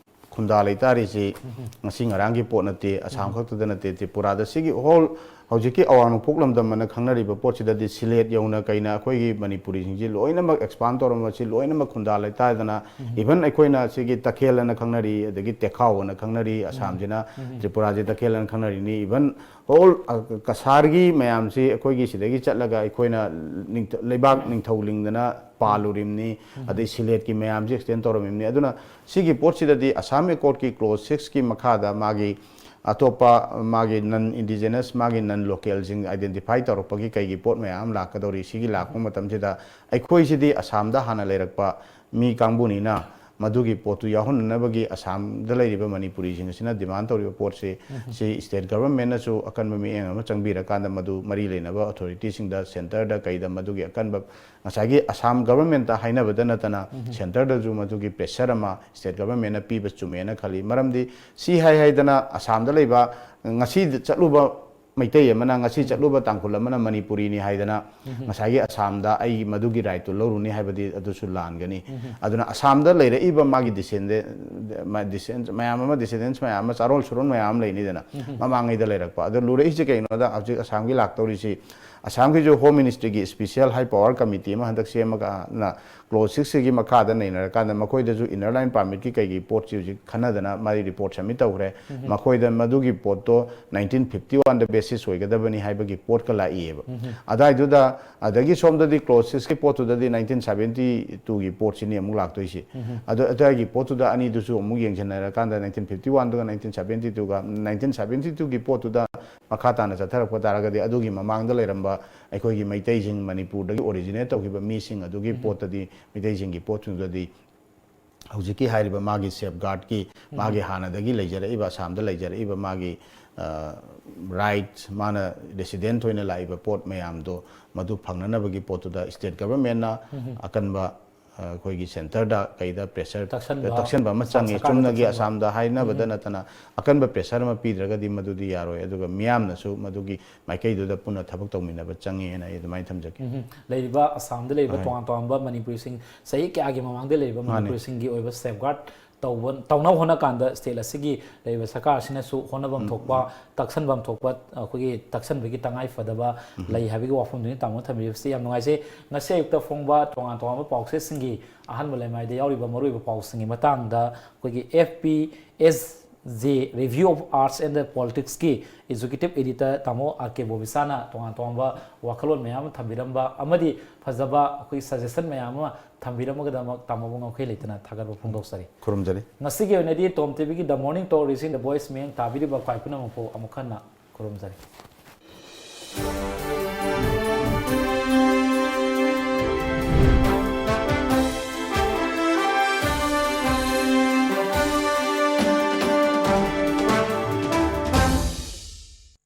ꯈꯨꯟꯗꯥ ꯂꯩꯇꯥꯔꯤꯁꯤ ꯎꯝ꯫ ꯉꯁꯤ ꯉꯔꯥꯡꯒꯤ ꯄꯣꯠ ꯅꯠꯇꯦ, ꯑꯁꯥꯝ ꯎꯝ꯫ ꯈꯛꯇꯗ ꯅꯠꯇꯦ, ꯇ꯭ꯔꯤꯄꯨꯔꯥꯗ ꯁꯤꯒꯤ whole ꯍꯧꯖꯤꯛꯀꯤ ꯑꯋꯥꯡ ꯅꯣꯡꯄꯣꯛ ꯂꯝꯗꯝ ꯑꯅ ꯈꯪꯅꯔꯤꯕ ꯄꯣꯠꯁꯤꯗꯗꯤ ꯁꯤꯂꯦꯠ ꯌꯧꯅ ꯀꯩꯅ ꯑꯩꯈꯣꯏꯒꯤ ꯃꯅꯤꯄꯨꯔꯤꯁꯤꯡꯁꯤ ꯂꯣꯏꯅꯃꯛ ꯑꯦꯛꯁꯄꯥꯟ ꯇꯧꯔꯝꯕꯁꯤ ꯂꯣꯏꯅꯃꯛ ꯈꯨꯟꯗꯥ ꯂꯩꯇꯥꯗꯅ, ꯏꯚꯟ ꯑꯩꯈꯣꯏꯅ ꯁꯤꯒꯤ ꯇꯈꯦꯜ ꯑꯅ ꯈꯪꯅꯔꯤ, ꯑꯗꯒꯤ ꯇꯦꯈꯥꯎ ꯑꯅ ꯈꯪꯅꯔꯤ, ꯑꯁꯥꯝꯁꯤꯅ ꯇ꯭ꯔꯤꯄꯨꯔꯥꯁꯤ ꯇꯈꯦꯜ ꯑꯅ ꯈꯪꯅꯔꯤꯅꯤ, ꯏꯚꯟ ꯑꯣꯜ ꯀꯁꯥꯔꯒꯤ ꯃꯌꯥꯝꯁꯤ ꯑꯩꯈꯣꯏꯒꯤ ꯁꯤꯗꯒꯤ ꯆꯠꯂꯒ ꯑꯩꯈꯣꯏꯅ ꯅꯤꯡꯊ- ꯂꯩꯕꯥꯛ ꯅꯤꯡꯊꯧ ꯂꯤꯡꯗꯅ ꯄꯥꯜꯂꯨꯔꯤꯕꯅꯤ, ꯑꯗꯩ ꯁꯤꯂꯦꯠꯀꯤ ꯃꯌꯥꯝꯁꯤ ꯑꯦꯛꯁꯇꯦꯟ ꯇꯧꯔꯝꯃꯤꯕꯅꯤ꯫ ꯑꯗꯨꯅ ꯁꯤꯒꯤ ꯄꯣꯠꯁꯤꯗꯗꯤ ꯑꯁꯥꯝ ꯑꯦꯀꯣꯔꯗꯀꯤ ꯀ꯭ꯂꯣꯖ ꯁꯤꯛꯁꯀꯤ ꯃꯈꯥꯗ ꯃꯥꯒꯤ ꯑꯇꯣꯞꯄ ꯃꯥꯒꯤ ꯅꯟ ꯏꯟꯗꯤꯖꯤꯅꯁ, ꯃꯥꯒꯤ ꯅꯟ ꯂꯣꯀꯦꯜꯁꯤꯡ ꯑꯥꯏꯗꯦꯟꯇꯤꯐꯥꯏ ꯇꯧꯔꯛꯄꯒꯤ ꯀꯩꯒꯤ ꯄꯣꯠ ꯃꯌꯥꯝ ꯑꯃ ꯂꯥꯛꯀꯗꯧꯔꯤ꯫ ꯁꯤꯒꯤ ꯂꯥꯛꯄ ꯃꯇꯝꯁꯤꯗ ꯑꯩꯈꯣꯏꯁꯤꯗꯤ ꯑꯁꯥꯝꯗ ꯍꯥꯟꯅ ꯂꯩꯔꯛꯄ ꯃꯤ ꯀꯥꯡꯕꯨꯅꯤꯅ ꯃꯗꯨꯒꯤ ꯄꯣꯠꯇꯨ ꯌꯥꯎꯍꯟꯅꯅꯕꯒꯤ ꯑꯁꯥꯝꯗ ꯂꯩꯔꯤꯕ ꯃꯅꯤꯄꯨꯔꯤꯁꯤꯡ ꯑꯁꯤꯅ ꯗꯤꯃꯥꯟ ꯇꯧꯔꯤꯕ ꯄꯣꯠꯁꯤ, ꯁꯤ ꯁ꯭ꯇꯦꯠ ꯒꯚꯔꯟꯃꯦꯟꯅꯁꯨ ꯑꯀꯟꯕ ꯃꯤꯠꯌꯦꯡ ꯑꯃ ꯆꯪꯕꯤꯔꯀꯥꯟꯗ ꯃꯗꯨ ꯃꯔꯤ ꯂꯩꯅꯕ ꯑꯣꯊꯣꯔꯤꯇꯤꯁꯤꯡꯗ, ꯁꯦꯟꯇꯔꯗ ꯀꯩꯗ ꯃꯗꯨꯒꯤ ꯑꯀꯟꯕ, ꯉꯁꯥꯏꯒꯤ ꯑꯁꯥꯝ ꯒꯚꯔꯟꯃꯦꯟꯇ ꯍꯥꯏꯅꯕꯗ ꯅꯠꯇꯅ ꯁꯦꯟꯇꯔꯗꯁꯨ ꯃꯗꯨꯒꯤ ꯄ꯭ꯔꯦꯁꯔ ꯑꯃ ꯁ꯭ꯇꯦꯠ ꯒꯚꯔꯟꯃꯦꯟꯅ ꯄꯤꯕ ꯆꯨꯝꯃꯦꯅ ꯈꯜꯂꯤ꯫ ꯃꯔꯝꯗꯤ ꯁꯤ ꯍꯥꯏ ꯍꯥꯏꯗꯅ ꯑꯁꯥꯝꯗ ꯂꯩꯕ ꯉꯁꯤ ꯆꯠꯂꯨꯕ ꯃꯩꯇꯩ ꯑꯃꯅ, ꯉꯁꯤ ꯆꯠꯂꯨꯕ ꯇꯥꯡꯈꯨꯜ ꯑꯃꯅ ꯃꯅꯤꯄꯨꯔꯤꯅꯤ ꯍꯥꯏꯗꯅ ꯉꯁꯥꯏꯒꯤ ꯑꯁꯥꯝꯗ ꯑꯩꯒꯤ ꯃꯗꯨꯒꯤ ꯔꯥꯏꯠꯇꯨ ꯂꯧꯔꯨꯅꯤ ꯍꯥꯏꯕꯗꯤ ꯑꯗꯨꯁꯨ ꯂꯥꯟꯒꯅꯤ꯫ ꯑꯗꯨꯅ ꯑꯁꯥꯝꯗ ꯂꯩꯔꯛꯏꯕ ꯃꯥꯒꯤ ꯗꯤꯁꯦꯟꯗꯦꯟ-, ꯃ-, ꯗꯤꯁꯦꯟ-, ꯃꯌꯥꯝ ꯑꯃ, ꯗꯤꯁꯦꯟꯗꯦꯟꯁ ꯃꯌꯥꯝ ꯑꯃ, ꯆꯥꯔꯣꯜ ꯁꯨꯔꯣꯜ ꯃꯌꯥꯝ ꯑꯃ ꯂꯩꯅꯤꯗꯅ, ꯃꯃꯥꯡꯉꯩꯗ ꯂꯩꯔꯛꯄ꯫ ꯑꯗꯣ ꯂꯨꯔꯛꯏꯁꯦ ꯀꯩꯅꯣꯗ, ꯍꯧꯖꯤꯛ ꯑꯁꯥꯝꯒꯤ ꯂꯥꯛꯇꯧꯔꯤꯁꯤ, ꯑꯁꯥꯝꯒꯤꯁꯨ ꯍꯣꯝ ꯃꯤꯅꯤꯁꯇ꯭ꯔꯤꯒꯤ ꯁ꯭ꯄꯤꯁꯦꯜ ꯍꯥꯏ ꯄꯋꯥꯔ ꯀꯃꯤꯇꯤ ꯑꯃ ꯍꯟꯗꯛ ꯁꯦꯝꯃꯒ ꯀ꯭ꯂꯣꯖ ꯁꯤꯛꯁꯁꯤꯒꯤ ꯃꯈꯥꯗ ꯅꯩꯅꯔꯀꯥꯟꯗ ꯃꯈꯣꯏꯗꯁꯨ ꯏꯟꯅꯔ ꯂꯥꯏꯟ ꯄꯥꯔꯃꯤꯠꯀꯤ ꯀꯩꯒꯤ ꯄꯣꯠꯁꯤ ꯍꯧꯖꯤꯛ ꯈꯟꯅꯗꯅ ꯃꯥꯒꯤ ꯔꯤꯄꯣꯔꯠ ꯁꯕꯃꯤꯠ ꯇꯧꯈ꯭ꯔꯦ꯫ ꯃꯈꯣꯏꯗ ꯃꯗꯨꯒꯤ ꯄꯣꯠꯇꯣ ꯅꯥꯏꯟꯇꯤꯟ ꯐꯤꯐꯇꯤ ꯋꯥꯟꯗ ꯕꯦꯁꯤꯁ ꯑꯣꯏꯒꯗꯕꯅꯤ ꯍꯥꯏꯕꯒꯤ ꯄꯣꯠꯀ ꯂꯥꯛꯏꯑꯕ꯫ ꯑꯗꯥꯏꯗꯨꯗ, ꯑꯗꯒꯤ ꯁꯣꯝꯗꯗꯤ ꯀ꯭ꯂꯣꯖ ꯁꯤꯛꯁꯀꯤ ꯄꯣꯠꯇꯨꯗꯗꯤ ꯅꯥꯏꯟꯇꯤꯟ ꯁꯕꯦꯟꯇꯤ ꯇꯨꯒꯤ ꯄꯣꯠꯁꯤꯅꯤ ꯑꯃꯨꯛ ꯂꯥꯛꯇꯣꯏꯁꯤ꯫ ꯑꯗꯣ ꯑꯗꯨꯋꯥꯏꯒꯤ ꯄꯣꯠꯇꯨꯗ ꯑꯅꯤꯗꯨꯁꯨ ꯑꯃꯨꯛ ꯌꯦꯡꯁꯤꯟꯅꯔꯀꯥꯟꯗ ꯅꯥꯏꯟꯇꯤꯟ ꯐꯤꯐꯇꯤ ꯋꯥꯟꯗꯨꯒ ꯅꯥꯏꯟꯇꯤꯟ ꯁꯕꯦꯟꯇꯤ ꯇꯨꯒ, ꯅꯥꯏꯟꯇꯤꯟ ꯁꯕꯦꯟꯇꯤ ꯇꯨꯒꯤ ꯄꯣꯠꯇꯨꯗ ꯃꯈꯥ ꯇꯥꯅ ꯆꯠꯊꯔꯛꯄ ꯇꯥꯔꯒꯗꯤ ꯑꯗꯨꯒꯤ ꯃꯃꯥꯡꯗ ꯂꯩꯔꯝꯕ ꯑꯩꯈꯣꯏꯒꯤ ꯃꯩꯇꯩꯁꯤꯡ, ꯃꯅꯤꯄꯨꯔꯗꯒꯤ ꯑꯣꯔꯤꯖꯤꯅꯦꯠ ꯇꯧꯈꯤꯕ ꯃꯤꯁꯤꯡ ꯑꯗꯨꯒꯤ ꯄꯣꯠꯇꯗꯤ, ꯃꯩꯇꯩꯁꯤꯡꯒꯤ ꯄꯣꯠꯁꯤꯡꯗꯨꯗꯗꯤ ꯍꯧꯖꯤꯛꯀꯤ ꯍꯥꯏꯔꯤꯕ ꯃꯥꯒꯤ ꯁꯦꯐꯒꯥꯔꯗꯀꯤ, ꯃꯥꯒꯤ ꯍꯥꯟꯅꯗꯒꯤ ꯂꯩꯖꯔꯛꯏꯕ, ꯑꯁꯥꯝꯗ ꯂꯩꯖꯔꯛꯏꯕ ꯃꯥꯒꯤ, ꯑ, ꯔꯥꯏꯠꯁ, ꯃꯥꯅ ꯔꯦꯁꯤꯗꯦꯟꯠ ꯑꯣꯏꯅ ꯂꯥꯛꯏꯕ ꯄꯣꯠ ꯃꯌꯥꯝꯗꯣ ꯃꯗꯨ ꯐꯪꯅꯅꯕꯒꯤ ꯄꯣꯠꯇꯨꯗ ꯁ꯭ꯇꯦꯠ ꯒꯚꯔꯟꯃꯦꯟꯠꯅ ꯑꯀꯟꯕ, ꯑ, ꯑꯩꯈꯣꯏꯒꯤ ꯁꯦꯟꯇꯔꯗ ꯀꯩꯗ ꯄ꯭ꯔꯦꯁꯔ ꯇꯛꯁꯟꯕ, ꯇꯛꯁꯟꯕ ꯑꯃ ꯆꯪꯉꯤ꯫ ꯁꯔꯀꯥꯔꯗ ꯆꯨꯝꯅꯒꯤ ꯇꯛꯁꯟꯕ꯫ ꯑꯁꯥꯝꯗ ꯍꯥꯏꯅꯕꯗ ꯅꯠꯇꯅ ꯑꯀꯟꯕ ꯄ꯭ꯔꯦꯁꯔ ꯑꯃ ꯄꯤꯗ꯭ꯔꯒꯗꯤ ꯃꯗꯨꯗꯤ ꯌꯥꯔꯣꯏ꯫ ꯑꯗꯨꯒ ꯃꯤꯌꯥꯝꯅꯁꯨ ꯃꯗꯨꯒꯤ ꯃꯥꯏꯀꯩꯗꯨꯗ ꯄꯨꯟꯅ ꯊꯕꯛ ꯇꯧꯃꯤꯟꯅꯕ ꯆꯪꯉꯤ ꯍꯥꯏꯅ ꯑꯩ ꯑꯗꯨꯃꯥꯏꯅ ꯊꯝꯖꯒꯦ꯫ ꯂꯩꯔꯤꯕ ꯑꯁꯥꯝꯗ ꯂꯩꯔꯤꯕ ꯇꯣꯉꯥꯟ ꯇꯣꯉꯥꯟꯕ ꯃꯅꯤꯄꯨꯔꯤꯁꯤꯡ, ꯆꯍꯤ ꯀꯌꯥꯒꯤ ꯃꯃꯥꯡꯗ ꯂꯩꯔꯤꯕ ꯃꯅꯤꯄꯨꯔꯤꯁꯤꯡꯒꯤ ꯑꯣꯏꯕ ꯁꯦꯐꯒꯥꯔꯗ ꯇꯧꯕ ꯇꯧꯅꯕ ꯍꯣꯠꯅ ꯀꯥꯟꯗ ꯁ꯭ꯇꯦꯠ ꯑꯁꯤꯒꯤ ꯂꯩꯔꯤꯕ ꯁꯔꯀꯥꯔ ꯑꯁꯤꯅꯁꯨ ꯍꯣꯠꯅꯐꯝ ꯊꯣꯛꯄ, ꯇꯛꯁꯟꯐꯝ ꯊꯣꯛꯄ, ꯑꯩꯈꯣꯏꯒꯤ ꯇꯛꯁꯟꯕꯒꯤ ꯇꯉꯥꯏ ꯐꯗꯕ ꯂꯩ ꯍꯥꯏꯕꯒꯤ ꯋꯥꯐꯝꯗꯨꯅꯤ ꯇꯥꯃꯣꯅ ꯊꯝꯕꯤꯔꯤꯕꯁꯤ꯫ ꯌꯥꯝ ꯅꯨꯡꯉꯥꯏꯖꯩ꯫ ꯉꯁꯤ ꯑꯌꯨꯛꯇ ꯐꯣꯡꯕ ꯇꯣꯉꯥꯟ ꯇꯣꯉꯥꯟꯕ ꯄꯥꯎꯆꯦꯁꯤꯡꯒꯤ ꯑꯍꯥꯟꯕ ꯂꯩꯃꯥꯏꯗ ꯌꯥꯎꯔꯤꯕ ꯃꯔꯨꯑꯣꯏꯕ ꯄꯥꯎꯁꯤꯡꯒꯤ ꯃꯇꯥꯡꯗ ꯑꯩꯈꯣꯏꯒꯤ F P S J Review of Arts and Politicsꯀꯤ Executive Editor ꯇꯥꯃꯣ ꯑꯥꯔ ꯀꯦ ꯕꯣꯕꯤꯁꯥꯅ ꯇꯣꯉꯥꯟ ꯇꯣꯉꯥꯟꯕ ꯋꯥꯈꯜꯂꯣꯟ ꯃꯌꯥꯝ ꯑꯃ ꯊꯝꯕꯤꯔꯝꯕ ꯑꯃꯗꯤ ꯐꯖꯕ ꯑꯩꯈꯣꯏ suggestion ꯃꯌꯥꯝ ꯑꯃ ꯊꯝꯕꯤꯔꯝꯕꯒꯤꯗꯃꯛ ꯇꯥꯃꯣꯕꯨ ꯉꯝꯈꯩ ꯂꯩꯇꯅ ꯊꯥꯒꯠꯄ ꯐꯣꯡꯗꯣꯛꯆꯔꯤ꯫ ꯈꯨꯔꯨꯝꯖꯔꯤ꯫ ꯉꯁꯤꯒꯤ ꯑꯣꯏꯅꯗꯤ ꯇꯣꯝ ꯇꯤꯚꯤꯒꯤ The Morning Talk Raising the Voice ꯃꯤꯠꯌꯦꯡ ꯇꯥꯕꯤꯔꯤꯕ ꯈ꯭ꯋꯥꯏ ꯄꯨꯝꯅꯃꯛꯄꯨ ꯑꯃꯨꯛ ꯍꯟꯅ ꯈꯨꯔꯨꯝꯖꯔꯤ꯫